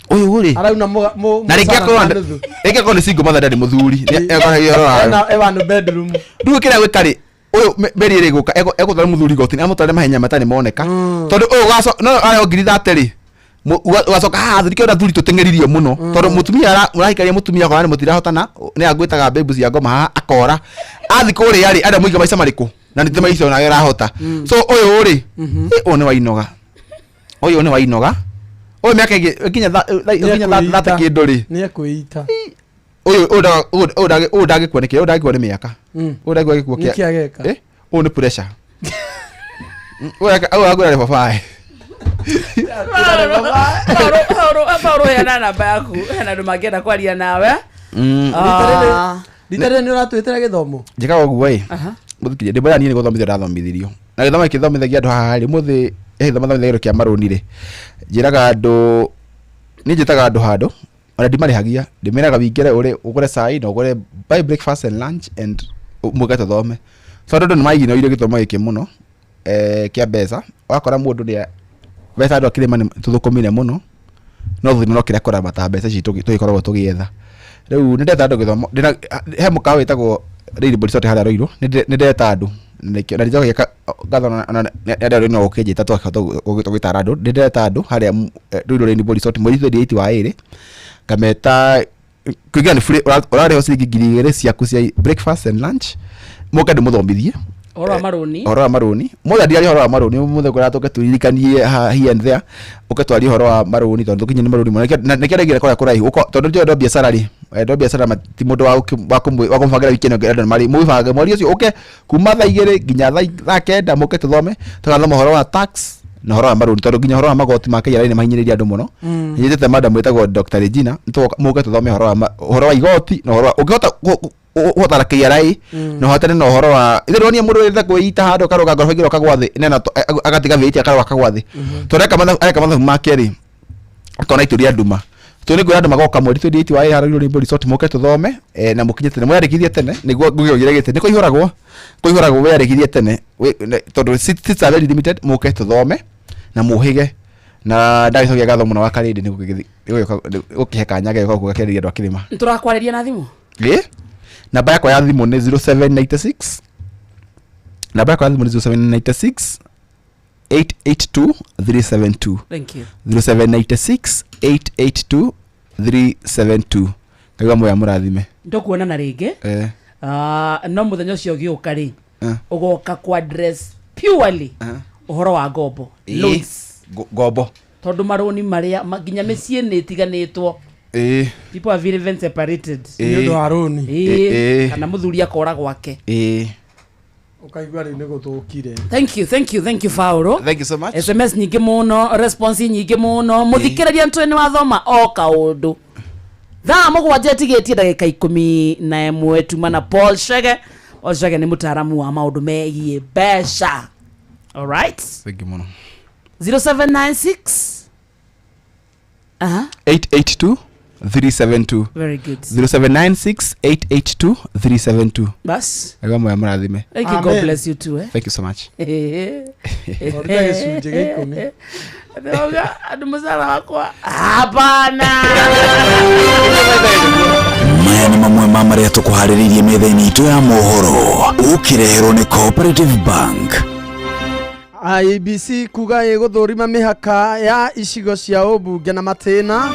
Speaker 9: Ũyũ rĩ
Speaker 3: Arauna
Speaker 9: na rĩngĩ akorwo rĩngĩ akorwo nĩ single mother ndarĩ mũthuri
Speaker 3: Ena e one bedroom.
Speaker 9: Rĩu kĩrĩa gwĩka rĩ ũyũ meri ĩrĩ gũka egũtwara mũthuri igoti amũtware mahenya matarĩ moneka tondũ ũyũ no arehwo 30,000 rĩ ũgacoka haha thuri kĩona thuri tũteng'eririo mũno tondũ mũtumia ũrahikaria mũtumia okorwo nĩ mũtirahotana nĩ agwĩtaga babe cia ngoma haha akora athi kũrĩa rĩ arĩa mũiga maica marĩkũ na nĩ ti maica onawe ũrahota. So ũyũ rĩ ũyũ nĩ wainoga ũyũ nĩ wainoga ũyũ mĩaka ĩngĩ nginya thate kĩndũ rĩ
Speaker 3: Nĩ ekwĩita.
Speaker 9: Ũyũ ũyũ ndangĩkua nĩ kĩ ũyũ ndangĩkua nĩ mĩaka ũyũ ndangĩkua gĩkuo
Speaker 3: Nĩkĩ ageka?
Speaker 9: Ũyũ nĩ pressure ũyũ agwĩra nĩ babae.
Speaker 8: Paũlũ heana namba yaku hena andũ mangĩenda kwaria nawe.
Speaker 3: Rita rĩrĩ nĩ ũratwĩtĩra gĩthomo.
Speaker 9: Njĩkaga ũguo ĩ mũthikĩria ndĩmwĩra niĩ nĩ gũthomithio ndathomithĩrio na gĩthomo gĩthomithagia andũ haha rĩ mũthĩ gĩthomo kĩa marũni rĩ njĩraga andũ niĩ njĩtaga andũ handũ ona ndimarĩhagia ndĩmeraga wingĩre ũrĩ ũgũre cai na ũgũre buy breakfast and lunch and mũke tũthome tondũ andũ nĩmaiginoire gĩthomo gĩkĩ mũno kĩa mbeca wakora mũndũ nĩ mbeca andũ akĩrĩma tũthũkũmire mũno no thutha no kĩrĩa kũramata mbeca ici tũgĩkoragwo tũgĩetha rĩu nĩndeta andũ gĩthomo he mũkawa wĩtagwo Rainbow Resort harĩa Ruiru nĩndeta andũ na nĩnjokagia ngatho ona nĩ no ũkĩnjĩta twakĩhota gũgĩtara andũ nĩndeta andũ harĩa Ruiru Rainbow Resort mweri 28 wa ĩrĩ ngameta kũingĩra nĩ free ũrarĩhwo ciringi 2,000 ciaku cia breakfast and lunch mũke ndĩmũthomithie
Speaker 8: ũhoro wa marũni
Speaker 9: ũhoro wa marũni mũthĩ ndiaria ũhoro wa marũni mũthĩ ngwĩra tũke tũririkanie here and there ũke twarie ũhoro wa marũni tondũ tũkinye nĩ marũni mũno nĩkĩo ndaingĩra kũrĩa kũraihu tondũ njũĩ ndo biacara rĩ ndo biacara ti mũndũ wa kũmũbangĩra wiki ĩno andũ marĩ mũbange mweri ũcio ũke kuma thaa 2 nginya thaa 9 mũke tũthome tũgathoma ũhoro wa tax na ũhoro wa marũni tondũ nginya ũhoro wa magoti ma KRA nĩ mahinyĩrĩirie andũ mũno nyitĩte madam wĩtagwo Dr. Regina mũke tũthome ũhoro wa igoti na ũhoro ũngĩhota ũhotana KRA na ũhotane na ũhoro wa ithe ndĩronia mũndũ ũrenda kwĩita handũ akarũga ngoroba igĩrĩ akagwa thĩ nena agatiga vĩti akarũga akagwa thĩ tondũ areka mathabu make rĩ akona itũria nduma tondũ nĩngwĩra andũ magoka mweri 28 wa ĩrĩ harĩa Rainbow Resort mũke tũthome na mũkinye tene mwĩyandĩkithie tene nĩguo ngũgĩre gĩtĩ nĩ kũihũragwo wĩyandĩkithie tene tondũ seats are very limited mũke tũthome na mũhĩge na ndagĩcokia ngatho mũno wa Karĩndĩ nĩ gũkĩhe kanya gagĩũka gũgakĩarĩria andũ a kĩrĩma.
Speaker 8: Tũrakwarĩria na thimũ?
Speaker 9: Ĩ namba yakwa ya thimũ nĩ 0796 namba yakwa ya thimũ nĩ 0796 882 372.
Speaker 8: Thank you.
Speaker 9: 0796 882 372. Ngai moya mũrathime.
Speaker 8: Ndokuonana rĩngĩ. No mũthenya ũcio ũgĩũka rĩ ũgoka kwa address purely ũhoro wa ngombo loans
Speaker 9: ngombo
Speaker 8: tondũ marũni marĩa nginya mĩciĩ nĩ ĩtiganĩtwo. People are very even separated.
Speaker 3: Nĩ ũndũ wa rũni.
Speaker 8: Kana mũthuri akora gwake.
Speaker 3: Ũkaigua rĩu nĩ gũthũkire.
Speaker 8: Thank you, thank you, thank you Fauro.
Speaker 9: Thank you so much.
Speaker 8: SMS nyingĩ mũno, response nyingĩ mũno. Mũthikĩrĩria ntwe nĩ wathoma o kaũndũ. Thaa 7 ĩtigĩtie ndagĩka 11 tuma na Paul Chege. Paul Chege nĩ mũtaaramu wa maũndũ megiĩ mbeca. All right.
Speaker 9: Thank you mũno.
Speaker 8: 0796
Speaker 9: 882 372.
Speaker 8: Very good.
Speaker 9: 0796 882 372.
Speaker 8: Bas.
Speaker 9: Ngai moya mũrathime.
Speaker 8: Thank you. God bless you too.
Speaker 9: Thank you so much.
Speaker 3: Ũruta gĩcunjĩ gĩa 10.
Speaker 8: Andũ mũcara wakwa. Hapana.
Speaker 5: Maya nĩ mamwe ma marĩa tũkũharĩrĩirie metha-inĩ itũ ya mohoro ũkĩreherwo nĩ Cooperative Bank.
Speaker 3: IEBC kuga ĩgũthũrima mĩhaka ya icigo cia ũmbunge na matĩna.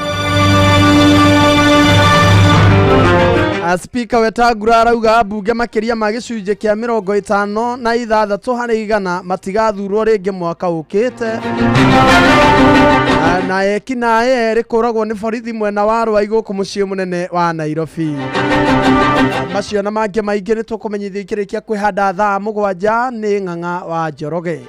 Speaker 3: Spika Wetangula arauga ambunge makĩria ma gĩcunjĩ kĩa 56 harĩ igana matigathurwo rĩngĩ mwaka ũkĩte. Na ekinaĩ erĩ kũragwo nĩ borithi mwena wa Ruai gũkũ mũciĩ mũnene wa Nairobi. Macio na mangĩ maingĩ nĩ tũkũmenyithia ikĩrĩkia kwĩhanda thaa 7 nĩ Ng'ang'a wa Njoroge.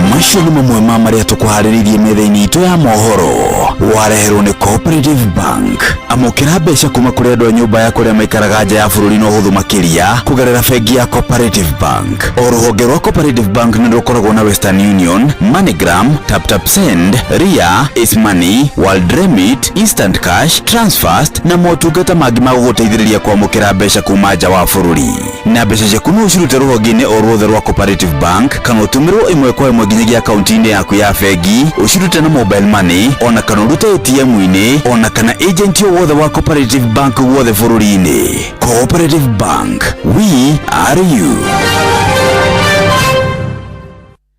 Speaker 5: Macio nĩ mamwe ma marĩa tũkũharĩrĩirie metha-inĩ itũ ya mohoro wareherwo nĩ Cooperative Bank. Amũkĩra mbeca kuma kũrĩ andũ a nyũmba ya kũrĩa maikaraga nja ya bũrũri na ũhũthũ makĩria kũgerera bengi ya Cooperative Bank. O rũhonge rwa Cooperative Bank nĩ rũkoragwo na Western Union, MoneyGram, TapTap Send, Ria, Ace Money, World Remit, Instant Cash, Transfast na motungata mangĩ ma gũgũteithĩrĩria kwamũkĩra mbeca kuma nja wa bũrũri. Na mbeca ciaku no ũcirute rũhonge-inĩ o ruothe rwa Cooperative Bank kana ũtũmĩrwo ĩmwe kwa ĩmwe nginyagia akaunti-inĩ yaku ya bengi, ũcirute na mobile money ona kana ũrute ATM-inĩ ona kana agent o wothe wa Cooperative Bank guothe bũrũri-inĩ. Cooperative Bank, we are you.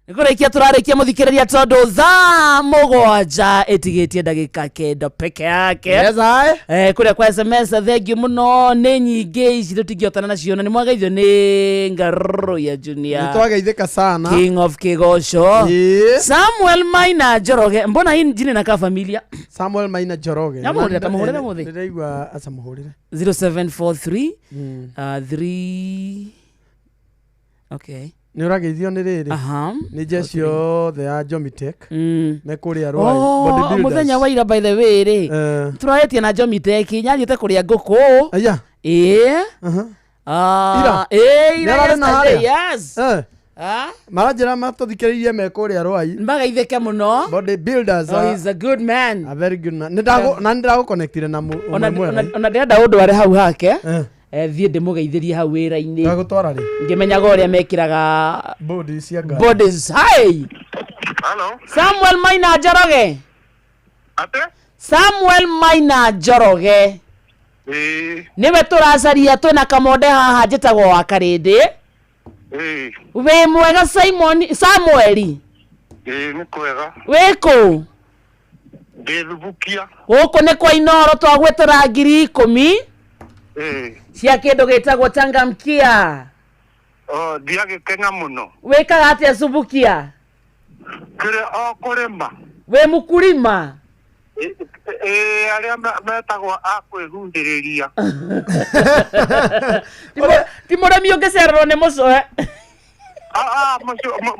Speaker 8: Nĩkũrĩkia tũrarĩkia mũthikĩrĩria tondũ thaa 7 ĩtigĩtie ndagĩka 9 peke yake.
Speaker 3: Yes, I.
Speaker 8: Kũrĩa kwa SMS thengiũ mũno nĩ nyingĩ ici tũtingĩhotana nacio na nĩ mwageithio nĩ Ngaruya Junior.
Speaker 3: Nĩ twageithĩka sana.
Speaker 8: King of Kĩgoco. Samuel Maina Njoroge. Mbona hii jina inakaa familia?
Speaker 3: Samuel Maina Njoroge.
Speaker 8: Namũhũrĩra tamũhũrĩre mũthĩ.
Speaker 3: Ndĩraigua aca mũhũrĩre.
Speaker 8: 0743 3 Okay.
Speaker 3: Nä å rageithio nä rä rä nä njeci yothe ya Jomitech me kå rä a
Speaker 8: Oh, muthenya wa ira by the way rĩ tũraretie na Jomitech nyathiĩte kũrĩa ngũkũ
Speaker 3: aya
Speaker 8: ĩĩ
Speaker 3: Ira?
Speaker 8: ĩĩ ira
Speaker 3: Nĩararĩ na
Speaker 8: yesterday,
Speaker 3: harĩa?
Speaker 8: yes Ah?
Speaker 3: Maranjä ra matå thikä rä irie me kå rä a rwai
Speaker 8: magaithĩke mũno
Speaker 3: body builders
Speaker 8: Oh, he's a good man
Speaker 3: a very good man na nä ndagå connectire na
Speaker 8: Ona-
Speaker 3: ũmwe mwega
Speaker 8: ona ndĩrenda ũndware hau hake thiĩ ndĩmũgeithĩrie hau wĩra-inĩ
Speaker 3: Ndagũtwara rĩ
Speaker 8: ngĩmenyaga ũrĩa mekĩraga
Speaker 3: body cia ngari
Speaker 8: bodies hi Samuel Maina Njoroge Samuel Maina Njoroge nĩwe tũracaria twĩna kamonde haha njĩtagwo wa Karĩndĩ wĩ mwega Simon Samueli
Speaker 14: Ĩĩ nĩ kwega
Speaker 8: wĩ kũ
Speaker 14: ndĩ Thubukia
Speaker 8: gũkũ nĩ kwa Inoro twagwĩtĩra 10,000
Speaker 14: ĩĩ
Speaker 8: cia kĩndũ gĩtagwo changamkia
Speaker 14: o ndiagĩkena mũno
Speaker 8: wĩkaga atĩa Subukia
Speaker 14: kĩrĩa o kũrĩma
Speaker 8: wĩ mũkulima
Speaker 14: ĩĩ arĩa metagwo a kwĩhuhĩrĩria
Speaker 8: ti mũrĩmi ũngĩcererwo nĩ mũcoe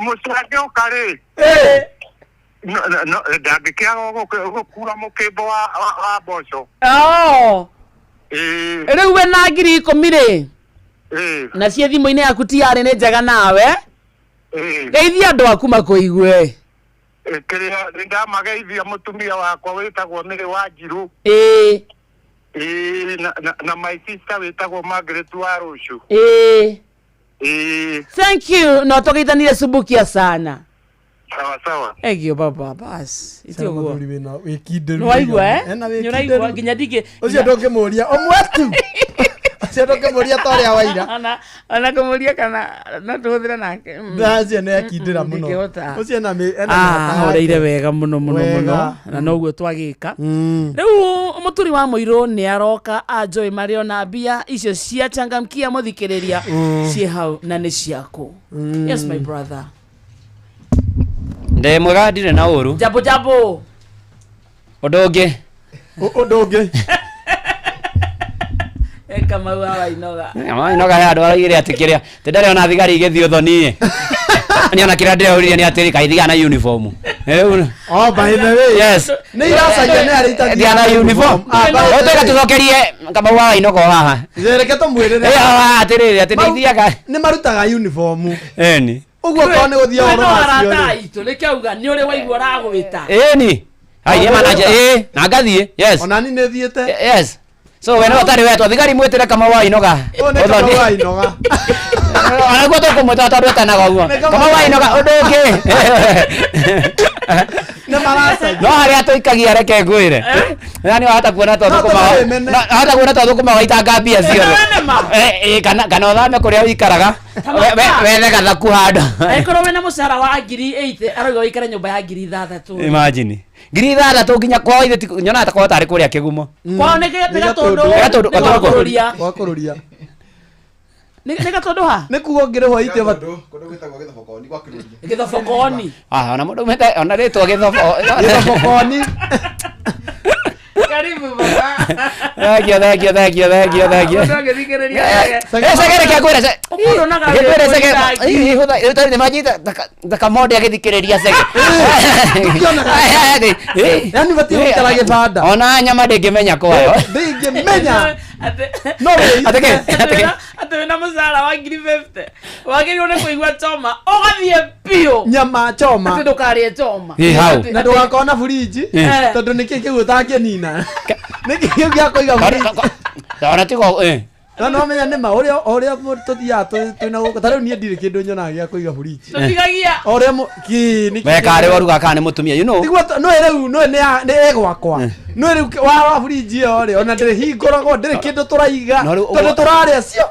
Speaker 14: mũcangĩũka rĩ ndangĩkĩaga gũkura mũkĩmbo wa mboco
Speaker 8: Oh.
Speaker 14: ĩĩ
Speaker 8: rĩu wĩ na 10,000 rĩ
Speaker 14: ĩĩ
Speaker 8: na ciĩ thimũ-inĩ yaku tiarĩ nĩ njega nawe
Speaker 14: ĩĩ
Speaker 8: geithia andũ aku makũigue
Speaker 14: kĩrĩa nĩndamageithia mũtumia wakwa wĩtagwo Mary Wanjirũ
Speaker 8: ĩĩ
Speaker 14: ĩĩ na my sister wĩtagwo Margaret wa Rũciũ
Speaker 8: ĩĩ
Speaker 14: ĩĩ
Speaker 8: thank you no tũgeithanire Subukia sana
Speaker 14: sawa sawa
Speaker 8: Thank baba bas
Speaker 3: Cia mũthuri wĩna wĩkindĩru
Speaker 8: Nĩwaigua, eh?
Speaker 3: Ena
Speaker 8: Nĩũraigua,
Speaker 3: wĩkindĩru.
Speaker 8: nginya ndingĩ
Speaker 3: ũcio ndũngĩmũria ũmwe tu ũcio ndũngĩmũria ta ũrĩa waira
Speaker 8: ona ona kũmũria kana no tũhũthĩre nake
Speaker 3: Ndacio nĩ ekindĩra mũno
Speaker 8: ndingĩhota.
Speaker 3: ũcio ena ena mĩhaka
Speaker 8: Ah, horeire
Speaker 3: yake.
Speaker 8: wega mũno mũno
Speaker 3: Wega.
Speaker 8: mũno na noguo twagĩka rĩu mũturi wa mũirũ nĩ aroka anjũĩ marĩ ona mbia icio cia changamkia mũthikĩrĩria ciĩ hau na nĩ ciaku yes my brother
Speaker 15: ndä mwega ndirä na å ru
Speaker 8: jambo jambo
Speaker 15: å ndå å ngä
Speaker 3: å ndå å ngä
Speaker 8: kamau hawa inoga
Speaker 15: noga he andå araigä re atä kä rä a tä ndarä ona thigari igä thiä å thoni nä ona kä rä a ndä reå nä atä kaä thigaa na uniform
Speaker 3: Oh, by the way.
Speaker 15: Yes.
Speaker 3: Nä iracaria nä arä
Speaker 15: Thiaga na uniform.
Speaker 3: Ah, by the way.
Speaker 15: Tweka tå cokerie kamau wa inogo haha
Speaker 3: Reke tå mwä rä
Speaker 15: atä rä rä atä nä ithiaga
Speaker 3: nä marutaga uniform
Speaker 15: eni
Speaker 3: å guo korwo nä gå thiä å
Speaker 8: no
Speaker 3: horo wacio
Speaker 8: arata
Speaker 3: rĩ.
Speaker 8: aitå nä kä auga nä å rä waigua ragwä ta
Speaker 15: eni ai manaja ä na ngathiä yes
Speaker 3: onani nä thiä te
Speaker 15: yes so we no ũtarĩ wetwo thigari mwĩtĩre kamau wa inoga
Speaker 3: Ũyũ nĩ Kamau wa Inoga.
Speaker 15: onaguo tũkũmwĩta tondũ etanaga ũguo
Speaker 3: Nĩ Kamau
Speaker 15: kamau wa inoga ũndũ ũngĩ
Speaker 3: nä maracaria
Speaker 15: no harĩa tũikagia reke ngwĩre yani wahota kuona to
Speaker 3: No,
Speaker 15: thũkũma
Speaker 3: tũmĩmene.
Speaker 15: wahota kuona to thũkũma waitanga mbia ciothe Eh, eh, kana ũthame kũrĩa ũikaraga wethe gathaku handũ
Speaker 8: angäkorwo wä na må cara wa 80,000 arauga wä ikare nyå mba ya 6,000
Speaker 15: imagine 6,000 nginya kwao ithe nyonaga ta kwao tarĩ kũrĩa kĩgumo
Speaker 8: kwao nä gatåndå
Speaker 15: Gatũndũ- Gatũndũ.
Speaker 3: Gwakå rå ria
Speaker 8: nä gatåndå ha
Speaker 3: nä kuga å ngä rä hwo itio
Speaker 8: gä thobokoni
Speaker 15: Ah, ona mũndũ umĩte ona rĩtwa gĩthobo
Speaker 3: gĩthobokoni
Speaker 8: karibu baba
Speaker 15: Thank you, thank you, thank you, thank you, thank you.
Speaker 8: Mũndũ agĩthikĩrĩria
Speaker 15: Eh, cegere kĩa kwĩra
Speaker 8: Ũmũndũ onaga
Speaker 15: kĩa kwĩra
Speaker 8: wĩ
Speaker 15: cege
Speaker 8: mũitangi.
Speaker 15: ih, hũtha- rĩu tarĩ nĩmanyita takamode agĩthikĩrĩria cege
Speaker 3: Yani batiĩ gũikara gĩbanda.
Speaker 15: ona nyama ndĩngĩmenya kwayo
Speaker 3: ndĩngĩmenya no
Speaker 15: Atĩ kĩ?
Speaker 8: atä wä na må cara wa 50,000 wagä nä kå igua choma å gathiä biå
Speaker 3: nyama choma
Speaker 8: atä ndå karĩe choma
Speaker 15: Ĩ, hau.
Speaker 3: na ndågakorwo na burinji
Speaker 15: Eh.
Speaker 3: tondå nä kä kä u ũtangĩnina nä kä kä u gĩa kũiga burinji
Speaker 15: ona tigo eh.
Speaker 3: no no menya nä ma å rä a tå thiaga twä na gå kå ta rä u niä ndirä kä ndå nyonaga gä a kå iga burinji
Speaker 8: tå tigagia
Speaker 3: o rä a kä nä
Speaker 15: we karĩ waruga kana nĩ mũtumia you know
Speaker 3: tiguo no rä u no nä egwakwa no rä u wa burinji ä yo rä ona ndä hingåragwo ndä rä kä ndå tå raiga
Speaker 15: No rĩu
Speaker 3: tondå
Speaker 15: ũguo-
Speaker 3: tå rarä cio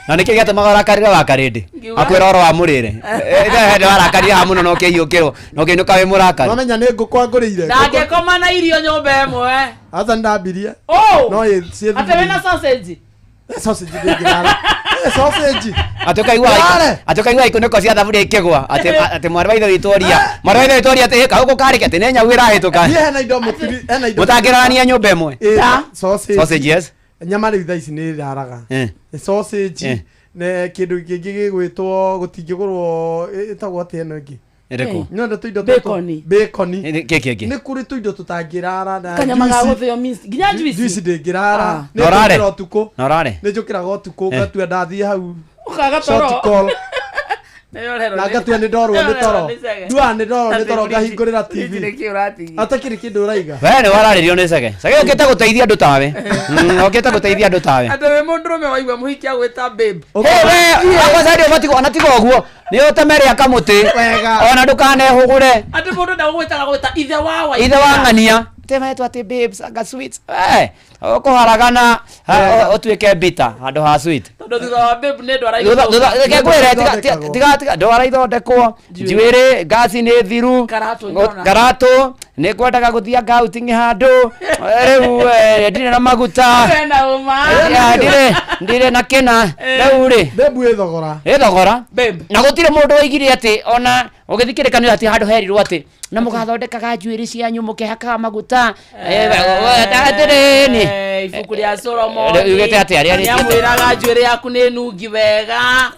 Speaker 15: na nĩkĩ gĩatũmaga ũrakarĩre wa karĩndĩ
Speaker 8: Ngiuga.
Speaker 15: akwĩra ũhoro wa mũrĩre hĩndĩ warakarire haha mũno na ũkĩiyũkĩrwo na ũkĩinũka wĩ mũrakaru
Speaker 3: wamenya nä ngå kwangå rä ire
Speaker 8: ndangäkoma na irio nyå mba ä mwe
Speaker 3: aca nä ndambirie
Speaker 8: Oh!
Speaker 3: no ä ciä
Speaker 8: atä wä na sausage
Speaker 3: sausage ndängä sausage
Speaker 15: atĩ ũkaigua
Speaker 3: Ndare.
Speaker 15: atĩ ũkaigua ikunĩko cia thaburia ikĩgwa atĩ atĩ mwarĩ wa ithe witũ oria mwarĩ wa ithe witũ oria atĩ kaũkũ karĩke atĩ nĩ nyau ĩrahĩtũka
Speaker 3: niä hena indo mũturi hena indo
Speaker 15: mũtangĩrarania nyũmba ĩmwe
Speaker 3: Ĩ, sausage
Speaker 15: sausage yes
Speaker 3: nyama rä u thaa ici nä raraga
Speaker 15: Eh.
Speaker 3: sausage
Speaker 15: Eh.
Speaker 3: Ne kĩndũ kĩngĩ gĩgwĩtwo gũtingĩgũrwo ĩtagwo atĩa ĩno ĩngĩ?
Speaker 15: Ĩrĩkũ?
Speaker 3: No nĩ tũindo
Speaker 8: Bacon.
Speaker 3: Bacon.
Speaker 15: Kĩ kĩngĩ?
Speaker 3: Nĩ kũrĩ tũindo tũtangĩrara na
Speaker 8: Kanyama ga
Speaker 3: juice.
Speaker 8: gũthĩo mince. Nginya juice.
Speaker 3: Juice ndĩngĩrara.
Speaker 8: Ah.
Speaker 3: Nĩ
Speaker 15: Na ũrare?
Speaker 3: njũkĩra ũtukũ.
Speaker 15: Na ũrare?
Speaker 3: Nĩ njũkĩraga ũtukũ
Speaker 15: Eh.
Speaker 3: ngatua ndathiĩ hau.
Speaker 8: Ũkaga toro.
Speaker 3: Short call.
Speaker 8: Nĩyo ũrerwo
Speaker 3: Na
Speaker 8: nĩ-
Speaker 3: ngatua nĩ ndorwo nĩ toro.
Speaker 8: nĩ cege.
Speaker 3: Nduaga nĩ ndorwo nĩ
Speaker 8: Atĩ
Speaker 3: toro
Speaker 8: fridge-
Speaker 3: ngahingũrĩra
Speaker 8: fridge
Speaker 3: TV.
Speaker 8: nĩkĩ ũratigia?
Speaker 3: Atakĩrĩ kĩndũ ũraiga.
Speaker 15: We nĩ wararĩrio nĩ cege. Cege ũkĩte gũteithia andũ tawe. Ũkĩte gũteithia andũ tawe.
Speaker 8: Atĩ wĩ mũndũrũme waigua mũhiki agwĩta babe.
Speaker 15: Hey, we, akwa cage ũbatiĩ ona tiga ũguo nĩ ũtemere kamũtĩ ona ndũkanehũgũre
Speaker 8: Atĩ mũndũ ndagũgwĩtaga gwĩta ithe wa wa
Speaker 15: ithe wa ng'ania temetwo atĩ babes anga sweet eh ũkũharagana ũtuĩke bitter handũ ha sweet
Speaker 8: Tondũ thutha wa babe nĩ ndwara
Speaker 15: thutha reke ngwĩre tiga tiga- tiga tiga ndwara ithondekwo njuĩrĩ ngasi nĩ thiru
Speaker 8: Karatũ nyona.
Speaker 15: karatũ nĩ kwendaga gũthiĩ anga outing handũ rĩu eh, ndirĩ na maguta
Speaker 8: Wena ũma.
Speaker 15: Eh, ndirĩ ndirĩ na kĩna rĩu rĩ
Speaker 3: Babe ĩ thogora.
Speaker 15: Ĩ thogora na gũtirĩ mũndũ waigire atĩ ona ũgĩthiĩ kĩrĩkanĩro atĩ handũ herirwo atĩ na mũgathondekaga njuĩrĩ cianyu mũkehakaga maguta Eh, atĩrĩni
Speaker 8: Eh, ibuku rĩa Solomon.
Speaker 15: Rĩugĩte atĩa? Rĩarĩtie atĩa?
Speaker 8: Nĩamwĩraga njuĩrĩ yaku nĩ nungi wega.